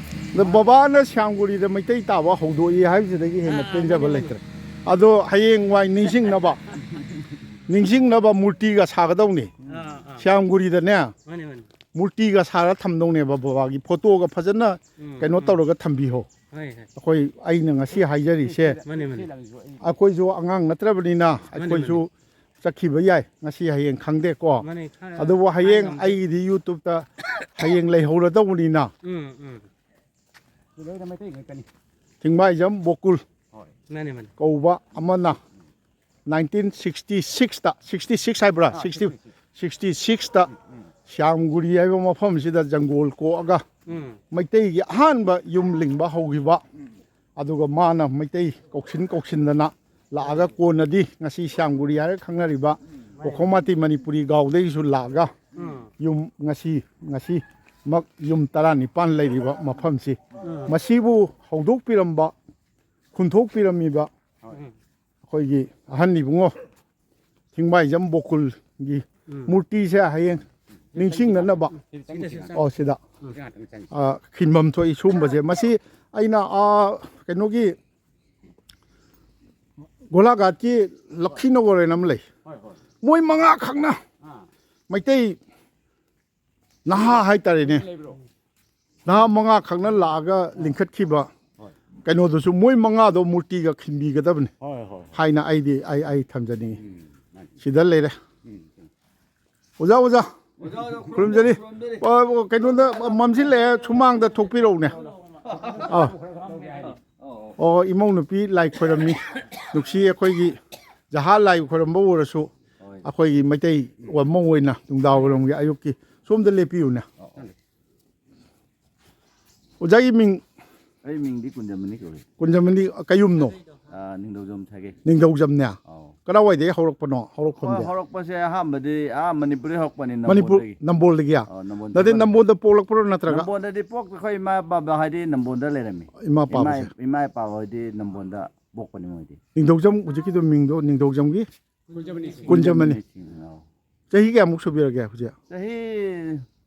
ꯑꯗꯣ ꯕꯕꯥꯅ ꯁ꯭ꯌꯥꯝꯒꯨꯔꯤꯗ ꯃꯩꯇꯩ ꯇꯥꯕ ꯍꯧꯗꯣꯛꯏ ꯍꯥꯏꯕꯁꯤꯗꯒꯤ ꯍꯦꯟꯅ ꯑꯥ, ꯑꯥ, ꯄꯦꯟꯖꯕ ꯃꯥꯅꯤ, ꯃꯥꯅꯤ꯫ ꯂꯩꯇ꯭ꯔꯦ꯫ ꯑꯗꯣ ꯍꯌꯦꯡꯋꯥꯏ ꯅꯤꯡꯁꯤꯡꯅꯕ, ꯅꯤꯡꯁꯤꯡꯅꯕ ꯃꯨꯔꯇꯤꯒ ꯁꯥꯒꯗꯧꯅꯤ꯫ ꯑꯥ, ꯑꯥ꯫ ꯁ꯭ꯌꯥꯝꯒꯨꯔꯤꯗꯅꯦ꯫ ꯃꯥꯅꯤ, ꯃꯥꯅꯤ꯫ ꯃꯨꯔꯇꯤꯒ ꯁꯥꯔ ꯊꯝꯗꯧꯅꯦꯕ ꯕꯕꯥꯒꯤ꯫ ꯐꯣꯇꯣꯒ ꯐꯖꯅ ꯎꯝ, ꯀꯩꯅꯣ ꯎꯝ꯫ ꯇꯧꯔꯒ ꯊꯝꯕꯤꯍꯣ꯫ ꯍꯣꯏ, ꯍꯣꯏ꯫ ꯑꯩꯈꯣꯏ, ꯑꯩꯅ ꯉꯁꯤ ꯍꯥꯏꯖꯔꯤꯁꯦ, ꯃꯥꯅꯦ, ꯃꯥꯅꯦ꯫ ꯑꯩꯈꯣꯏꯁꯨ ꯑꯉꯥꯡ ꯅꯠꯇ꯭ꯔꯕꯅꯤꯅ, ꯃꯥꯅꯦ, ꯑꯩꯈꯣꯏꯁꯨ ꯃꯥꯅꯦ꯫ ꯆꯠꯈꯤꯕ ꯌꯥꯏ, ꯉꯁꯤ ꯍꯌꯦꯡ ꯈꯪꯗꯦꯀꯣ꯫ ꯃꯥꯅꯦ, ꯈꯔ ꯑꯗꯨꯕꯨ ꯍꯥꯏ ꯍꯌꯦꯡ ꯉꯝꯗꯦ꯫ ꯑꯩꯒꯤꯗꯤ YouTube-ꯇ ꯍꯌꯦꯡ ꯂꯩꯍꯧꯔꯗꯧꯕꯅꯤꯅ꯫ ꯎꯝ, ꯎꯝ꯫ ꯁꯤ ꯂꯣꯏꯅ ꯃꯩꯇꯩ ꯉꯥꯛꯇꯅꯤ꯫ ꯊꯤꯡꯕꯥꯏꯖꯝ ꯕꯣꯀꯨꯜ ꯍꯣꯏ꯫ ꯃꯥꯅꯦ, ꯃꯥꯅꯦ꯫ ꯀꯧꯕ ꯑꯃꯅ nineteen sixty six-ꯇ, sixty six ꯍꯥꯏꯕ꯭ꯔꯥ? ꯑꯥ, sixty, sixty six꯫ Sixty six-ꯇ ꯎꯝ, ꯎꯝ꯫ ꯁ꯭ꯌꯥꯝꯒꯨꯔꯤ ꯍꯥꯏꯕ ꯃꯐꯝꯁꯤꯗ ꯖꯪꯒꯣꯜ ꯀꯣꯛꯑꯒ ꯎꯝ꯫ ꯃꯩꯇꯩꯒꯤ ꯑꯍꯥꯟꯕ ꯌꯨꯝ ꯂꯤꯡꯕ ꯍꯧꯈꯤꯕ꯫ ꯎꯝ꯫ ꯑꯗꯨꯒ ꯃꯥꯅ ꯃꯩꯇꯩ ꯀꯧꯁꯤꯟ ꯀꯧꯁꯤꯟꯗꯅ ꯂꯥꯛꯑꯒ ꯀꯣꯟꯅꯗꯤ ꯉꯁꯤ ꯁ꯭ꯌꯥꯝꯒꯨꯔꯤ ꯍꯥꯏꯔꯒ ꯈꯪꯅꯔꯤꯕ ꯎꯝ꯫ ꯀꯣꯈꯣꯃꯥꯇꯤ ꯃꯅꯤꯄꯨꯔꯤ ꯒꯥꯎꯗꯒꯤꯁꯨ ꯂꯥꯛꯑꯒ ꯎꯝ꯫ ꯌꯨꯝ ꯉꯁꯤꯃꯛ ꯌꯨꯝ ꯇꯔꯥꯅꯤꯄꯥꯟ ꯂꯩꯔꯤꯕ ꯃꯐꯝꯁꯤ ꯎꯝ꯫ ꯃꯁꯤꯕꯨ ꯍꯧꯗꯣꯛꯄꯤꯔꯝꯕ, ꯈꯨꯟꯊꯣꯛꯄꯤꯔꯝꯃꯤꯕ ꯍꯣꯏ꯫ ꯎꯝ꯫ ꯑꯩꯈꯣꯏꯒꯤ ꯑꯍꯟ ꯏꯕꯨꯡꯉꯣ ꯊꯤꯡꯕꯥꯏꯖꯝ ꯕꯣꯀꯨꯜꯒꯤ ꯎꯝ꯫ ꯃꯨꯔꯇꯤꯁꯦ ꯍꯌꯦꯡ ꯅꯤꯡꯁꯤꯡꯅꯅꯕ꯫ ꯁꯤꯗ, ꯁꯤꯗ, ꯁꯤꯗ꯫ ꯑꯣ, ꯁꯤꯗ꯫ ꯎꯝ꯫ ꯑ, ꯈꯤꯟꯐꯝ ꯊꯣꯛꯏ ꯁꯤꯒꯨꯝꯕꯁꯦ꯫ ꯃꯁꯤ ꯑꯩꯅ, ꯑ, ꯀꯩꯅꯣꯒꯤ ꯒꯣꯂꯥꯘꯥꯠꯀꯤ ꯂꯛꯈꯤꯅꯒꯔ ꯍꯥꯏꯅ ꯑꯃ ꯂꯩ꯫ ꯍꯣꯏ, ꯍꯣꯏ꯫ ꯃꯣꯏ ꯃꯉꯥ ꯈꯛꯅ ꯑꯥ꯫ ꯃꯩꯇꯩ ꯅꯍꯥ ꯍꯥꯏꯇꯥꯔꯦꯅꯦ꯫ ꯂꯩꯕ꯭ꯔꯣ? ꯅꯍꯥ ꯃꯉꯥ ꯈꯛꯅ ꯂꯥꯛꯑꯒ ꯂꯤꯡꯈꯠꯈꯤꯕ ꯍꯣꯏ꯫ ꯀꯩꯅꯣꯗꯨꯁꯨ ꯃꯣꯏ ꯃꯉꯥꯗꯣ ꯃꯨꯔꯇꯤꯒ ꯈꯤꯟꯕꯤꯒꯗꯕꯅꯤ ꯍꯣꯏ, ꯍꯣꯏ, ꯍꯣꯏ꯫ ꯍꯥꯏꯅ ꯑꯩꯗꯤ, ꯑꯩ, ꯑꯩ ꯊꯝꯖꯅꯤꯡꯉꯤ꯫ ꯎꯝ, ꯃꯥꯅꯤ꯫ ꯁꯤꯗ ꯂꯩꯔꯦ꯫ ꯎꯝ, ꯎꯝ꯫ ꯑꯣꯖꯥ, ꯑꯣꯖꯥ꯫ ꯑꯣꯖꯥ, ꯑꯣꯖꯥ, ꯈꯨꯔꯨꯝꯖꯔꯤ꯫ ꯈꯨꯔꯨꯝꯖꯔꯤ꯫ ꯑ, ꯀꯩꯅꯣꯗ ꯃꯝꯁꯤꯜꯂꯛꯑꯦ, ꯁꯨꯃꯥꯡꯗ ꯊꯣꯛꯄꯤꯔꯛꯎꯅꯦ꯫ ꯑꯥ꯫ ꯑꯣ, ꯏꯃꯧ ꯅꯨꯄꯤ ꯂꯥꯏ ꯈꯣꯏꯔꯝꯃꯤ꯫ ꯅꯨꯡꯁꯤ ꯑꯩꯈꯣꯏꯒꯤ ꯖꯍꯥ ꯂꯥꯏ ꯈꯣꯏꯔꯝꯕ ꯑꯣꯏꯔꯁꯨ ꯍꯣꯏ꯫ ꯑꯩꯈꯣꯏꯒꯤ ꯃꯩꯇꯩ ꯑꯃ ꯑꯣꯏꯅ ꯅꯨꯡꯗꯥꯡ ꯋꯥꯏꯔꯝꯒꯤ ꯑꯌꯨꯛꯀꯤ ꯁꯣꯝꯗ ꯂꯦꯞꯄꯤꯌꯨꯅꯦ꯫ ꯑꯣ, ꯑꯣ꯫ ꯑꯣꯖꯥꯒꯤ ꯃꯤꯡ? ꯑꯩ ꯃꯤꯡꯗꯤ ꯀꯨꯟꯖꯃꯅꯤ ꯀꯧꯏ꯫ ꯀꯨꯟꯖꯃꯅꯤ ꯀꯌꯨꯝꯅꯣ? ꯑꯥ, ꯅꯤꯡꯊꯧꯖꯝ ꯁꯥꯒꯩ꯫ ꯅꯤꯡꯊꯧꯖꯝꯅꯦ? ꯑꯧ꯫ ꯀꯗꯥꯏꯋꯥꯏꯗꯒꯤ ꯍꯧꯔꯛꯄꯅꯣ, ꯍꯧꯔꯛꯐꯝꯗꯤ? ꯍꯣꯏ, ꯍꯧꯔꯛꯄꯁꯦ ꯑꯍꯥꯟꯕꯗꯤ ꯑꯥ ꯃꯅꯤꯄꯨꯔꯗꯒꯤ ꯍꯧꯔꯛꯄꯅꯤ, ꯃꯅꯤꯄꯨꯔ, ꯅꯝꯕꯣꯜꯗꯒꯤ꯫ ꯅꯝꯕꯣꯜꯗꯒꯤ? ꯑꯧ, ꯅꯝꯕꯣꯜ ꯅꯠꯇꯦ, ꯐꯤꯕꯝ꯫ ꯅꯝꯕꯣꯜꯗ ꯄꯣꯛꯂꯛꯄ꯭ꯔꯣ ꯅꯠꯇ꯭ꯔꯒ? ꯅꯝꯕꯣꯜꯗꯗꯤ ꯄꯣꯛ-, ꯑꯩꯈꯣꯏ ꯏꯃꯥ ꯏꯄꯥ ꯍꯥꯏꯗꯤ ꯅꯝꯕꯣꯜꯗ ꯂꯩꯔꯝꯃꯤ꯫ ꯏꯃꯥ ꯏꯄꯥ, ꯏꯄꯥꯕꯁꯦ? ꯏꯃꯥ ꯏꯄꯥ ꯍꯣꯏꯗꯤ ꯅꯝꯕꯣꯜꯗ ꯄꯣꯛꯄꯅꯤ ꯃꯣꯏꯗꯤ꯫ ꯅꯤꯡꯊꯧꯖꯝ, ꯍꯧꯖꯤꯛꯀꯤꯗꯣ ꯃꯤꯡꯗꯣ ꯅꯤꯡꯊꯧꯖꯝꯒꯤ? ꯀꯨꯟꯖꯃꯅꯤ꯫ ꯀꯨꯟꯖꯃꯅꯤ꯫ ꯑꯧ꯫ ꯆꯍꯤ ꯀꯌꯥꯃꯨꯛ ꯁꯨꯕꯤꯔꯒꯦ ꯍꯧꯖꯤꯛ? ꯆꯍꯤ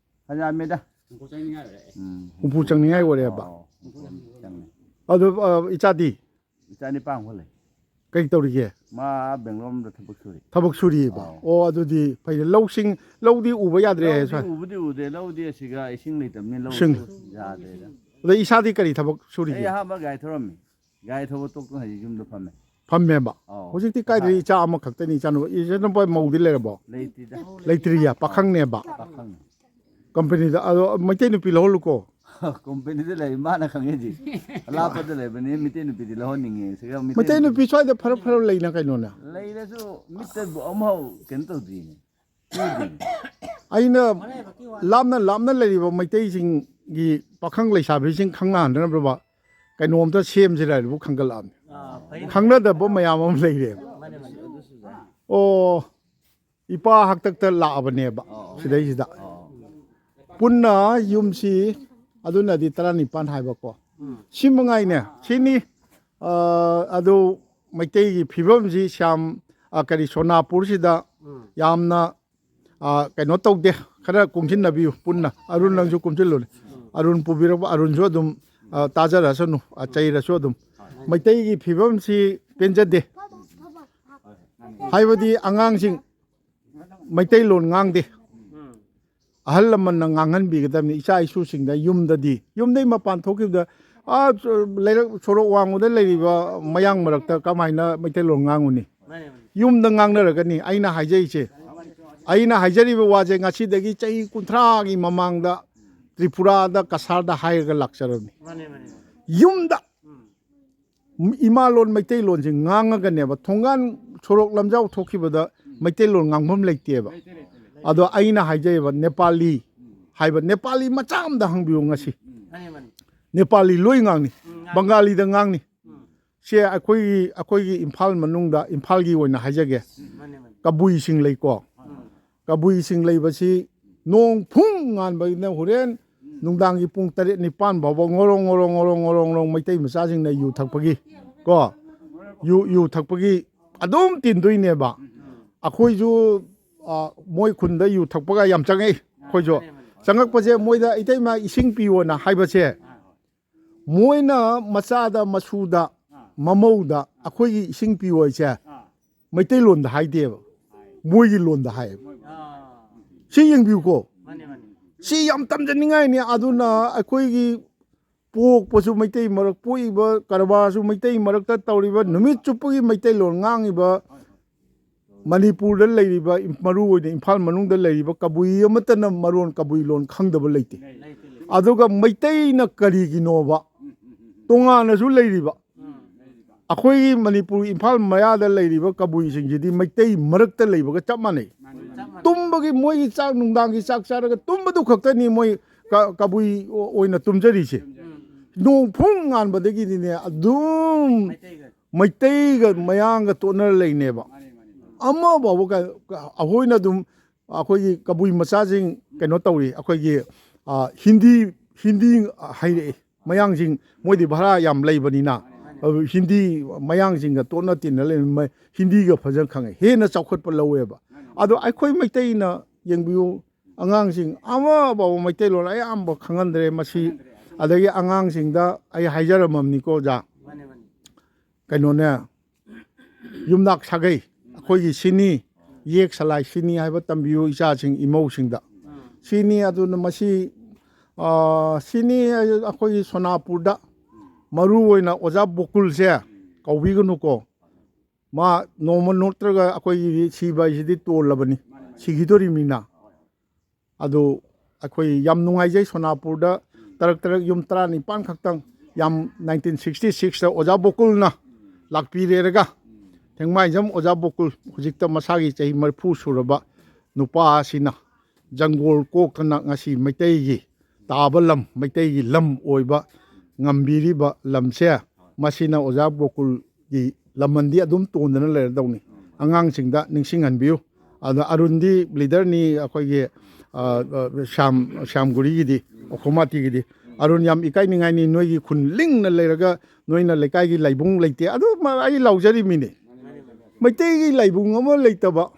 ꯐꯅꯌꯥꯝꯃꯤꯗ꯫ ꯍꯨꯝꯐꯨ ꯆꯪꯅꯤꯡꯉꯥꯏ ꯑꯣꯏꯔꯦ꯫ ꯎꯝ꯫ ꯍꯨꯝꯐꯨ ꯆꯪꯅꯤꯡꯉꯥꯏ ꯑꯣꯏꯔꯦꯕ? ꯑꯧ, ꯍꯨꯝꯐꯨ ꯆꯪꯉꯦ꯫ ꯑꯗꯨ, ꯑ, ꯏꯆꯥꯗꯤ? ꯏꯆꯥ ꯅꯤꯄꯥꯟ ꯑꯃ ꯂꯩ꯫ ꯀꯩ ꯇꯧꯔꯤꯒꯦ? ꯃꯥ ꯕꯦꯡꯒ꯭ꯂꯣꯔꯗ ꯊꯕꯛ ꯁꯨꯔꯤ꯫ ꯊꯕꯛ ꯁꯨꯔꯤꯕ꯫ ꯑꯥꯎ꯫ ꯑꯣ, ꯑꯗꯨꯗꯤ ꯐꯩꯅꯦ꯫ ꯂꯧꯁꯤꯡ, ꯂꯧꯗꯤ ꯎꯕ ꯌꯥꯗ꯭ꯔꯦ ꯍꯥꯏ ꯂꯧꯗꯤ ꯁ꯭ꯋꯥꯏ꯫ ꯎꯕꯨꯗꯤ ꯎꯗꯦ, ꯂꯧꯗꯤ ꯑꯁꯤꯒ ꯏꯁꯤꯡ ꯂꯩꯇꯕꯅꯤꯅ ꯏꯁꯤꯡ꯫ ꯂꯧꯁꯨ ꯌꯥꯗ꯭ꯔꯦꯗ꯫ ꯑꯗꯩ ꯏꯁꯥꯗꯤ ꯀꯔꯤ ꯊꯕꯛ ꯁꯨꯔꯤꯒꯦ? ꯑꯩ ꯑꯍꯥꯟꯕ ꯒꯥꯔꯤ ꯊꯧꯔꯝꯃꯤ꯫ ꯒꯥꯔꯤ ꯊꯧꯕ ꯇꯣꯛꯇꯅ ꯍꯧꯖꯤꯛ ꯌꯨꯝꯗ ꯐꯝꯃꯦ꯫ ꯐꯝꯃꯦꯕ꯫ ꯑꯥꯎ꯫ ꯍꯧꯖꯤꯛꯇꯤ ꯀꯥꯏꯗꯩ ꯏꯆꯥ ꯑꯃꯈꯛꯇꯅꯤ, ꯏꯆꯥꯅꯨꯄꯥ, ꯏꯆꯥꯅꯨꯄꯥ ꯃꯧꯗꯤ ꯂꯩꯔꯕꯣ? ꯂꯩꯇ꯭ꯔꯤꯗ꯫ ꯂꯩꯇ꯭ꯔꯤꯌꯦ, ꯄꯥꯈꯪꯅꯦꯕ꯫ ꯄꯥꯈꯪ꯫ ꯀꯝꯄꯅꯤꯗ꯫ ꯑꯗꯣ ꯃꯩꯇꯩ ꯅꯨꯄꯤ ꯂꯧꯍꯜꯂꯨꯀꯣ꯫ ꯀꯣꯝꯄꯅꯤꯗ ꯂꯩ, ꯃꯥꯅ ꯈꯪꯉꯦꯗꯤ꯫ ꯑꯂꯥꯞꯄꯗ ꯂꯩꯕꯅꯤ, ꯃꯩꯇꯩ ꯅꯨꯄꯤꯗꯤ ꯂꯧꯍꯟꯅꯤꯡꯉꯦ꯫ ꯁꯤꯒ ꯃꯩꯇꯩ ꯃꯩꯇꯩ ꯅꯨꯄꯤ ꯁ꯭ꯋꯥꯏꯗ ꯐꯔ ꯐꯔ ꯂꯩꯅ ꯀꯩꯅꯣꯅꯦ꯫ ꯂꯩꯔꯁꯨ ꯃꯤꯠꯇꯕꯨ ꯑꯃꯐꯥꯎ ꯀꯩꯅꯣ ꯇꯧꯗ꯭ꯔꯤꯅꯦ꯫ ꯎꯗ꯭ꯔꯤꯅꯦ꯫ ꯑꯩꯅ ꯂꯥꯞꯅ ꯂꯥꯞꯅ ꯂꯩꯔꯤꯕ ꯃꯩꯇꯩꯁꯤꯡꯒꯤ ꯄꯥꯈꯪ ꯂꯩꯁꯥꯕꯤꯁꯤꯡ ꯈꯪꯅꯍꯟꯗꯅꯕ ꯀꯩꯅꯣꯝꯇ ꯁꯦꯝꯁꯤꯔ ꯍꯥꯏꯕꯨ ꯈꯟꯒꯠꯂꯛꯑꯕꯅꯤ꯫ ꯑꯥ, ꯐꯩ꯫ ꯈꯪꯅꯗꯕ ꯃꯌꯥꯝ ꯑꯃ ꯂꯩꯔꯦꯕ꯫ ꯃꯥꯅꯦ, ꯃꯥꯅꯦ꯫ ꯑꯣ, ꯏꯄꯥ ꯍꯥꯛꯇꯛꯇ ꯂꯥꯛꯑꯕꯅꯦꯕ ꯑꯣ꯫ ꯁꯤꯗꯩꯁꯤꯗ꯫ ꯑꯣ꯫ ꯄꯨꯟꯅ ꯌꯨꯝꯁꯤ ꯑꯗꯨꯅꯗꯤ ꯇꯔꯥꯅꯤꯄꯥꯟ ꯍꯥꯏꯕꯀꯣ꯫ ꯁꯤ ꯃꯉꯥꯏꯅꯦ꯫ ꯁꯤꯅꯤ꯫ ꯑ, ꯑꯗꯨ ꯃꯩꯇꯩꯒꯤ ꯐꯤꯕꯝꯁꯤ ꯁ꯭ꯌꯥꯝ, ꯑ, ꯀꯔꯤ, ꯁꯣꯅꯥꯄꯨꯔꯁꯤꯗ ꯌꯥꯝꯅ, ꯑ, ꯀꯩꯅꯣ ꯇꯧꯗꯦ꯫ ꯈꯔ ꯀꯨꯝꯁꯤꯟꯅꯕꯤꯌꯨ ꯄꯨꯟꯅ꯫ ꯑꯔꯨꯟ, ꯅꯪꯁꯨ ꯀꯨꯝꯁꯤꯜꯂꯨꯅꯦ꯫ ꯑꯔꯨꯟ ꯄꯨꯕꯤꯔꯛꯄ, ꯑꯔꯨꯟꯁꯨ ꯑꯗꯨꯝ, ꯑ, ꯇꯥꯖꯔꯁꯅꯨ, ꯑ, ꯆꯩꯔꯁꯨ ꯑꯗꯨꯝ꯫ ꯃꯩꯇꯩꯒꯤ ꯐꯤꯕꯝꯁꯤ ꯄꯦꯟꯖꯗꯦ꯫ ꯍꯥꯏꯕꯗꯤ ꯑꯉꯥꯡꯁꯤꯡ ꯃꯩꯇꯩꯂꯣꯟ ꯉꯥꯡꯗꯦ꯫ ꯑꯍꯜ ꯂꯃꯟꯅ ꯉꯥꯡꯍꯟꯕꯤꯒꯗꯕꯅꯤ ꯏꯆꯥ ꯏꯁꯨꯁꯤꯡꯗ꯫ ꯌꯨꯝꯗꯗꯤ, ꯌꯨꯝꯗꯩ ꯃꯄꯥꯟ ꯊꯣꯛꯈꯤꯕꯗ, ꯑꯥ, ꯂꯩꯔꯛ ꯁꯣꯔꯣꯛ ꯋꯥꯡꯃꯗ ꯂꯩꯔꯤꯕ ꯃꯌꯥꯡ ꯃꯔꯛꯇ ꯀꯃꯥꯏꯅ ꯃꯩꯇꯩꯂꯣꯟ ꯉꯥꯡꯉꯨꯅꯤ? ꯃꯥꯅꯦ, ꯃꯥꯅꯦ꯫ ꯌꯨꯝꯗ ꯉꯥꯡꯅꯔꯒꯅꯤ꯫ ꯑꯩꯅ ꯍꯥꯏꯖꯩꯁꯦ, ꯑꯩꯅ ꯍꯥꯏꯖꯔꯤꯕ ꯋꯥꯁꯦ ꯉꯁꯤꯗꯒꯤ ꯆꯍꯤ ꯀꯨꯟꯊ꯭ꯔꯥꯒꯤ ꯃꯃꯥꯡꯗ ꯇ꯭ꯔꯤꯄꯨꯔꯥꯗ, ꯀꯁꯥꯔꯗ ꯍꯥꯏꯔꯒ ꯂꯥꯛꯆꯔꯕꯅꯤ꯫ ꯃꯥꯅꯦ, ꯃꯥꯅꯦ꯫ ꯌꯨꯝꯗ ꯎꯝ꯫ ꯏꯃꯥꯂꯣꯟ ꯃꯩꯇꯩꯂꯣꯟꯁꯦ ꯉꯥꯡꯉꯒꯅꯦꯕ, ꯊꯣꯡꯒꯥꯟ ꯁꯣꯔꯣꯛ ꯂꯝꯖꯥꯎ ꯊꯣꯛꯈꯤꯕꯗ ꯃꯩꯇꯩꯂꯣꯟ ꯉꯥꯡꯐꯝ ꯂꯩꯇꯦꯕ꯫ ꯑꯗꯣ ꯑꯩꯅ ꯍꯥꯏꯖꯩꯕ, ꯅꯦꯄꯥꯂꯤ ꯍꯥꯏꯕ, ꯅꯦꯄꯥꯂꯤ ꯃꯆꯥ ꯑꯃꯗ ꯍꯪꯕꯤꯌꯨ ꯉꯁꯤ꯫ ꯃꯥꯅꯦ, ꯃꯥꯅꯦ꯫ ꯅꯦꯄꯥꯂꯤ ꯂꯣꯏ ꯉꯥꯡꯅꯤ, ꯎꯝ, ꯉꯥꯡꯅꯤ꯫ ꯕꯪꯒꯥꯂꯤꯗ ꯉꯥꯡꯅꯤ꯫ ꯎꯝ꯫ ꯁꯦ ꯑꯩꯈꯣꯏꯒꯤ, ꯑꯩꯈꯣꯏꯒꯤ ꯏꯝꯐꯥꯜ ꯃꯅꯨꯡꯗ, ꯏꯝꯐꯥꯜꯒꯤ ꯑꯣꯏꯅ ꯍꯥꯏꯖꯒꯦ, ꯃꯥꯅꯦ, ꯃꯥꯅꯦ꯫ ꯀꯕꯨꯏꯁꯤꯡ ꯂꯩꯀꯣ꯫ ꯎꯝ꯫ ꯀꯕꯨꯏꯁꯤꯡ ꯂꯩꯕꯁꯤ ꯅꯣꯡ ꯐꯨꯡ ꯉꯥꯟꯕꯒꯤꯅ ꯍꯣꯔꯦꯟ ꯅꯨꯡꯗꯥꯡꯒꯤ ꯄꯨꯡ ꯇꯔꯦꯠ ꯅꯤꯄꯥꯟ ꯐꯥꯎꯕ ꯉꯣꯔꯣꯡ ꯉꯣꯔꯣꯡ ꯉꯣꯔꯣꯡ ꯉꯣꯔꯣꯡ ꯉꯣꯔꯣꯡ ꯃꯩꯇꯩ ꯃꯆꯥꯁꯤꯡꯅ ꯌꯨ ꯊꯛꯄꯒꯤ, ꯀꯣ, ꯌꯨ, ꯌꯨ ꯊꯛꯄꯒꯤ ꯑꯗꯨꯝ ꯇꯤꯟꯗꯣꯏꯅꯦꯕ꯫ ꯑꯩꯈꯣꯏꯁꯨ, ꯑ, ꯃꯣꯏ ꯈꯨꯟꯗ ꯌꯨ ꯊꯛꯄꯒ ꯌꯥꯝ ꯆꯪꯉꯛꯏ ꯑꯩꯈꯣꯏꯁꯨ꯫ ꯆꯪꯉꯛꯄꯁꯦ ꯃꯣꯏꯗ "ꯏꯇꯩꯃ, ꯏꯁꯤꯡ ꯄꯤꯌꯣꯅ" ꯍꯥꯏꯕꯁꯦ, ꯃꯣꯏꯅ ꯃꯆꯥꯗ, ꯃꯁꯨꯗ, ꯃꯃꯧꯗ ꯑꯩꯈꯣꯏꯒꯤ ꯏꯁꯤꯡ ꯄꯤꯌꯨ ꯍꯥꯏꯁꯦ ꯃꯩꯇꯩꯂꯣꯟꯗ ꯍꯥꯏꯗꯦꯕ, ꯃꯣꯏꯒꯤ ꯂꯣꯟꯗ ꯍꯥꯏꯌꯦꯕ꯫ ꯁꯤ ꯌꯦꯡꯕꯤꯌꯨꯀꯣ, ꯁꯤ ꯌꯥꯝ ꯇꯝꯖꯅꯤꯡꯉꯥꯏꯅꯤ꯫ ꯑꯗꯨꯅ ꯑꯩꯈꯣꯏꯒꯤ ꯄꯣꯛꯄꯁꯨ ꯃꯩꯇꯩ ꯃꯔꯛ, ꯄꯣꯛꯏꯕ ꯀꯔꯕꯥꯔꯁꯨ ꯃꯩꯇꯩ ꯃꯔꯛꯇ ꯇꯧꯔꯤꯕ, ꯅꯨꯃꯤꯠ ꯆꯨꯞꯄꯒꯤ ꯃꯩꯇꯩꯂꯣꯟ ꯉꯥꯡꯉꯤꯕ, ꯃꯅꯤꯄꯨꯔꯗ ꯂꯩꯔꯤꯕ, ꯃꯔꯨ ꯑꯣꯏꯅ ꯏꯝꯐꯥꯜ ꯃꯅꯨꯡꯗ ꯂꯩꯔꯤꯕ ꯀꯕꯨꯏ ꯑꯃꯠꯇꯅ ꯃꯔꯣꯟ, ꯀꯕꯨꯏ ꯂꯣꯟ ꯈꯪꯗꯕ ꯂꯩꯇꯦ꯫ ꯑꯗꯨꯒ ꯃꯩꯇꯩꯅ ꯀꯔꯤꯒꯤꯅꯣꯕ ꯇꯣꯉꯥꯟꯅꯁꯨ ꯂꯩꯔꯤꯕ? ꯑꯩꯈꯣꯏꯒꯤ ꯃꯅꯤꯄꯨꯔ ꯏꯝꯐꯥꯜ ꯃꯌꯥꯗ ꯂꯩꯔꯤꯕ ꯀꯕꯨꯏꯁꯤꯡꯁꯤꯗꯤ ꯃꯩꯇꯩ ꯃꯔꯛꯇ ꯂꯩꯕꯒ ꯆꯞ ꯃꯥꯟꯅꯩ꯫ ꯇꯨꯝꯕꯒꯤ, ꯃꯣꯏꯒꯤ ꯆꯥꯛ, ꯅꯨꯡꯗꯥꯡꯒꯤ ꯆꯥꯛ ꯆꯥꯔꯒ ꯇꯨꯝꯕꯗꯨ ꯈꯛꯇꯅꯤ ꯃꯣꯏ ꯀ-, ꯀꯕꯨꯏ ꯑꯣꯏꯅ ꯇꯨꯝꯖꯔꯤꯁꯦ꯫ ꯅꯣꯡ ꯐꯨꯡ ꯉꯥꯟꯕꯗꯒꯤꯗꯤꯅꯦ ꯑꯗꯨꯝ ꯃꯩꯇꯩꯒ ꯃꯌꯥꯡꯒ ꯇꯣꯠꯅꯔ ꯂꯩꯅꯦꯕ꯫ ꯑꯃ ꯐꯥꯎꯕ ꯀ-, ꯀ-, ꯑꯩꯈꯣꯏꯅ ꯑꯗꯨꯝ, ꯑꯩꯈꯣꯏꯒꯤ ꯀꯕꯨꯏ ꯃꯆꯥꯁꯤꯡ ꯀꯩꯅꯣ ꯇꯧꯔꯤ, ꯑꯩꯈꯣꯏꯒꯤ, ꯑ, ꯍꯤꯟꯗꯤ, ꯍꯤꯟꯗꯤ ꯍꯩꯔꯛꯏ꯫ ꯃꯌꯥꯡꯁꯤꯡ ꯃꯣꯏꯗꯤ ꯚꯔꯥ ꯌꯥꯝ ꯂꯩꯕꯅꯤꯅ, ꯑꯗꯨ ꯍꯤꯟꯗꯤ ꯃꯌꯥꯡꯁꯤꯡꯒ ꯇꯣꯠꯅ ꯇꯤꯟꯅ ꯂꯩꯕꯅꯤꯅ ꯍꯤꯟꯗꯤꯒ ꯐꯖꯅ ꯈꯪꯉꯦ, ꯍꯦꯟꯅ ꯆꯥꯎꯈꯠꯄ ꯂꯧꯋꯦꯕ꯫ ꯑꯗꯣ ꯑꯩꯈꯣꯏ ꯃꯩꯇꯩꯅ ꯌꯦꯡꯕꯤꯌꯨ, ꯑꯉꯥꯡꯁꯤꯡ ꯑꯃꯐꯥꯎꯕ ꯃꯩꯇꯩꯂꯣꯟ ꯑꯌꯥꯝꯕ ꯈꯪꯍꯟꯗ꯭ꯔꯦ꯫ ꯃꯁꯤ ꯑꯗꯒꯤ ꯑꯉꯥꯡꯁꯤꯡꯗ ꯑꯩ ꯍꯥꯏꯖꯔꯝꯃꯕꯅꯤꯀꯣ ꯑꯣꯖꯥ, ꯀꯩꯅꯣꯅꯦ, ꯌꯨꯝꯅꯥꯛ ꯁꯥꯒꯩ, ꯑꯩꯈꯣꯏꯒꯤ ꯁꯤꯅꯤ, ꯌꯦꯛ ꯁꯂꯥꯏ ꯁꯤꯅꯤ ꯍꯥꯏꯕ ꯇꯝꯕꯤꯌꯨ ꯏꯆꯥꯁꯤꯡ, ꯏꯃꯧꯁꯤꯡꯗ꯫ ꯁꯤꯅꯤ, ꯑꯗꯨꯅ ꯃꯁꯤ, ꯑ, ꯁꯤꯅꯤ ꯑꯩꯈꯣꯏꯒꯤ ꯁꯣꯅꯥꯄꯨꯔꯗ ꯃꯔꯨ ꯑꯣꯏꯅ ꯑꯣꯖꯥ ꯕꯣꯀꯨꯜꯁꯦ ꯀꯧꯕꯤꯒꯅꯨꯀꯣ꯫ ꯃꯥ ꯅꯣꯡꯃ ꯅꯠꯇ꯭ꯔꯒ ꯑꯩꯈꯣꯏꯒꯤꯗꯤ ꯁꯤꯕ ꯍꯥꯏꯁꯤꯗꯤ ꯇꯣꯜꯂꯕꯅꯤ, ꯁꯤꯈꯤꯗꯣꯔꯤꯕꯅꯤꯅ꯫ ꯑꯗꯨ ꯑꯩꯈꯣꯏ ꯌꯥꯝ ꯅꯨꯡꯉꯥꯏꯖꯩ꯫ ꯁꯣꯅꯥꯄꯨꯔꯗ ꯇꯔꯛ ꯇꯔꯛ ꯌꯨꯝ ꯇꯔꯥꯅꯤꯄꯥꯟ ꯈꯛꯇꯪ, ꯌꯥꯝ nineteen sixty sixꯇ ꯑꯣꯖꯥ ꯕꯣꯀꯨꯜꯅ ꯂꯥꯛꯄꯤꯔꯦꯔꯒ, ꯊꯦꯡꯃꯥꯏꯖꯝ ꯑꯣꯖꯥ ꯕꯣꯀꯨꯜ, ꯍꯧꯖꯤꯛꯇ ꯃꯁꯥꯒꯤ ꯆꯍꯤ ꯃꯔꯤꯐꯨ ꯁꯨꯔꯕ ꯅꯨꯄꯥ ꯑꯁꯤꯅ ꯖꯪꯒꯣꯜ ꯀꯣꯛꯇꯅ ꯉꯁꯤ ꯃꯩꯇꯩꯒꯤ ꯇꯥꯕ ꯂꯝ, ꯃꯩꯇꯩꯒꯤ ꯂꯝ ꯑꯣꯏꯕ ꯉꯝꯕꯤꯔꯤꯕ ꯂꯝꯁꯦ, ꯃꯁꯤꯅ ꯑꯣꯖꯥ ꯕꯣꯀꯨꯜꯒꯤ ꯂꯃꯟꯗꯤ ꯑꯗꯨꯝ ꯇꯣꯟꯗꯅ ꯂꯩꯔꯗꯧꯅꯤ꯫ ꯑꯉꯥꯡꯁꯤꯡꯗ ꯅꯤꯡꯁꯤꯡꯍꯟꯕꯤꯌꯨ꯫ ꯑꯗ ꯑꯔꯨꯟꯗꯤ ꯂꯤꯗꯔꯅꯤ ꯑꯩꯈꯣꯏꯒꯤ, ꯑ, ꯑ, ꯁ꯭ꯌꯥꯝ, ꯁ꯭ꯌꯥꯝꯒꯨꯔꯤꯒꯤꯗꯤ, ꯑꯣꯈꯣꯃꯥꯇꯤꯒꯤꯗꯤ꯫ ꯑꯔꯨꯟ, ꯌꯥꯝ ꯏꯀꯥꯏꯅꯤꯡꯉꯥꯏꯅꯤ, ꯅꯣꯏꯒꯤ ꯈꯨꯟ ꯂꯤꯡꯅ ꯂꯩꯔꯒ ꯅꯣꯏꯅ ꯂꯩꯀꯥꯏꯒꯤ ꯂꯥꯏꯕꯨꯡ ꯂꯩꯇꯦ꯫ ꯑꯗꯨ ꯃ-, ꯑꯩ ꯂꯥꯎꯖꯔꯤꯃꯤꯅꯦ꯫ ꯃꯩꯇꯩꯒꯤ ꯂꯥꯏꯕꯨꯡ ꯑꯃ ꯂꯩꯇꯕ,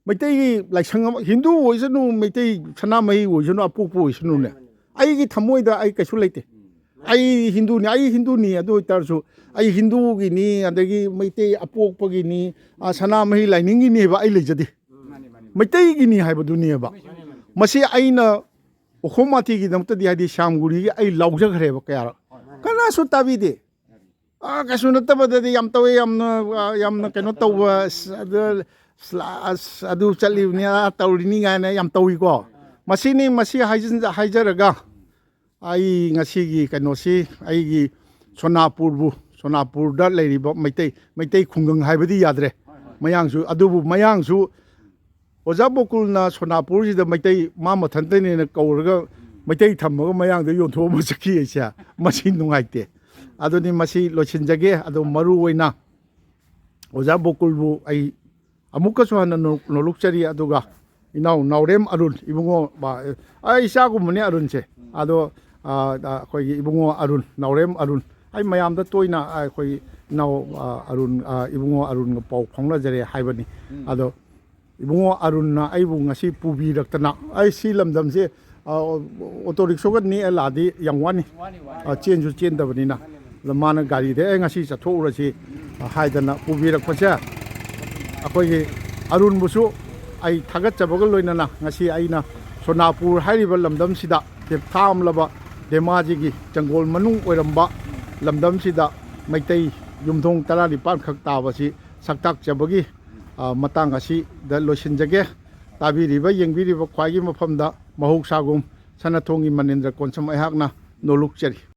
ꯃꯩꯇꯩꯒꯤ ꯂꯥꯏꯁꯪ ꯑꯃ, ꯍꯤꯟꯗꯨ ꯑꯣꯏꯁꯅꯨ, ꯃꯩꯇꯩ ꯁꯅꯥꯃꯍꯤ ꯑꯣꯏꯁꯅꯨ, ꯑꯄꯣꯛꯄ ꯑꯣꯏꯁꯅꯨꯅꯦ, ꯑꯩꯒꯤ ꯊꯃꯣꯏꯗ ꯑꯩ ꯀꯩꯁꯨ ꯂꯩꯇꯦ꯫ ꯑꯩ ꯍꯤꯟꯗꯨꯅꯤ, ꯑꯩ ꯍꯤꯟꯗꯨꯅꯤ, ꯑꯗꯨ ꯑꯣꯏꯇꯥꯔꯁꯨ ꯑꯩ ꯍꯤꯟꯗꯨꯒꯤꯅꯤ, ꯑꯗꯒꯤ ꯃꯩꯇꯩ ꯑꯄꯣꯛꯄꯒꯤꯅꯤ, ꯑ, ꯁꯅꯥꯃꯍꯤ ꯂꯥꯏꯅꯤꯡꯒꯤꯅꯦꯕ ꯑꯩ ꯂꯩꯖꯗꯦ꯫ ꯃꯩꯇꯩꯒꯤꯅꯤ ꯍꯥꯏꯕꯗꯨꯅꯦꯕ꯫ ꯃꯁꯤ ꯑꯩꯅ ꯎꯈꯣꯝ ꯃꯥꯊꯤꯒꯤꯗꯃꯛꯇꯗꯤ, ꯍꯥꯏꯗꯤ ꯁ꯭ꯌꯥꯝꯒꯨꯔꯤꯒꯤ ꯑꯩ ꯂꯥꯎꯖꯈ꯭ꯔꯦꯕ ꯀꯌꯥꯔꯛ꯫ ꯀꯅꯥꯁꯨ ꯇꯥꯕꯤꯗꯦ꯫ ꯑ, ꯀꯩꯁꯨ ꯅꯠꯇꯕꯗꯗꯤ ꯌꯥꯝ ꯇꯧꯋꯦ, ꯌꯥꯝꯅ, ꯑ, ꯌꯥꯝꯅ ꯀꯩꯅꯣ ꯇꯧꯕ, ꯑꯁ, ꯑꯗꯨ, ꯑꯁ, ꯑꯗꯨ ꯆꯠꯂꯤꯕꯅꯤ, ꯑ, ꯇꯧꯔꯤꯅꯤ ꯀꯥꯏꯅ ꯌꯥꯝ ꯇꯧꯏꯀꯣ꯫ ꯃꯁꯤꯅꯤ, ꯃꯁꯤ ꯍꯥꯏꯖꯤꯟ-, ꯍꯥꯏꯖꯔꯒ ꯑꯩ ꯉꯁꯤꯒꯤ ꯀꯩꯅꯣꯁꯤ, ꯑꯩꯒꯤ ꯁꯣꯅꯥꯄꯨꯔꯕꯨ, ꯁꯣꯅꯥꯄꯨꯔꯗ ꯂꯩꯔꯤꯕ ꯃꯩꯇꯩ, ꯃꯩꯇꯩ ꯈꯨꯡꯒꯪ ꯍꯥꯏꯕꯗꯤ ꯌꯥꯗ꯭ꯔꯦ꯫ ꯃꯌꯥꯡꯁꯨ, ꯑꯗꯨꯕꯨ ꯃꯌꯥꯡꯁꯨ ꯑꯣꯖꯥ ꯕꯣꯀꯨꯜꯅ ꯁꯣꯅꯥꯄꯨꯔꯁꯤꯗ ꯃꯩꯇꯩ ꯃꯥ ꯃꯊꯟꯇꯅꯦꯅ ꯀꯧꯔꯒ ꯃꯩꯇꯩ ꯊꯝꯃꯒ ꯃꯌꯥꯡꯗ ꯌꯣꯟꯊꯣꯛꯑꯝꯕ ꯆꯠꯈꯤ ꯍꯥꯏꯁꯦ, ꯃꯁꯤ ꯅꯨꯡꯉꯥꯏꯇꯦ꯫ ꯑꯗꯨꯅꯤ, ꯃꯁꯤ ꯂꯣꯏꯁꯤꯟꯖꯒꯦ꯫ ꯑꯗꯣ ꯃꯔꯨ ꯑꯣꯏꯅ ꯑꯣꯖꯥ ꯕꯣꯀꯨꯜꯕꯨ ꯑꯩ ꯑꯃꯨꯛꯀꯁꯨ ꯍꯟꯅ ꯅꯣ-, ꯅꯣꯂꯨꯛꯆꯔꯤ꯫ ꯑꯗꯨꯒ ꯏꯅꯥꯎ ꯅꯥꯎꯔꯦꯝ ꯑꯔꯨꯟ, ꯏꯕꯨꯡꯉꯣ, ꯕ-, ꯑꯩ ꯏꯆꯥꯒꯨꯝꯕꯅꯤ ꯑꯔꯨꯟꯁꯦ꯫ ꯑꯗꯣ, ꯑ, ꯑ, ꯑꯩꯈꯣꯏꯒꯤ ꯏꯕꯨꯡꯉꯣ ꯑꯔꯨꯟ, ꯅꯥꯎꯔꯦꯝ ꯑꯔꯨꯟ, ꯑꯩ ꯃꯌꯥꯝꯗ ꯇꯣꯏꯅ, ꯑ, ꯑꯩꯈꯣꯏ ꯏꯅꯥꯎ, ꯑ, ꯑꯔꯨꯟ, ꯑ, ꯏꯕꯨꯡꯉꯣ ꯑꯔꯨꯟꯒ ꯄꯥꯎ ꯐꯥꯎꯅꯖꯔꯦ ꯍꯥꯏꯕꯅꯤ꯫ ꯑꯗꯣ ꯏꯕꯨꯡꯉꯣ ꯑꯔꯨꯟꯅ ꯑꯩꯕꯨ ꯉꯁꯤ ꯄꯨꯕꯤꯔꯛꯇꯅ, ꯑꯩ ꯁꯤ ꯂꯝꯗꯝꯁꯦ, ꯑ, ꯑꯣꯇꯣ ꯔꯤꯛꯁꯣꯒ ꯅꯦꯛꯑ ꯂꯥꯛꯑꯗꯤ ꯌꯥꯝ ꯋꯥꯅꯤ꯫ ꯑ, ꯆꯦꯟꯁꯨ ꯆꯦꯟꯗꯕꯅꯤꯅ꯫ ꯑꯗ ꯃꯥꯅ ꯒꯥꯔꯤꯗ, "ꯑꯦ, ꯉꯁꯤ ꯆꯠꯊꯣꯛꯎꯔꯁꯤ," ꯍꯥꯏꯗꯅ ꯄꯨꯕꯤꯔꯛꯄꯁꯦ, ꯑꯩꯈꯣꯏꯒꯤ ꯑꯔꯨꯟꯕꯨꯁꯨ ꯑꯩ ꯊꯥꯒꯠꯆꯕꯒ ꯂꯣꯏꯅꯅ, ꯉꯁꯤ ꯑꯩꯅ ꯁꯣꯅꯥꯄꯨꯔ ꯍꯥꯏꯔꯤꯕ ꯂꯝꯗꯝꯁꯤꯗ ꯊꯥꯝꯂꯕ ꯙꯦꯃꯥꯖꯤꯒꯤ ꯆꯪꯒꯣꯜ ꯃꯅꯨꯡ ꯑꯣꯏꯔꯝꯕ ꯂꯝꯗꯝꯁꯤꯗ ꯃꯩꯇꯩ ꯌꯨꯝꯊꯣꯡ ꯇꯔꯥꯅꯤꯄꯥꯟ ꯈꯛ ꯇꯥꯕꯁꯤ ꯁꯛꯇꯥꯛꯆꯕꯒꯤ, ꯑ, ꯃꯇꯥꯡ ꯑꯁꯤꯗ ꯂꯣꯏꯁꯤꯟꯖꯒꯦ꯫ ꯇꯥꯕꯤꯔꯤꯕ, ꯌꯦꯡꯕꯤꯔꯤꯕ ꯈ꯭ꯋꯥꯏꯒꯤ ꯃꯐꯝꯗ ꯃꯍꯧꯁꯥꯒꯨꯝ ꯁꯅꯥꯊꯣꯡꯒꯤ ꯃꯅꯤꯟꯗ꯭ꯔ ꯀꯣꯟꯁꯝ ꯑꯩꯍꯥꯛꯅ ꯅꯣꯂꯨꯛꯆꯔꯤ꯫